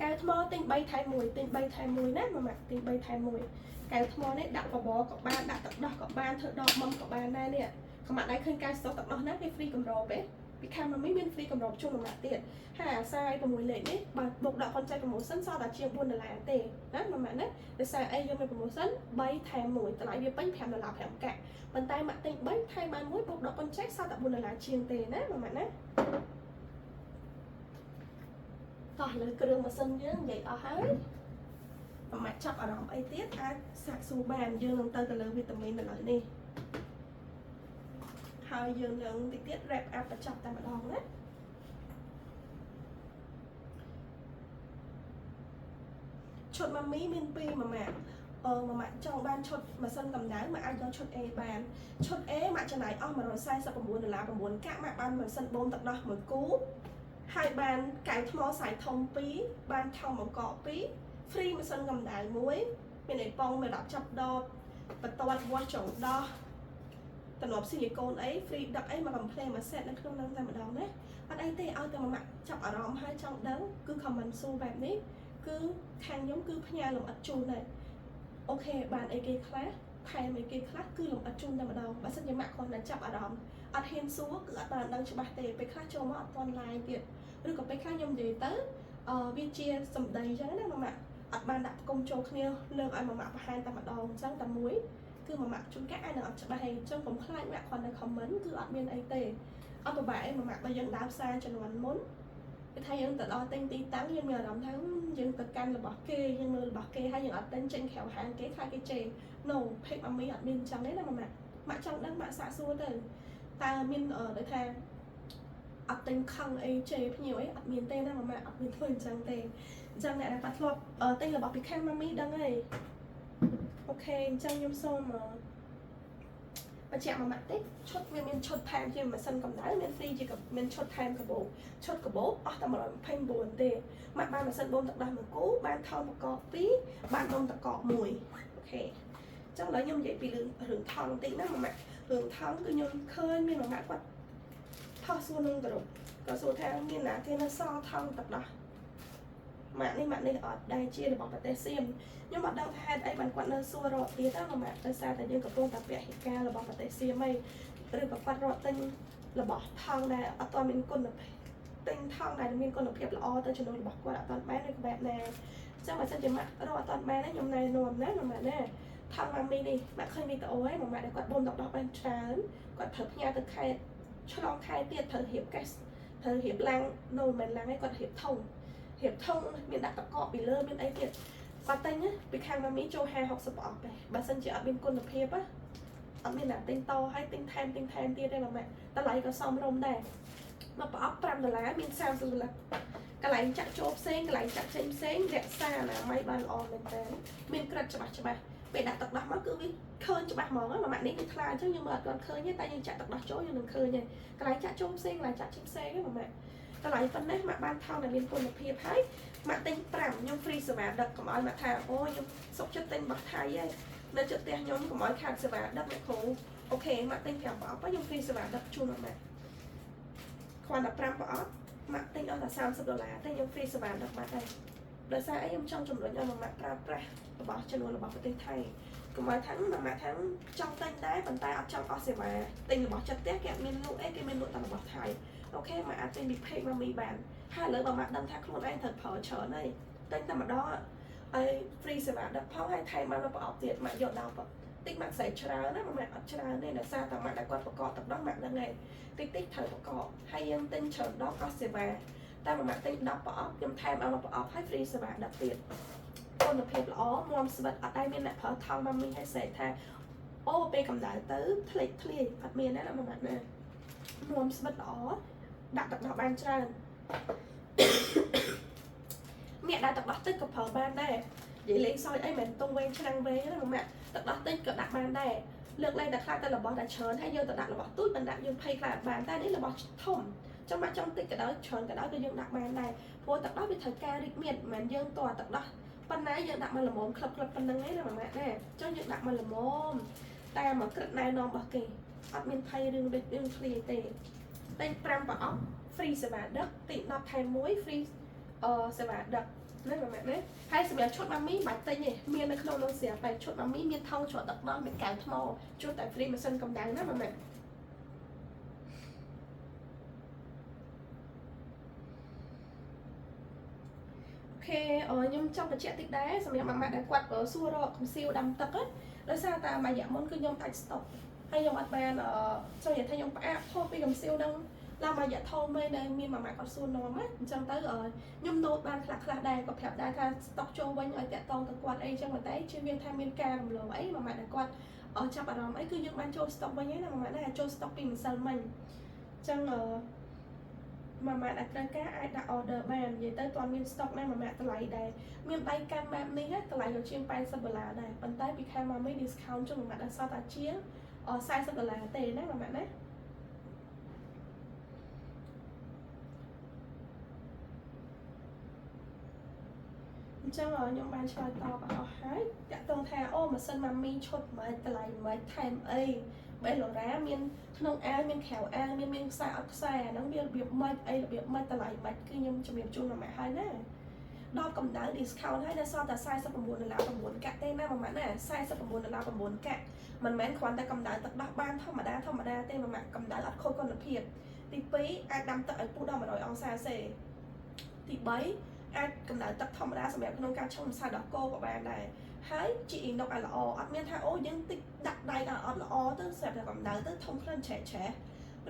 កែវថ្មទិញ3ថែម1ទិញ3ថែម1ណាម៉ាក់ទិញ3ថែម1កែវថ្មនេះដាក់បបរក៏បានដាក់ទឹកដោះក៏បានធ្វើដបមុំក៏បានដែរនេះកម្មាក់ដៃឃើញកែវស្តុកទឹកដោះណាគេ free កម្របទេពីខាងម៉ាមីមាន free កម្របជូនមួយម៉ាក់ទៀតហើយអាសាយ6លេខនេះបើបុកដកខនចែក promotion សល់តែជាង4ដុល្លារទេណាមួយម៉ាក់ណាដោយសារអីយកមាន promotion 3ថែម1តម្លៃវាពេញ5ដុល្លារ5កាក់ប៉ុន្តែម៉ាក់ទិញ3ថែមបាន1បុកដកកុនចែកសល់តែ4ដុល្លារជាងទេណាមួយម៉ាក់ណាតោះលើគ្រឿងម៉ាស៊ីនយើងនិយាយអស់ហើយប្រហែលចាប់អារម្មណ៍អីទៀតអាចសាកសួរបានយើងនឹងទៅទៅលើវីតាមីនឥឡូវនេះហើយយើងនឹងតិចទៀត wrap up បញ្ចប់តែម្ដងណាឈុតម៉ាមីមាន2ម៉ាម៉ាអឺម៉ាម៉ាចង់បានឈុតម៉ាស៊ីនកម្ដៅម៉ាអាចយកឈុត A បានឈុត A ម៉ាក់ចំណាយអស់149ដុល្លារ9កាក់ម៉ាក់បានម៉ាស៊ីនបូមទឹកដោះមួយគូហើយបានកែវថ្មសាយធំ2បានថង់បង្កក2 free ម៉ាស៊ីនកម្ដៅមួយមានអេប៉ុងមានរាប់ចាប់ដបបន្ទាត់វាស់ចុងដោះតំណប់ស៊ីលីកូនអី free ដឹកអីមកកំ pl មួយ set នៅក្នុងហ្នឹងតែម្ដងណាអត់អីទេឲ្យតែមួយម៉ាក់ចាប់អារម្មណ៍ហើយចង់ដឹងគឺ comment សួរបែបនេះគឺខាងខ្ញុំគឺផ្ញើលម្អិតជូនដែរ OK បានអីគេខ្លះថែមអីគេខ្លះគឺលម្អិតជូនតែម្ដងបើសិនជាម៉ាក់គ្រាន់តែចាប់អារម្មណ៍អត់ហ៊ានសួរគឺអត់បានដឹងច្បាស់ទេពេលខ្លះចូលមកអត់ទាន់ live ទៀតឬក៏ពេលខ្លះខ្ញុំនិយាយទៅអឺវាជាសម្ដីអញ្ចឹងណាម៉ាម៉ាក់អត់បានដាក់ផ្គុំចូលគ្នាលើកឲ្យម៉ាម៉ាក់បង្ហាញតែម្ដងអញ្ចឹងតែមួយគឺម៉ាម៉ាក់ជួនកាលអាចនឹងអត់ច្បាស់ហើយអញ្ចឹងកុំខ្លាចម៉ាក់គ្រាន់តែ comment គឺអត់មានអីទេអត់ពិបាកអីម៉ាម៉ាក់បើយើងដើរផ្សារជំនាន់មុនគឺថាយើងទៅដល់ទិញទីតាំងយើងមានអារម្មណ៍ថាយើងទៅកាន់របស់គេយើងមើលរបស់គេហើយយើងអត់ទិញចេញក្រៅហាងគេខ្លាចគេជេរ No page ម៉ាមីអត់មានអញ្ចឹងទេណាម៉ាម៉ាក់ម៉ាក់ចង់ដឹងម៉ាក់សាកសួរទៅតើមានដូចថាអត់ទិញខឹងអីជេរភ្ញៀវអីអត់មានទេណាម៉ាម៉ាក់អត់មានធ្វើអញ្ចឹងទេអញ្ចឹងអ្នកដែលគាត់ធ្លាប់ទិញរបស់ពីខាងម៉ាមីដឹងហើយ OK អញ្ចឹងខ្ញុំសូមបញ្ជាក់មួយម៉ាក់តិចឈុតវាមានឈុតថែមជាម៉ាស៊ីនកម្ដៅមាន free ជាមានឈុតថែមកាបូបឈុតកាបូបអស់តែ129ទេម៉ាក់បានម៉ាស៊ីនបូមទឹកដោះមួយគូបានថង់បង្កក2បានដុំទឹកកក1 OK អញ្ចឹងឥឡូវខ្ញុំនិយាយពីរឿងរឿងថង់តិចណាមួយម៉ាក់រឿងថង់គឺខ្ញុំឃើញមានមួយម៉ាក់គាត់ផុសសួរនឹងក្រុមក៏សួរថាមានណាគេនៅសល់ថង់ទឹកដោះម៉ាក់នេះម៉ាក់នេះអត់ដែលជារបស់ប្រទេសសៀមខ្ញុំអត់ដឹងថាហេតុអីបានគាត់នៅសួររកទៀតណាម៉ាក់ដោយសារតែយើងកំពុងតែពហិការរបស់ប្រទេសសៀមអីឬក៏គាត់រកទិញរបស់ថង់ដែលអត់ទាន់មានគុណភាពទិញថង់ដែលមានគុណភាពល្អទៅចំនួនរបស់គាត់អត់ទាន់បានឬក៏បែបណាអញ្ចឹងបើសិនជាម៉ាក់រកអត់ទាន់បានទេខ្ញុំណែនាំណាម៉ាក់ណាថង់ម៉ាមីនេះម៉ាក់ឃើញវីដេអូហើយម៉ាក់ដែលគាត់បូមទឹកដោះបានច្រើនគាត់ត្រូវផ្ញើទៅខេត្តឆ្លងខេត្តទៀតត្រូវរៀបកេសត្រូវរៀបឡាំងនៅមិនមែនឡាំងទេគាត់រៀបធុងរៀបធុងមានដាក់តកកពីលើមានអីទៀតគាត់ទិញពីខាងម៉ាមីចូល50 60ប្រអប់ទេបើសិនជាអត់មានគុណភាពណាអត់មានអ្នកទិញតឲ្យទិញថែមទិញថែមទៀតទេម៉ាម៉ាក់តម្លៃក៏សមរម្យដែរមកប្រអប់5ដុល្លារមាន30ដុល្លារកន្លែងចាក់ចូលផ្សេងកន្លែងចាក់ចេញផ្សេងរក្សាអនាម័យបានល្អមែនតើមានក្រិតច្បាស់ច្បាស់ពេលដាក់ទឹកដោះមកគឺវាឃើញច្បាស់ហ្មងម៉ាម៉ាក់នេះគឺថ្លាអញ្ចឹងយើងមើលអត់ទាន់ឃើញទេតែយើងចាក់ទឹកដោះចូលយើងនឹងឃើញហើយកន្លែងចាក់ចូលផ្សេងកន្លែងចាក់ចេញផ្សេងហ្នឹងម៉ាម៉ាក់តម្លៃប៉ុណ្ណេះម៉ាក់បានថោកដែលមានគុណភាពហើយម៉ាក់ទិញ5ខ្ញុំ free សេវាដឹកកុំឲ្យម៉ាក់ថាអូខ្ញុំសុកចិត្តទិញរបស់ថៃហើយនៅជិតផ្ទះខ្ញុំកុំឲ្យខាតសេវាដឹកអ្នកគ្រូ OK ម៉ាក់ទិញ5ប្រអប់ខ្ញុំ free សេវាដឹកជូនម៉ាក់គ្រាន់តែ5ប្រអប់ម៉ាក់ទិញអស់តែ30ដុល្លារតែខ្ញុំ free សេវាដឹកបាត់ហើយ ដោយសារអីខ្ញុំចង់ជំរុញឲ្យម៉ាម៉ាប្រើប្រាស់របស់ចំនួនរបស់ប្រទេសថៃកុំឲ្យថាម៉ាម៉ាថាចង់ទិញដែរប៉ុន្តែអត់ចង់អស់សេវាទិញរបស់ចិត្តផ្ទះគេអត់មានលក់អីគេមានលក់តែរបស់ថៃOK ម៉ាអាចទិញពី page ម៉ាមីបានហើយឥឡូវបើម៉ាដឹងថាខ្លួនឯងត្រូវប្រើច្រើនហើយទិញតែម្ដងឲ្យ free សេវាដឹកផងហើយថែមបានមកប្រអប់ទៀតម៉ាក់យកដល់តិចម៉ាក់ស្អីច្រើនណាម៉ាក់អត់ច្រើនទេដោយសារតែម៉ាក់ដែលគាត់ប្រកបទឹកដោះម៉ាក់ហ្នឹងឯងតិចតិចត្រូវប្រកបហើយយើងទិញច្រើនដងអស់សេវាតែម៉ាក់ទិញ10ប្រអប់ខ្ញុំថែមឲ្យមកប្រអប់ហើយ free សេវាដឹកទៀតគុណភាពល្អមាំស្វិតអត់ដែលមានអ្នកប្រើថង់ម៉ាមីឲ្យស្រែកថាអូពេលកម្ដៅទៅធ្លេកធ្លាយអត់មានទេណាម៉ាក់ណាមាំស្វិតល្អដាក់ទឹកដោះបានច្រើនអ្នកដាក់ទឹកដោះតិចក៏ប្រើបានដែរនិយាយលេងសើចអីមិនតុងវែងឆ្នាំងវែងណាម៉ាក់ទឹកដោះតិចក៏ដាក់បានដែរលើកលែងតែខ្លះតែរបស់តែច្រើនហើយយើងទៅដាក់របស់ទូចមិនដាក់យើងភ័យខ្លះបានតែនេះរបស់ធំចាំម៉ាក់ចង់តិចក៏ដោយច្រើនក៏ដោយក៏យើងដាក់បានដែរព្រោះទឹកដោះវាត្រូវការរីកមានមិនមែនយើងតទឹកដោះប៉ុណ្ណាយើងដាក់មកល្មមក្លឹបក្លឹបប៉ុណ្្នឹងឯងណាម៉ាក់ណាចង់យើងដាក់មកល្មមតាមមកក្រឹតណែនាំរបស់គេអត់មានភ័យរឿងរិចរឿងធ្លាយទេទិញ5ប្រអប់ free សេវាដឹកទិញ10ថែម1 free សេវាដឹកណាម៉ាក់ណាហើយសម្រាប់ឈុតម៉ាមីមិនបាច់ទិញទេមាននៅក្នុងនោះស្រាប់តែឈុតម៉ាមីមានថង់ច្រកទឹកដោះមានកែវថ្មជូនតែ free ម៉ាស៊ីនកម្ដៅណាម៉ាក់OK ខ្ញុំចង់បញ្ជាក់តិចដែរសម្រាប់ម៉ាម៉ាដែលគាត់សួររកកំសៀវដាំទឹកដោយសារតែមួយរយៈមុនគឺខ្ញុំដាច់ស្តុកហើយខ្ញុំអត់បានចង់និយាយថាខ្ញុំផ្អាកផុសពីកំសៀវហ្នឹងឡើងមួយរយៈធំឯនៅមានម៉ាម៉ាគាត់សួរនាំណាអញ្ចឹងទៅខ្ញុំណូតបានខ្លះខ្លះដែរគាត់ប្រាប់ដែរថាស្តុកចូលវិញឲ្យតាក់តងទៅគាត់អីចឹងប៉ុន្តែជឿវាថាមានការរំលងអីម៉ាម៉ាដែលគាត់ចាប់អារម្មណ៍អីគឺយើងបានចូលស្តុកវិញហើយណាម៉ាម៉ាណាចូលស្តុកពីម្សិលមិញអញ្ចឹងម៉ាម៉ាដែលត្រូវការអាចដាក់ order បាននិយាយទៅតើមាន stock ណាម៉ាម៉ាតម្លៃដែរមានដៃកាន់បែបនេះតម្លៃក៏ជាង80ដុល្លារដែរប៉ុន្តែពីខាងម៉ាមី discount ជុំម៉ាម៉ាដល់សល់តែជាង40ដុល្លារទេណាម៉ាម៉ាណាអញ្ចឹងខ្ញុំបានឆ្លើយតបអស់ហើយតាក់ទងថាអូម៉ាស៊ីនម៉ាមីឈុតមិនតម្លៃមិនថែមអីបេឡូរ៉ាមានក្នុងអាវមានក្រៅអាវមានមានខ្សែអត់ខ្សែអាហ្នឹងវារបៀបម៉េចអីរបៀបម៉េចតម្លៃម៉េចគឺខ្ញុំជំរាបជូនម៉ាម៉ាហើយណាដល់កម្ដៅ discount ហើយនៅសល់តែ49ដុល្លារ9កាក់ទេណាម៉ាម៉ាណា49ដុល្លារ9កាក់មិនមែនគ្រាន់តែកម្ដៅទឹកដោះបានធម្មតាធម្មតាទេម៉ាម៉ាកម្ដៅអត់ខូចគុណភាពទី2អាចដាំទឹកឲ្យពុះដល់100អង្សាសេទី3អាចកម្ដៅទឹកធម្មតាសម្រាប់ក្នុងការឆុងម្សៅដោះគោក៏បានដែរហើយជីអ៊ីណុកឲ្យល្អអត់មានថាអូយើងតិចដាក់ដៃឲ្យអត់ល្អទៅស្រាប់តែកម្ដៅទៅធំក្លិនឆែឆែ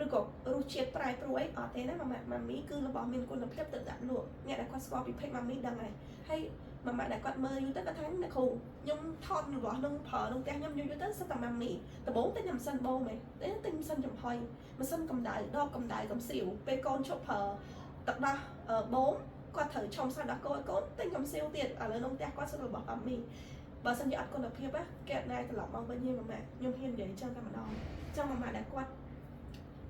ឬក៏រសជាតិប្រែប្រួយអត់ទេណាម៉ាម៉ាមីគឺរបស់មានគុណភាពទៅដាក់លក់អ្នកដែលគាត់ស្គាល់ពី page ម៉ាមីដឹងហើយហើយម៉ាម៉ាដែលគាត់មើលយូរទៅគាត់ថាអ្នកគ្រូខ្ញុំថតរបស់នឹងប្រើក្នុងផ្ទះខ្ញុំយូរយូរទៅសិតតែម៉ាមីដំបូងទិញតែម៉ាស៊ីនបូមឯងទិញម៉ាស៊ីនចំហុយម៉ាស៊ីនកម្ដៅដកកម្ដៅកំសៀវពេលកូនឈប់ប្រើទឹកដោះបូមគាត់ត្រូវឆុងសាដោះគោឲ្យកូនទិញកំសៀវទៀតឥឡូវក្នុងផ្ទះគាត់សិតរបស់ម៉ាមីបើសិនជាអត់គុណភាពណាគេអត់ណែត្រឡប់មកវិញទេម៉ាម៉ាខ្ញុំហ៊ាននិយាយចឹងតែម្ដងចឹងម៉ាម៉ាដែលគាត់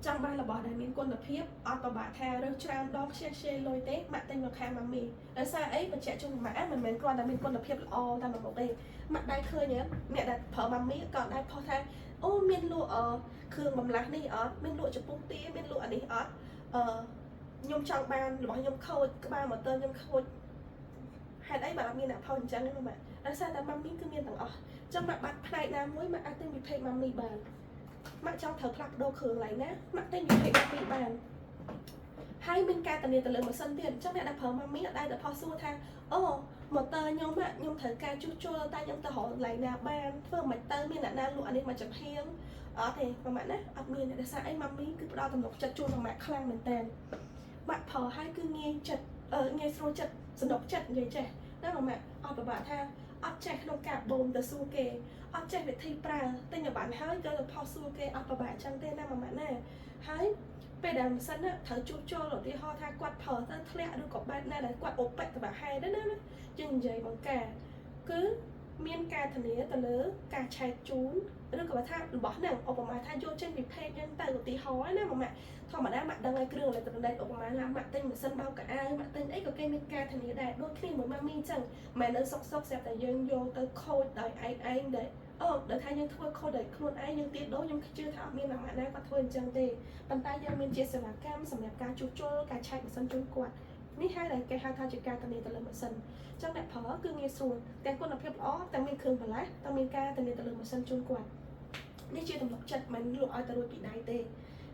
ចង់បានរបស់ដែលមានគុណភាពអត់ពិបាកថារើសច្រើនដងខ្ជិះខ្ជាយលុយទេម៉ាក់ទិញមកខាងម៉ាមីដោយសារអីបញ្ជាក់ជូនម៉ាក់មិនមែនគ្រាន់តែមានគុណភាពល្អតែមួយមុខទេម៉ាក់ដែរឃើញអ្នកដែលប្រើម៉ាមីក៏ដែរផុសថាអូមានលក់គ្រឿងបន្លាស់នេះអត់មានលក់ចំពុះទាមានលក់អានេះអត់អឺខ្ញុំចង់បានរបស់ខ្ញុំខូចក្បាលម៉ូទ័រខ្ញុំខូចហេតុអីបើអត់មានអ្នកផុសអញ្ចឹងទេម៉ាក់ដោយសារតែម៉ាមីគឺមានទាំងអស់ចឹងម៉ាក់បាត់ផ្នែកណាមួយម៉ាក់អាចទិញពី page ម៉ាមីបានម៉ាក់ចង់ត្រូវផ្លាស់ប្ដូរគ្រឿងឡើងណាម៉ាក់ទិញពី page ម៉ាមីបានហើយមានការធានាទៅលើម៉ាស៊ីនទៀតអញ្ចឹងអ្នកដែលប្រើម៉ាមីអត់ដែលទៅផុសសួរថាអូម៉ូទ័រខ្ញុំខ្ញុំត្រូវការជួសជុលតែខ្ញុំទៅរកកន្លែងណាបានធ្វើមិនទៅមានអ្នកណាលក់អានេះមកចំហៀងអត់ទេម៉ាក់ណាអត់មានដោយសារអីម៉ាមីគឺផ្ដល់ទំនុកចិត្តជូនម៉ាក់ខ្លាំងមែនតើម៉ាក់ប្រើហើយគឺងាយចិត្តងាយស្រួលចិត្តសនុកចិត្តនិយាយចេះណាម៉ាក់អត់ពិបាកថាអត់ចេះក្នុងការបូមទៅសួរគេអត់ចេះវិធីប្រើទិញឲ្យបានហើយក៏ទៅផុសសួរគេអត់ពិបាកចឹងទេណាម៉ាក់ណាហើយពេលដែលម៉ាស៊ីនត្រូវជួសជុលឧទាហរណ៍ថាគាត់ប្រើទៅធ្លាក់ឬក៏បែបណាដែលគាត់អូបិតបហេតុណាយើងនិយាយបង្ការគឺមានការធានាទៅលើការឆែកជូនឬក៏ថារបស់ហ្នឹងឧបមាថាយកចេញពី page យើងទៅឧទាហរណ៍ណាម៉ាក់ធម្មតាម៉ាក់ដឹងឲ្យគ្រឿងអេឡិចត្រូនិកឧបមាថាម៉ាក់ទិញម៉ាស៊ីនបោកកៅអៅម៉ាក់ទិញអីក៏គេមានការធានាដែរដូចគ្នាមួយម៉ាមីអញ្ចឹងមិននៅសុកសុកស្រាប់តែយើងយកទៅខូចដោយឯងឯងដែលអូដល់ថាយើងធ្វើខូចដោយខ្លួនឯងយើងទៀតដូរខ្ញុំជឿថាអត់មានម៉ាម៉ាណាគាត់ធ្វើអញ្ចឹងទេប៉ុន្តែយើងមានជាសេវាកម្មសម្រាប់ការជួសជុលការឆែកម៉ាស៊ីនជូនគាត់ នេះហើយដែលគេហៅថាជាការធានាទៅលើម៉ាស៊ីនអញ្ចឹងអ្នកប្រើគឺងាយស្រួលទាំងគុណភាពល្អទាំងមានគ្រឿងបន្លាស់ទាំងមានការធានាទៅលើម៉ាស៊ីនជូនគាត់នេះជាទំនុកចិត្តមិនលក់ឲ្យទៅរួចពីដៃទេ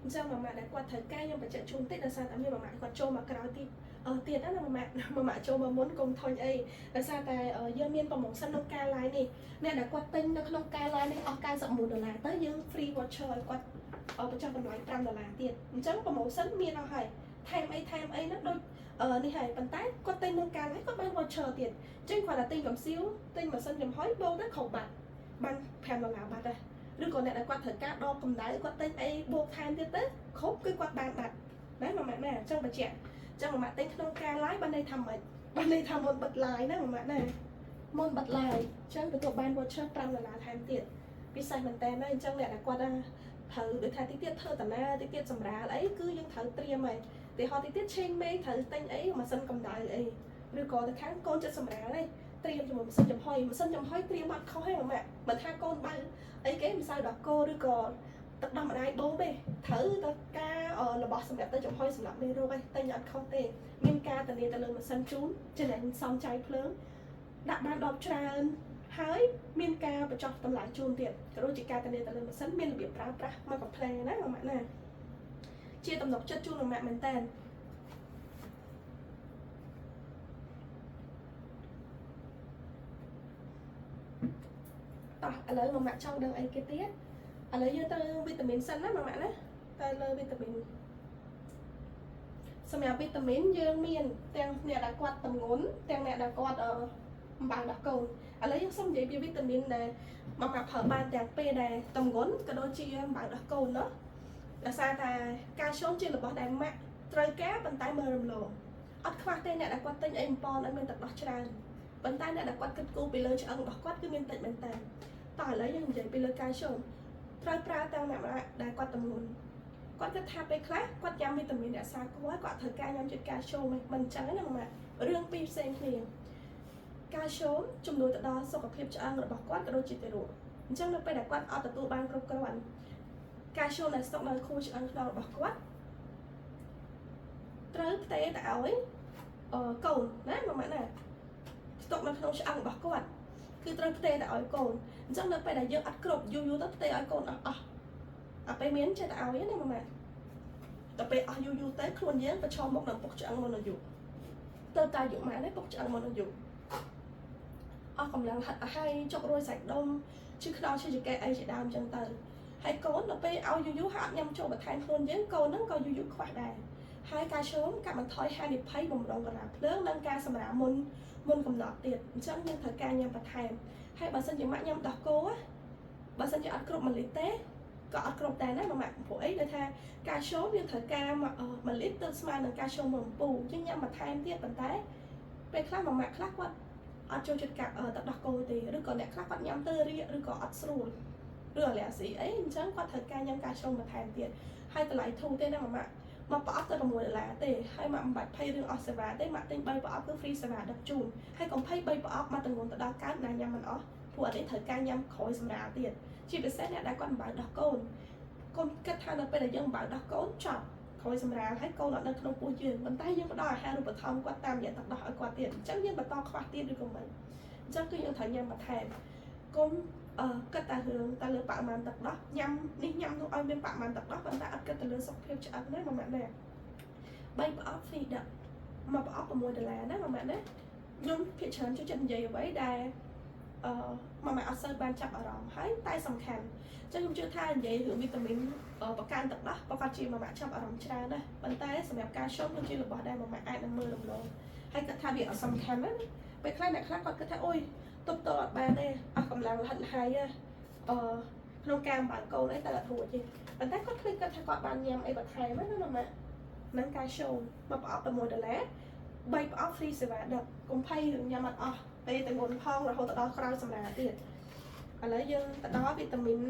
អញ្ចឹងម៉ាម៉ាដែលគាត់ត្រូវការខ្ញុំបញ្ជាក់ជូនតិចដោយសារតែមានម៉ាម៉ាគាត់ចូលមកក្រោយទីទៀតណាម៉ាម៉ាម៉ាម៉ាចូលមកមុនកុំធុញអីដោយសារតែយើងមាន promotion ក្នុងការ live នេះអ្នកដែលគាត់ទិញនៅក្នុងការ live នេះអស់99ដុល្លារទៅយើង free voucher ឲ្យគាត់បញ្ចុះតម្លៃ5ដុល្លារទៀតអញ្ចឹង promotion មានអស់ហើយថែមអីថែមអីហ្នឹងដូចនេះហើយប៉ុន្តែគាត់ទិញក្នុងការ live គាត់បាន voucher ទៀតអញ្ចឹងគាត់តែទិញកំសៀវទិញម៉ាស៊ីនចំហុយបូកទៅគ្រប់បាត់បាន5ដុល្លារបាត់ដែរឬក៏អ្នកដែលគាត់ត្រូវការដកកម្ដៅគាត់ទិញអីបូកថែមទៀតទៅគ្រប់គឺគាត់បានបាត់ណាម៉ាម៉ាណាអញ្ចឹងបញ្ជាក់អញ្ចឹងម៉ាម៉ាទិញក្នុងការ live បានន័យថាម៉េចបានន័យថាមុនបិទ live ណាម៉ាម៉ាណាមុនបិទ live អញ្ចឹងទទួលបាន voucher 5ដុល្លារថែមទៀតពិសេសមែនតើណាអញ្ចឹងអ្នកដែលគាត់ត្រូវដូចថាតិចទៀតធ្វើតាណាតិចទៀតសម្រាលអីគឺយើងត្រូវត្រៀមហើយទីហោតិចទៀតឆេងមេត្រូវទិញអីម៉ាស៊ីនកម្ដៅអីឬក៏ទៅខាងកូនចិត្តសម្រាលអីត្រៀមជាមួយម៉ាស៊ីនចំហុយម៉ាស៊ីនចំហុយត្រៀមអត់ខុសទេម៉ាម៉ាមិនថាកូនបើអីគេម្សៅដោះគោឬក៏ទឹកដោះម្ដាយបូមទេត្រូវតែការរបស់សម្រាប់ទៅចំហុយសម្រាប់មេរោគឯងទិញអត់ខុសទេមានការធានាទៅលើម៉ាស៊ីនជូនចំណេញសំចៃភ្លើងដាក់បានដបច្រើនហើយមានការបញ្ចុះតម្លៃជូនទៀតក៏ដូចជាការធានាទៅលើម៉ាស៊ីនមានរបៀបប្រើប្រាស់មកកំ pl ណាម៉ាម៉ាណាជាតំណុកចិត្តជូនម៉ាម៉ាមែនតើតោះឥឡូវម៉ាម៉ាចង់ដឹងអីគេទៀតឥឡូវយើងទៅវីតាមីនសិនណាម៉ាម៉ាណាទៅលើវីតាមីនសម្រាប់វីតាមីនយើងមានទាំងអ្នកដែលគាត់ទម្ងន់ទាំងអ្នកដែលគាត់អំបៅដោះកូនឥឡូវយើងសូមនិយាយពីវីតាមីនដែលម៉ាម៉ាប្រើបានទាំងពេលដែលទម្ងន់ក៏ដូចជាអំបៅដោះកូនเนาะដោយសារតែកាល់ស្យូមជារបស់ដែលម៉ាក់ត្រូវការប៉ុន្តែមើលរំលងអត់ខ្វះទេអ្នកដែលគាត់ទិញអីបំពន់ឲ្យមានទឹកដោះច្រើនប៉ុន្តែអ្នកដែលគាត់គិតគូរពីលើឆ្អឹងរបស់គាត់គឺមានតិចមែនតើតោះឥឡូវយើងនិយាយពីលើកាល់ស្យូមត្រូវប្រើទាំងអ្នកដែលគាត់ទម្ងន់គាត់គិតថាពេលខ្លះគាត់ញ៉ាំវីតាមីនរក្សាគល់គាត់ត្រូវការញ៉ាំជាតិកាល់ស្យូមឯងមិនអញ្ចឹងទេណាម៉ាក់រឿងពីរផ្សេងគ្នាកាល់ស្យូមជំនួយទៅដល់សុខភាពឆ្អឹងរបស់គាត់ក៏ដូចជាទារកអញ្ចឹងនៅពេលដែលគាត់អត់ទទួលបានគ្រប់គ្រាន់កាល់ស្យូមដែលស្តុកនៅខួរឆ្អឹងខ្នងរបស់គាត់ត្រូវផ្ទេរទៅឲ្យកូនណាម៉ាម៉ាណាស្តុកនៅក្នុងឆ្អឹងរបស់គាត់គឺត្រូវផ្ទេរទៅឲ្យកូនអញ្ចឹងនៅពេលដែលយើងអត់គ្រប់យូរយូរទៅផ្ទេរឲ្យកូនអស់អស់អាពេលមានចេះតែឲ្យណាម៉ាម៉ាដល់ពេលអស់យូរយូរទៅខ្លួនយើងប្រឈមមុខនឹងពុកឆ្អឹងមុនអាយុទៅតែអាយុម៉ានេះពុកឆ្អឹងមុនអាយុអស់កម្លាំងហិតអស់ហើយចុករយសាច់ដុំឈឺខ្នងឈឺចង្កេះអីជាដើមអញ្ចឹងទៅហើយកូនដល់ពេលឲ្យយូរយូរហើយអត់ញ៉ាំចូលបន្ថែមខ្លួនយើងកូនហ្នឹងក៏យូរយូរខ្វះដែរហើយកាល់ស្យូមកាត់បន្ថយហានិភ័យបំរុងការាភ្លើងនិងការសម្រាលមុនមុនកំណត់ទៀតអញ្ចឹងយើងត្រូវការញ៉ាំបន្ថែមហើយបើសិនជាម៉ាក់ញ៉ាំដោះគោបើសិនជាអត់គ្រប់1លីត្រទេក៏អត់គ្រប់ដែរណាម៉ាក់ព្រោះអីដែលថាកាល់ស្យូមយើងត្រូវការ1លីត្រទៅស្មើនឹងកាល់ស្យូមមួយអំពូអញ្ចឹងញ៉ាំបន្ថែមទៀតប៉ុន្តែពេលខ្លះម៉ាក់ខ្លះគាត់អត់ចូលចិត្តកាទឹកដោះគោទេឬក៏អ្នកខ្លះគាត់ញ៉ាំទៅរាកឬក៏អត់ស្រួលឬអាឡែស៊ីអីអញ្ចឹងគាត់ត្រូវការញ៉ាំកាល់ស្យូមបន្ថែមទៀតហើយតម្លៃធូរទេណាម៉ាក់មកប្រអប់ទៅ6ដុល្លារទេហើយម៉ាក់មិនបាច់ភ័យរឿងអស់សេវាទេម៉ាក់ទិញ3ប្រអប់គឺ free សេវាដឹកជូនហើយកុំភ័យ3ប្រអប់មកទងន់ទៅដល់កើតណាញ៉ាំមិនអស់ព្រោះអត់ទេត្រូវការញ៉ាំក្រោយសម្រាលទៀតជាពិសេសអ្នកដែលគាត់អំបៅដោះកូនកុំគិតថានៅពេលដែលយើងអំបៅដោះកូនចប់ក្រោយសម្រាលហើយកូនអត់នៅក្នុងពោះយើងប៉ុន្តែយើងផ្ដល់អាហារូបត្ថម្ភគាត់តាមរយៈទឹកដោះឲ្យគាត់ទៀតអញ្ចឹងយើងបន្តខ្វះទៀតឬក៏មិនអញ្ចឹងគឺយើងត្រូវញ៉ាំបន្ថែមកុំគិតតែរឿងតែលើបរិមាណទឹកដោះញ៉ាំនេះញ៉ាំនោះឲ្យមានបរិមាណទឹកដោះប៉ុន្តែអត់គិតទៅលើសុខភាពឆ្អឹងណាម៉ាម៉ាណា3ប្រអប់ free ដឹកមួយប្រអប់6ដុល្លារណាម៉ាម៉ាណាខ្ញុំភាគច្រើនចូលចិត្តនិយាយអ្វីដែលអឺម៉ាម៉ាអត់សូវបានចាប់អារម្មណ៍ហើយតែសំខាន់អញ្ចឹងខ្ញុំជឿថានិយាយរឿងវីតាមីនបង្កើនទឹកដោះប្រកាសជាម៉ាម៉ាចាប់អារម្មណ៍ច្រើនណាស់ប៉ុន្តែសម្រាប់ការជុំគឺជារបស់ដែលម៉ាម៉ាអាចនឹងមើលរំលងហើយគិតថាវាអត់សំខាន់ណាពេលខ្លះអ្នកខ្លះគាត់គិតថាអូយទប់ទល់អត់បានទេអស់កម្លាំងលហិតលហើយអឺក្នុងការអំបើកូនអីទៅអត់រួចទេប៉ុន្តែគាត់ភ្លេចគាត់ថាគាត់បានញ៉ាំអីបន្ថែមណាម៉ាម៉ានឹងការជុំមកប្រអប់6ដុល្លារ3ប្រអប់ free សេវាដឹកកុំភ័យរឿងញ៉ាំអត់អស់ពេលទៅមុនផងរហូតដល់ក្រោយសម្រាលទៀតឥឡូវយើងទៅដល់វីតាមីន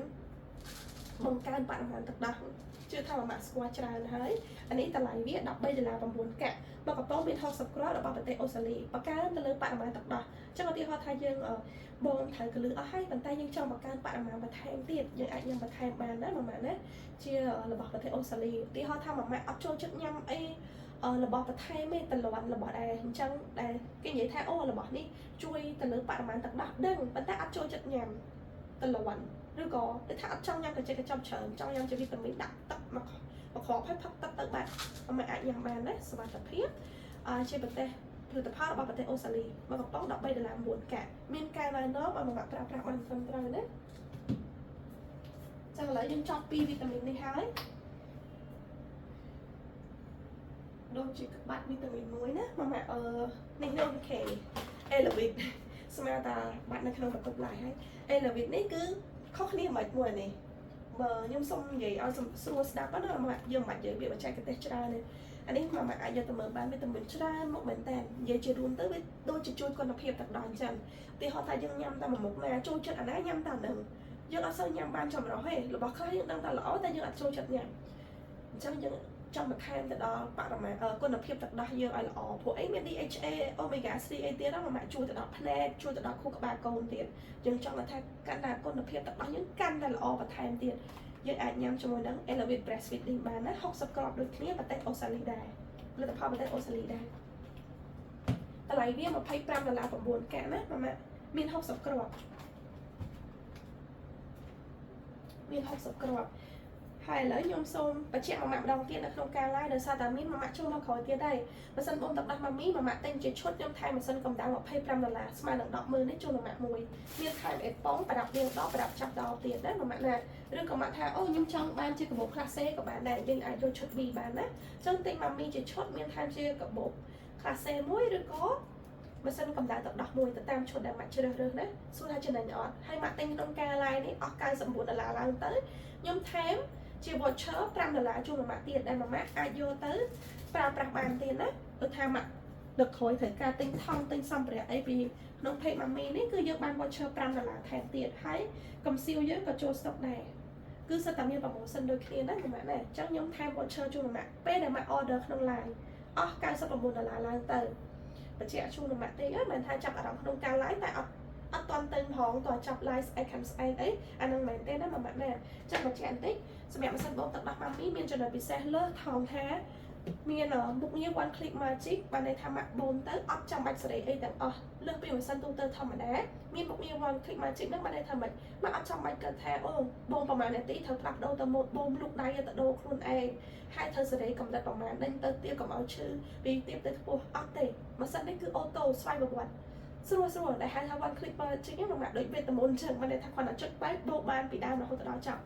បង្កើនបរិមាណទឹកដោះជឿថាម៉ាម៉ាក់ស្គាល់ច្រើនហើយអានេះតម្លៃវា13ដុល្លារ9កាក់មកកំប៉ុងមាន60គ្រាប់របស់ប្រទេសអូស្ត្រាលីបង្កើនទៅលើបរិមាណទឹកដោះអញ្ចឹងឧទាហរណ៍ថាយើងបងត្រូវកលឺអស់ហើយប៉ុន្តែយើងចង់បង្កើនបរិមាណបន្ថែមទៀតយើងអាចញ៉ាំបន្ថែមបានណាម៉ាម៉ាណាជារបស់ប្រទេសអូស្ត្រាលីឧទាហរណ៍ថាម៉ាម៉ាអត់ចូលចិត្តញ៉ាំអី របស់បន្ថែមទេតលន់របស់ដែរអញ្ចឹងដែលគេនិយាយថាអូរបស់នេះជួយទៅលើបរិមាណទឹកដោះដឹងប៉ុន្តែអត់ចូលចិត្តញ៉ាំតលន់ឬក៏គេថាអត់ចង់ញ៉ាំកាចេកកញ្ចប់ច្រើនចង់ញ៉ាំជាវីតាមីនដាក់ទឹកមកមកគ្រាប់ហើយផឹកទឹកទៅបាត់អត់មិនអាចញ៉ាំបានណាសុវត្ថិភាពអជាប្រទេសផលិតផលរបស់ប្រទេសអូស្ត្រាលីមួយកំប៉ុង13ដុល្លារ9កាក់មានការណែនាំឲ្យមកប្រើប្រាស់បានត្រឹមត្រូវណា។ចឹងឥឡូវយើងចប់ពីវីតាមីននេះហើយដូចជាក្បាត់វីតាមីនមួយណាម៉ាម៉ាអឺនេះនេះOK អេឡូវីតស្មានតាបាត់នៅក្នុងបន្ទប់ឡាយហើយអេឡូវីតនេះគឺខុសគ្នាមិនមួយនេះបើខ្ញុំសុំនិយាយឲ្យស្រួលស្ដាប់ណាម៉ាក់យើងមិនបាច់និយាយវាបច្ចេកទេសច្រើនទេអានេះម៉ាម៉ាអាចយកទៅមើលបានវីតាមីនច្រើនមកមែនតើនិយាយជារួមទៅវាដូចជាជួយគុណភាពទឹកដោះអញ្ចឹងឧទាហរណ៍ថាយើងញ៉ាំតែមួយមុខណាចូលចិត្តអាណាញ៉ាំតែហ្នឹងយើងអត់សូវញ៉ាំបានចម្រុះទេរបស់ខ្លះយើងដឹងតែល្អតែយើងអត់ចូលចិត្តញ៉ាំអញ្ចឹងយើងចង់បន្ថែមទៅដល់បរិមាណគុណភាពទឹកដោះយើងឲ្យល្អព្រោះអីមាន DHA Omega 3អីទៀតហ្នឹងមកជួយទៅដល់ភ្នែកជួយទៅដល់ខួរក្បាលកូនទៀតយើងចង់ថាកាន់តែគុណភាពទឹកដោះយើងកាន់តែល្អបន្ថែមទៀតយើងអាចញ៉ាំជាមួយនឹង Elevit Breastfeeding បានណា60គ្រាប់ដូចគ្នាប្រទេសអូស្ត្រាលីដែរផលិតផលប្រទេសអូស្ត្រាលីដែរតម្លៃវា25ដុល្លារ9កាក់ណាម៉ាម៉ាមាន60គ្រាប់មាន60គ្រាប់ហើយឥឡូវខ្ញុំសូមបញ្ជាក់មួយម៉ាក់ម្ដងទៀតនៅក្នុងការ live ដោយសារតែមានមួយម៉ាក់ចូលមកក្រោយទៀតដែរម៉ាស៊ីនបូមទឹកដោះម៉ាមីមួយម៉ាក់ទិញជាឈុតខ្ញុំថែមម៉ាស៊ីនកម្ដៅ25ដុល្លារស្មើនឹង100000នេះចូលមួយម៉ាក់មួយមានថែមអេប៉ុងប្រដាប់លាងដបប្រដាប់ចាប់ដបទៀតណាមួយម៉ាក់ណាឬក៏ម៉ាក់ថាអូខ្ញុំចង់បានជាកាបូបក្លាសេក៏បានដែរយើងអាចយកឈុត B បានណាអញ្ចឹងទិញម៉ាមីជាឈុតមានថែមជាកាបូបក្លាសេមួយឬក៏ម៉ាស៊ីនកម្ដៅទឹកដោះមួយទៅតាមឈុតដែលម៉ាក់ជ្រើសរើសណាសួរថាចំណេញអត់ហើយម៉ាក់ទិញក្នុងការ live នេះអស់99ដុល្លារឡើងទៅខ្ញុំថែមជា voucher 5ដុល្លារជូនមួយម៉ាក់ទៀតដែលមួយម៉ាក់អាចយកទៅប្រើប្រាស់បានទៀតណាដូចថាម៉ាក់ដឹកក្រោយត្រូវការទិញថង់ទិញសម្ភារៈអីពីក្នុង page ម៉ាមីនេះគឺយើងបាន voucher 5ដុល្លារថែមទៀតហើយកំសៀវយើងក៏ចូល stock ដែរគឺសិតតែមាន promotion ដូចគ្នាណាមួយម៉ាក់ណាអញ្ចឹងខ្ញុំថែម voucher ជូនមួយម៉ាក់ពេលដែលម៉ាក់ order ក្នុង live អស់99ដុល្លារឡើងទៅបញ្ជាក់ជូនមួយម៉ាក់ទេមិនមែនថាចាប់អារម្មណ៍ក្នុងការ live តែអត់អត់តន់ទិញផងតចាប់ live ស្អែកខាំស្អែកអីអានឹងមិនមែនទេណាមួយម៉ាក់ណាចាំបញ្ជាក់បន្តិចសម្រាប់ម៉ាស៊ីនបូមទឹកដោះម៉ាមីមានចំណុចពិសេសលើសថងថាមានមុខងារ one click magic បានន័យថាម៉ាក់បូមទៅអត់ចាំបាច់សេរីអីទាំងអស់លើសពីម៉ាស៊ីនទូទៅធម្មតាមានមុខងារ one click magic ហ្នឹងបានន័យថាម៉េចម៉ាក់អត់ចាំបាច់គិតថាអូបូមប្រហែលនាទីត្រូវផ្លាស់ប្ដូរទៅម៉ូតបូមលូកដៃទៅដូរខ្លួនឯងហើយត្រូវសេរីកម្រិតប្រហែលដេញទៅទៀបកុំឲ្យឈឺពីទៀបទៅខ្ពស់អត់ទេម៉ាស៊ីននេះគឺauto ស្វ័យប្រវត្តិស្រួលស្រួលដែលហៅថា one click magic ហ្នឹងម៉ាក់ដូចវេទមន្តអញ្ចឹងបានន័យថាគាត់តែចុចបែបបូមបានពីដើមរហូតដល់ចប់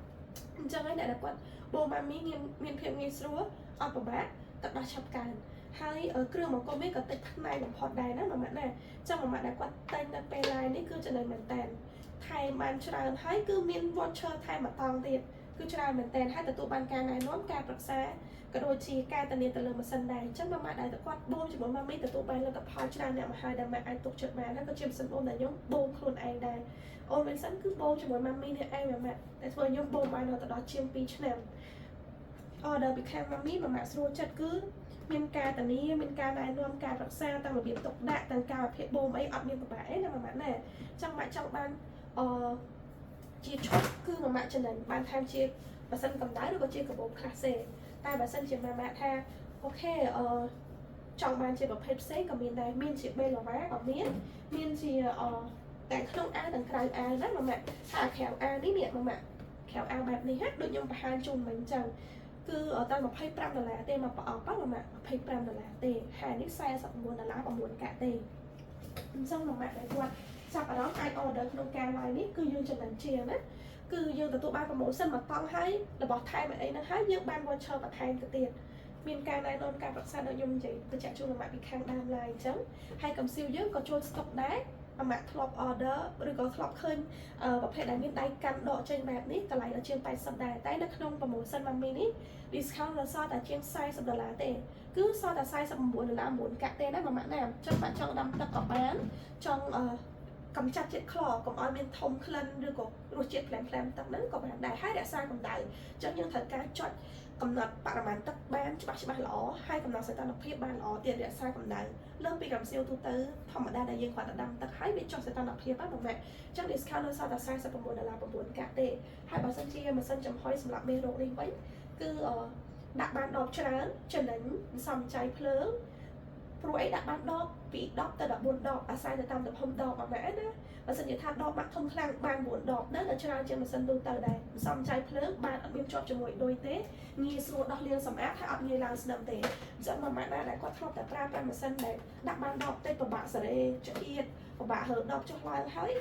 អញ្ចឹងហើយអ្នកដែលគាត់បូមម៉ាមីមានមានភាពងាយស្រួលអត់ពិបាកទឹកដោះឆាប់កើនហើយគ្រឿងបង្គុំនេះក៏តិចផ្នែកបំផុតដែរណាម៉ាម៉ាក់ណាចឹងម៉ាម៉ាក់ដែលគាត់ទិញនៅពេល live នេះគឺចំណេញមែនតើថែមបានច្រើនហើយគឺមាន voucher ថែមមួយតង់ទៀតគឺច្រើនមែនតើហើយទទួលបានការណែនាំការប្រឹក្សាក៏ដូចជាការធានាទៅលើម៉ាស៊ីនដែរអញ្ចឹងម៉ាម៉ាក់ដែលគាត់បូមជាមួយម៉ាមីទទួលបានលទ្ធផលច្រើនអ្នកមកហើយដែលម៉ាក់អាចទុកចិត្តបានហើយក៏ជាម៉ាស៊ីនបូមដែលខ្ញុំបូមខ្លួនឯងដែរអូនវិញសិនគឺបូមជាមួយម៉ាមីនេះឯងម៉ាម៉ាក់តែធ្វើខ្ញុំបូមបានដល់ទៅដល់ជាង2ឆ្នាំ order ពីខាងម៉ាមីម៉ាម៉ាក់ស្រួលចិត្តគឺមានការធានាមានការណែនាំការប្រឹក្សាទាំងរបៀបទុកដាក់ទាំងការវិភាគបូមអីអត់មានពិបាកអីណាម៉ាម៉ាក់ណាចង់ម៉ាក់ចង់បានអឺជាឈុតគឺម៉ាម៉ាក់ចំណេញបានថែមជាម៉ាស៊ីនកម្ដៅឬក៏ជាកាបូបក្លាសេតែបើសិនជាម៉ាម៉ាក់ថាOK អឺចង់បានជាប្រភេទផ្សេងក៏មានដែរមានជាបេឡូវ៉ាក៏មានមានជាអតែក្នុងអាវទាំងក្រៅអាវណាម៉ាម៉ាក់ហើយក្រៅអាវនេះនេះម៉ាម៉ាក់ក្រៅអាវបែបនេះហាដូចខ្ញុំបង្ហាញជូនមិញអញ្ចឹងគឺតែ25ដុល្លារទេមកប្រអប់ហ្នឹងម៉ាក់25ដុល្លារទេហើយនេះ49ដុល្លារ9កាក់ទេអញ្ចឹងម៉ាម៉ាក់ដែលគាត់ចាប់អារម្មណ៍អាច order ក្នុងការ live នេះគឺយើងចំណេញជាងណាគឺយើងទទួលបាន promotion មកតង់ហើយរបស់ថែមអីហ្នឹងហើយយើងបាន voucher បន្ថែមទៅទៀតមានការណែនាំការប្រឹក្សាដូចខ្ញុំនិយាយបញ្ជាក់ជូនម៉ាម៉ាក់ពីខាងដើម live អញ្ចឹងហើយកំសៀវយើងក៏ចូល stock ដែរម៉ាម៉ាក់ធ្លាប់ order ឬក៏ធ្លាប់ឃើញប្រភេទដែលមានដៃកាន់ដកចេញបែបនេះតម្លៃដល់ជាង80ដែរតែនៅក្នុង promotion ម៉ាមីនេះ discount នៅសល់តែជាង40ដុល្លារទេគឺសល់តែ49ដុល្លារ9កាក់ទេណាម៉ាម៉ាក់ណាចង់បាក់ចង់ដាំទឹកក៏បានចង់អឺកំចាត់ជាតិក្លកុំឲ្យមានធំក្លិនឬក៏រសជាតិផ្លែមផ្លែមទឹកហ្នឹងក៏បានដែរហើយរក្សាកម្ដៅអញ្ចឹងយើងត្រូវការចុចកំណត់បរិមាណទឹកបានច្បាស់ច្បាស់ល្អហើយកំណត់សីតុណ្ហភាពបានល្អទៀតរក្សាកម្ដៅលើសពីកំសៀវទូទៅធម្មតាដែលយើងគ្រាន់តែដាំទឹកហើយវាចុះសីតុណ្ហភាពហ្នឹងម៉ាក់អញ្ចឹង discount នៅសល់តែ49ដុល្លារ9កាក់ទេហើយបើសិនជាម៉ាស៊ីនចំហុយសម្រាប់មេរោគនេះវិញគឺ ដាក់បានដបច្រើនចំណេញសំចៃភ្លើងព្រោះអីដាក់បានដបពី10ទៅ14ដបអាស្រ័យទៅតាមទំហំដបអម៉ាក់ណាបើសិនជាថាដបម៉ាក់ធំខ្លាំងបាន9ដបនៅតែច្រើនជាងម៉ាស៊ីនទូទៅដែរសំចៃភ្លើងបានអត់មានជាប់ជាមួយដូចទេងាយស្រួលដោះលាងសម្អាតហើយអត់ងាយឡើងស្នឹមទេអញ្ចឹងមួយម៉ាក់ណាដែលគាត់ធ្លាប់តែប្រើប្រាស់ម៉ាស៊ីនដែលដាក់បានដបតិចពិបាកសេរីចង្អៀតពិបាកហើដបចុះឡើងហើយ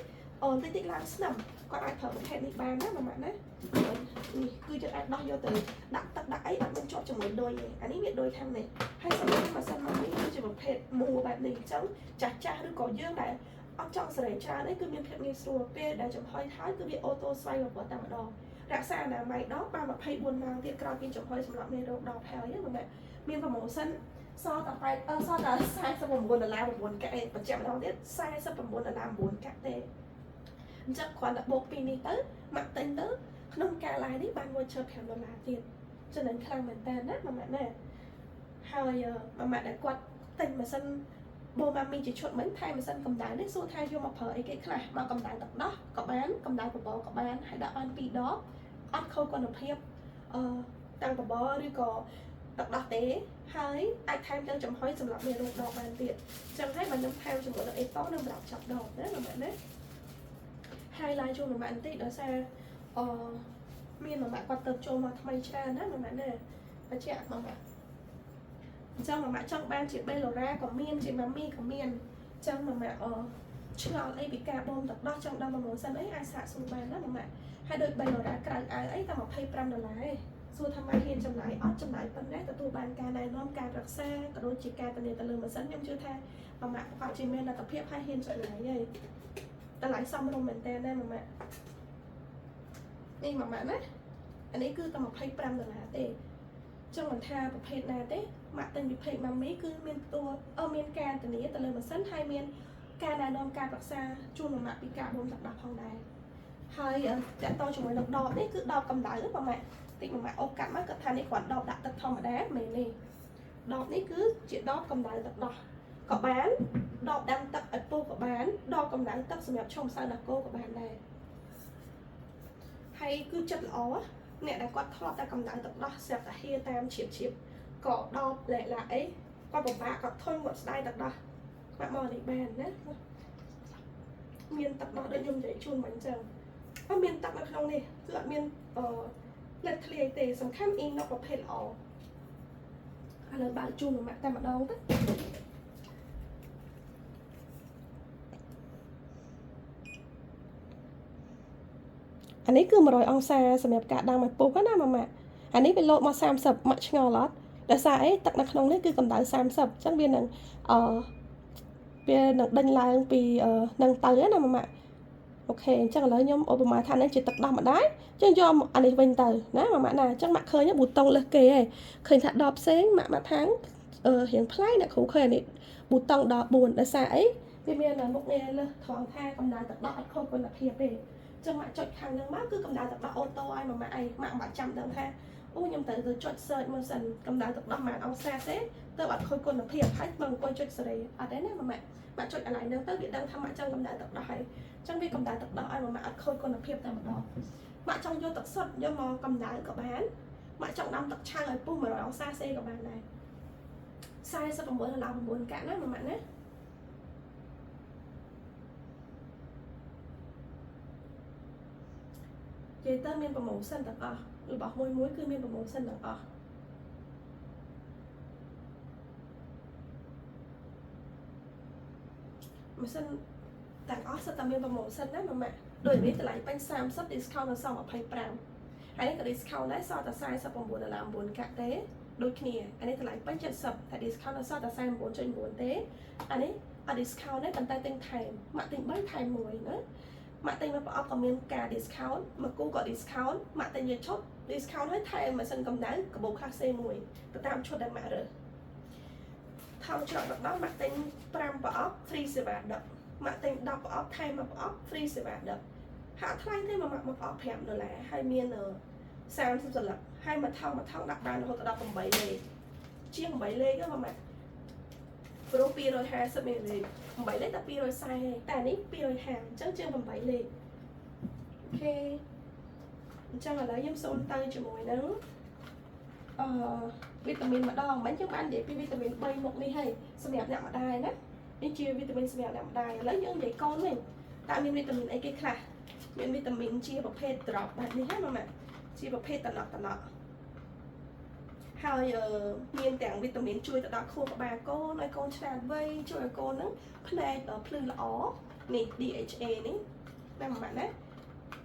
អូតិចតិចឡើងស្នឹមគាត់អាចប្រើប្រភេទនេះបានណាមួយម៉ាក់ណានេះគឺយើងអាចដោះយកទៅដាក់ទឹកដាក់អីអត់មានជាប់ជាមួយដូចទេអានេះវាដូចខាងនេះហើយសម្រាប់ម៉ាស៊ីនមកនេះគឺជាប្រភេទមួបែបនេះអញ្ចឹងចាស់ចាស់ឬក៏យើងដែលអត់ចង់សេរីច្រើនទេគឺមានភាពងាយស្រួលពេលដែលចំហុយហើយគឺវា auto ស្វ័យប្រវត្តិតែម្ដងរក្សាអនាម័យដបបាន24ម៉ោងទៀតក្រោយពីចំហុយសម្រាប់មេរោគដបហើយណាម៉ែមាន promotion សល់តែ8សល់តែ49ដុល្លារ9កាក់ឯងបញ្ជាក់ម្ដងទៀត49ដុល្លារ9កាក់ទេអញ្ចឹងគ្រាន់តែបូកពីនេះទៅម៉ាក់ទិញទៅក្នុងការ live នេះបាន voucher 5ដុល្លារទៀតចំណេញខ្លាំងមែនតើណាម៉ាក់ណាហើយម៉ាក់ដែលគាត់ទិញម៉ាស៊ីនបូម៉ាមីជាឈុតមិញថែមម៉ាស៊ីនកម្ដៅនេះសួរថាយកមកប្រើអីគេខ្លះមកកម្ដៅទឹកដោះក៏បានកម្ដៅបបរក៏បានហើយដាក់បាន2ដបអត់ខូចគុណភាពអឺតាំងបបរឬក៏ទឹកដោះទេហើយអាចថែមទាំងចំហុយសម្រាប់មេរោគដបបានទៀតអញ្ចឹងហើយបើខ្ញុំថែមជាមួយនឹងអេតូនិងប្រាប់ចាប់ដបណាម៉ាក់ណា highlight ជូនម៉ាក់បន្តិចដោយសារអឺមានម៉ាក់គាត់ទៅចូលមកថ្មីច្រើនណាម៉ាក់ណាបញ្ជាក់ម៉ាក់អញ្ចឹងម៉ាក់ចង់បានជាបេឡូរ៉ាក៏មានជាម៉ាមីក៏មានអញ្ចឹងម៉ាក់អឆ្ងល់អីពីការបូមទឹកដោះចង់ដល់ promotion អីអាចសាកសួរបានណាម៉ាក់ហើយដូចបេឡូរ៉ាក្រៅអាវអីតែ25ដុល្លារឯងសួរថាម៉ាក់ហ៊ានចំណាយអត់ចំណាយប៉ុណ្ណេះទទួលបានការណែនាំការរក្សាក៏ដូចជាការធានាទៅលើម៉ាស៊ីនខ្ញុំជឿថាម៉ាក់ប្រកាសជាមានលទ្ធភាពហើយហ៊ានចំណាយហើយតម្លៃសមរម្យមែនតើណាម៉ាក់នេះម៉ាក់ណាអានេះគឺតែ25ដុល្លារទេចង់មិនថាប្រភេទណាទេម៉ាក់ទិញពី page ម៉ាមីគឺមានតួមានការធានាទៅលើម៉ាស៊ីនហើយមានការណែនាំការប្រឹក្សាជូនម៉ាក់ពីការបូមទឹកដោះផងដែរហើយតកតជាមួយនឹងដបនេះគឺដបកម្ដៅម៉ាក់តិចម៉ាក់អូសកាត់មកគាត់ថានេះគ្រាន់ដបដាក់ទឹកធម្មតាមែនទេដបនេះគឺជាដបកម្ដៅទឹកដោះក៏បានដបដាំទឹកឲ្យពុះក៏បានដបកម្ដៅទឹកសម្រាប់ឆុងម្សៅដោះគោក៏បានដែរហើយគឺចិត្តល្អអ្នកដែលគាត់ធ្លាប់តែកម្ដៅទឹកដោះស្រាប់តែហៀតាមជ្រាបជ្រាបក៏ដបលែកឡាអីគាត់ពិបាកគាត់ធុញគាត់ស្ដាយទឹកដោះគាត់មកនេះបានណាមានទឹកដោះដូចខ្ញុំនិយាយជូនមកអញ្ចឹងអត់មានទឹកនៅក្នុងនេះគឺអត់មានអឺលេតធ្លាយទេសំខាន់អ៊ីណុកប្រភេទល្អឥឡូវបើកជូនមួយម៉ាក់តែម្ដងទៅអានេះគឺ100អង្សាសម្រាប់ការដាំឲ្យពុះណាម៉ាម៉ាអានេះវាលោតមក30ម៉ាក់ឆ្ងល់អត់ដោយសារអីទឹកនៅក្នុងនេះគឺកម្ដៅ30អញ្ចឹងវានឹងអឺវានឹងដេញឡើងពីនឹងទៅណាម៉ាម៉ា OK អញ្ចឹងឥឡូវខ្ញុំឧបមាថានេះជាទឹកដោះម្ដាយអញ្ចឹងយកអានេះវិញទៅណាម៉ាម៉ាណាអញ្ចឹងម៉ាក់ឃើញប៊ូតុងលើសគេឯងឃើញថាដបផ្សេងម៉ាក់ម៉ាក់ថាងរៀងប្លែកអ្នកគ្រូឃើញអានេះប៊ូតុងដល់4ដោយសារអីវាមានមុខងារលើសត្រង់ថាកម្ដៅទឹកដោះអត់ខូចគុណភាពទេអញ្ចឹងម៉ាក់ចុចខាងហ្នឹងមកគឺកម្ដៅទឹកដោះ auto ឲ្យម៉ាម៉ាក់អីម៉ាក់មិនបាច់ចាំដឹងថាអូខ្ញុំត្រូវទៅចុច search មើលសិនកម្ដៅទឹកដោះប៉ុន្មានអង្សាទេទៅអត់ខូចគុណភាពហើយមកអង្គុយចុចសេរីអត់ទេណាម៉ាម៉ាក់ម៉ាក់ចុចកន្លែងហ្នឹងទៅវាដឹងថាម៉ាក់ចង់កម្ដៅទឹកដោះហើយអញ្ចឹងវាកម្ដៅទឹកដោះឲ្យម៉ាម៉ាក់អត់ខូចគុណភាពតែម្ដងម៉ាក់ចង់យកទឹកសុទ្ធយកមកកម្ដៅក៏បានម៉ាក់ចង់ដាំទឹកឆៅឲ្យពុះ100អង្សាសេក៏បានដែរ49ដុល្លារ9កាក់ណាម៉ាម៉ាក់ណានិយាយទៅមាន promotion ទាំងអស់របស់មួយមួយគឺមាន promotion ទាំងអស់ម៉ាស៊ីនទាំងអស់សុទ្ធតែមាន promotion ណាម៉ាម៉ាក់ដូចនេះតម្លៃពេញ30 discount នៅសល់25ហើយនេះក៏ discount ដែរសល់តែ49ដុល្លារ9កាក់ទេដូចគ្នាអានេះតម្លៃពេញ70តែ discount នៅសល់តែ49.9ទេអានេះអត់ discount ទេប៉ុន្តែទិញថែមម៉ាក់ទិញ3ថែម1ណាម៉ាក់ទិញមួយប្រអប់ក៏មានការ discount មួយគូក៏ discount ម៉ាក់ទិញយកឈុត discount ហើយថែមម៉ាស៊ីនកម្ដៅកាបូបខ្លះ C1 ទៅតាមឈុតដែលម៉ាក់រើសថង់ច្រកទឹកដោះម៉ាក់ទិញ5ប្រអប់ free សេវាដឹកម៉ាក់ទិញ10ប្រអប់ថែម1ប្រអប់ free សេវាដឹកហាក់ថ្លៃទេមួយម៉ាក់មួយប្រអប់5ដុល្លារហើយមាន30សន្លឹកហើយមួយថង់មួយថង់ដាក់បានរហូតដល់8លេខជាង8លេខហ្នឹងមួយម៉ាក់ព្រោះ250មីលីលីត្រ8លេខតែ240តែនេះ250អញ្ចឹងជាង8លេខ OK អញ្ចឹងឥឡូវខ្ញុំសូមទៅជាមួយនឹង អឺវីតាមីនម្ដងមិញយើងបាននិយាយពីវីតាមីន3មុខនេះហើយសម្រាប់អ្នកម្ដាយណានេះជាវីតាមីនសម្រាប់អ្នកម្ដាយឥឡូវយើងនិយាយកូនវិញតើមានវីតាមីនអីគេខ្លះមានវីតាមីនជាប្រភេទ drop បែបនេះហ៎ម៉ាម៉ាជាប្រភេទតំណក់តំណក់ហើយអឺមានទាំងវីតាមីនជួយទៅដល់ខួរក្បាលកូនឲ្យកូនឆ្លាតវៃជួយឲ្យកូនហ្នឹងភ្នែកភ្លឺល្អនេះ DHA នេះណាម៉ាម៉ាណា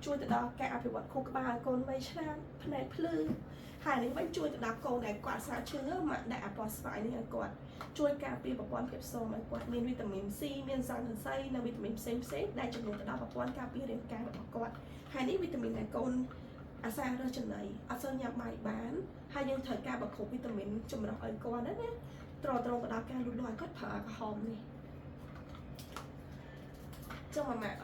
ជួយទៅដល់ការអភិវឌ្ឍខួរក្បាលឲ្យកូនវៃឆ្លាតភ្នែកភ្លឺហើយនេះវិញជួយទៅដល់កូនដែលគាត់ស្រាឈឺម៉ាក់ដាក់អាពណ៌ស្វាយនេះឲ្យគាត់ជួយការពារប្រព័ន្ធភាពស៊ាំឲ្យគាត់មានវីតាមីន C មានស័ង្កសីនិងវីតាមីនផ្សេងផ្សេងៗដែលជំនួយទៅដល់ប្រព័ន្ធការពាររាងកាយរបស់គាត់ហើយនេះវីតាមីនដែលកូនអាសារើសចំណីអត់សូវញ៉ាំបាយបានហើយយើងត្រូវការបង្គ្រប់វីតាមីនចម្រុះឲ្យគាត់ណាណាត្រត្រង់ទៅដល់ការលូតលាស់ឲ្យគាត់ប្រើអាក្រហមនេះចុះម៉ាម៉ា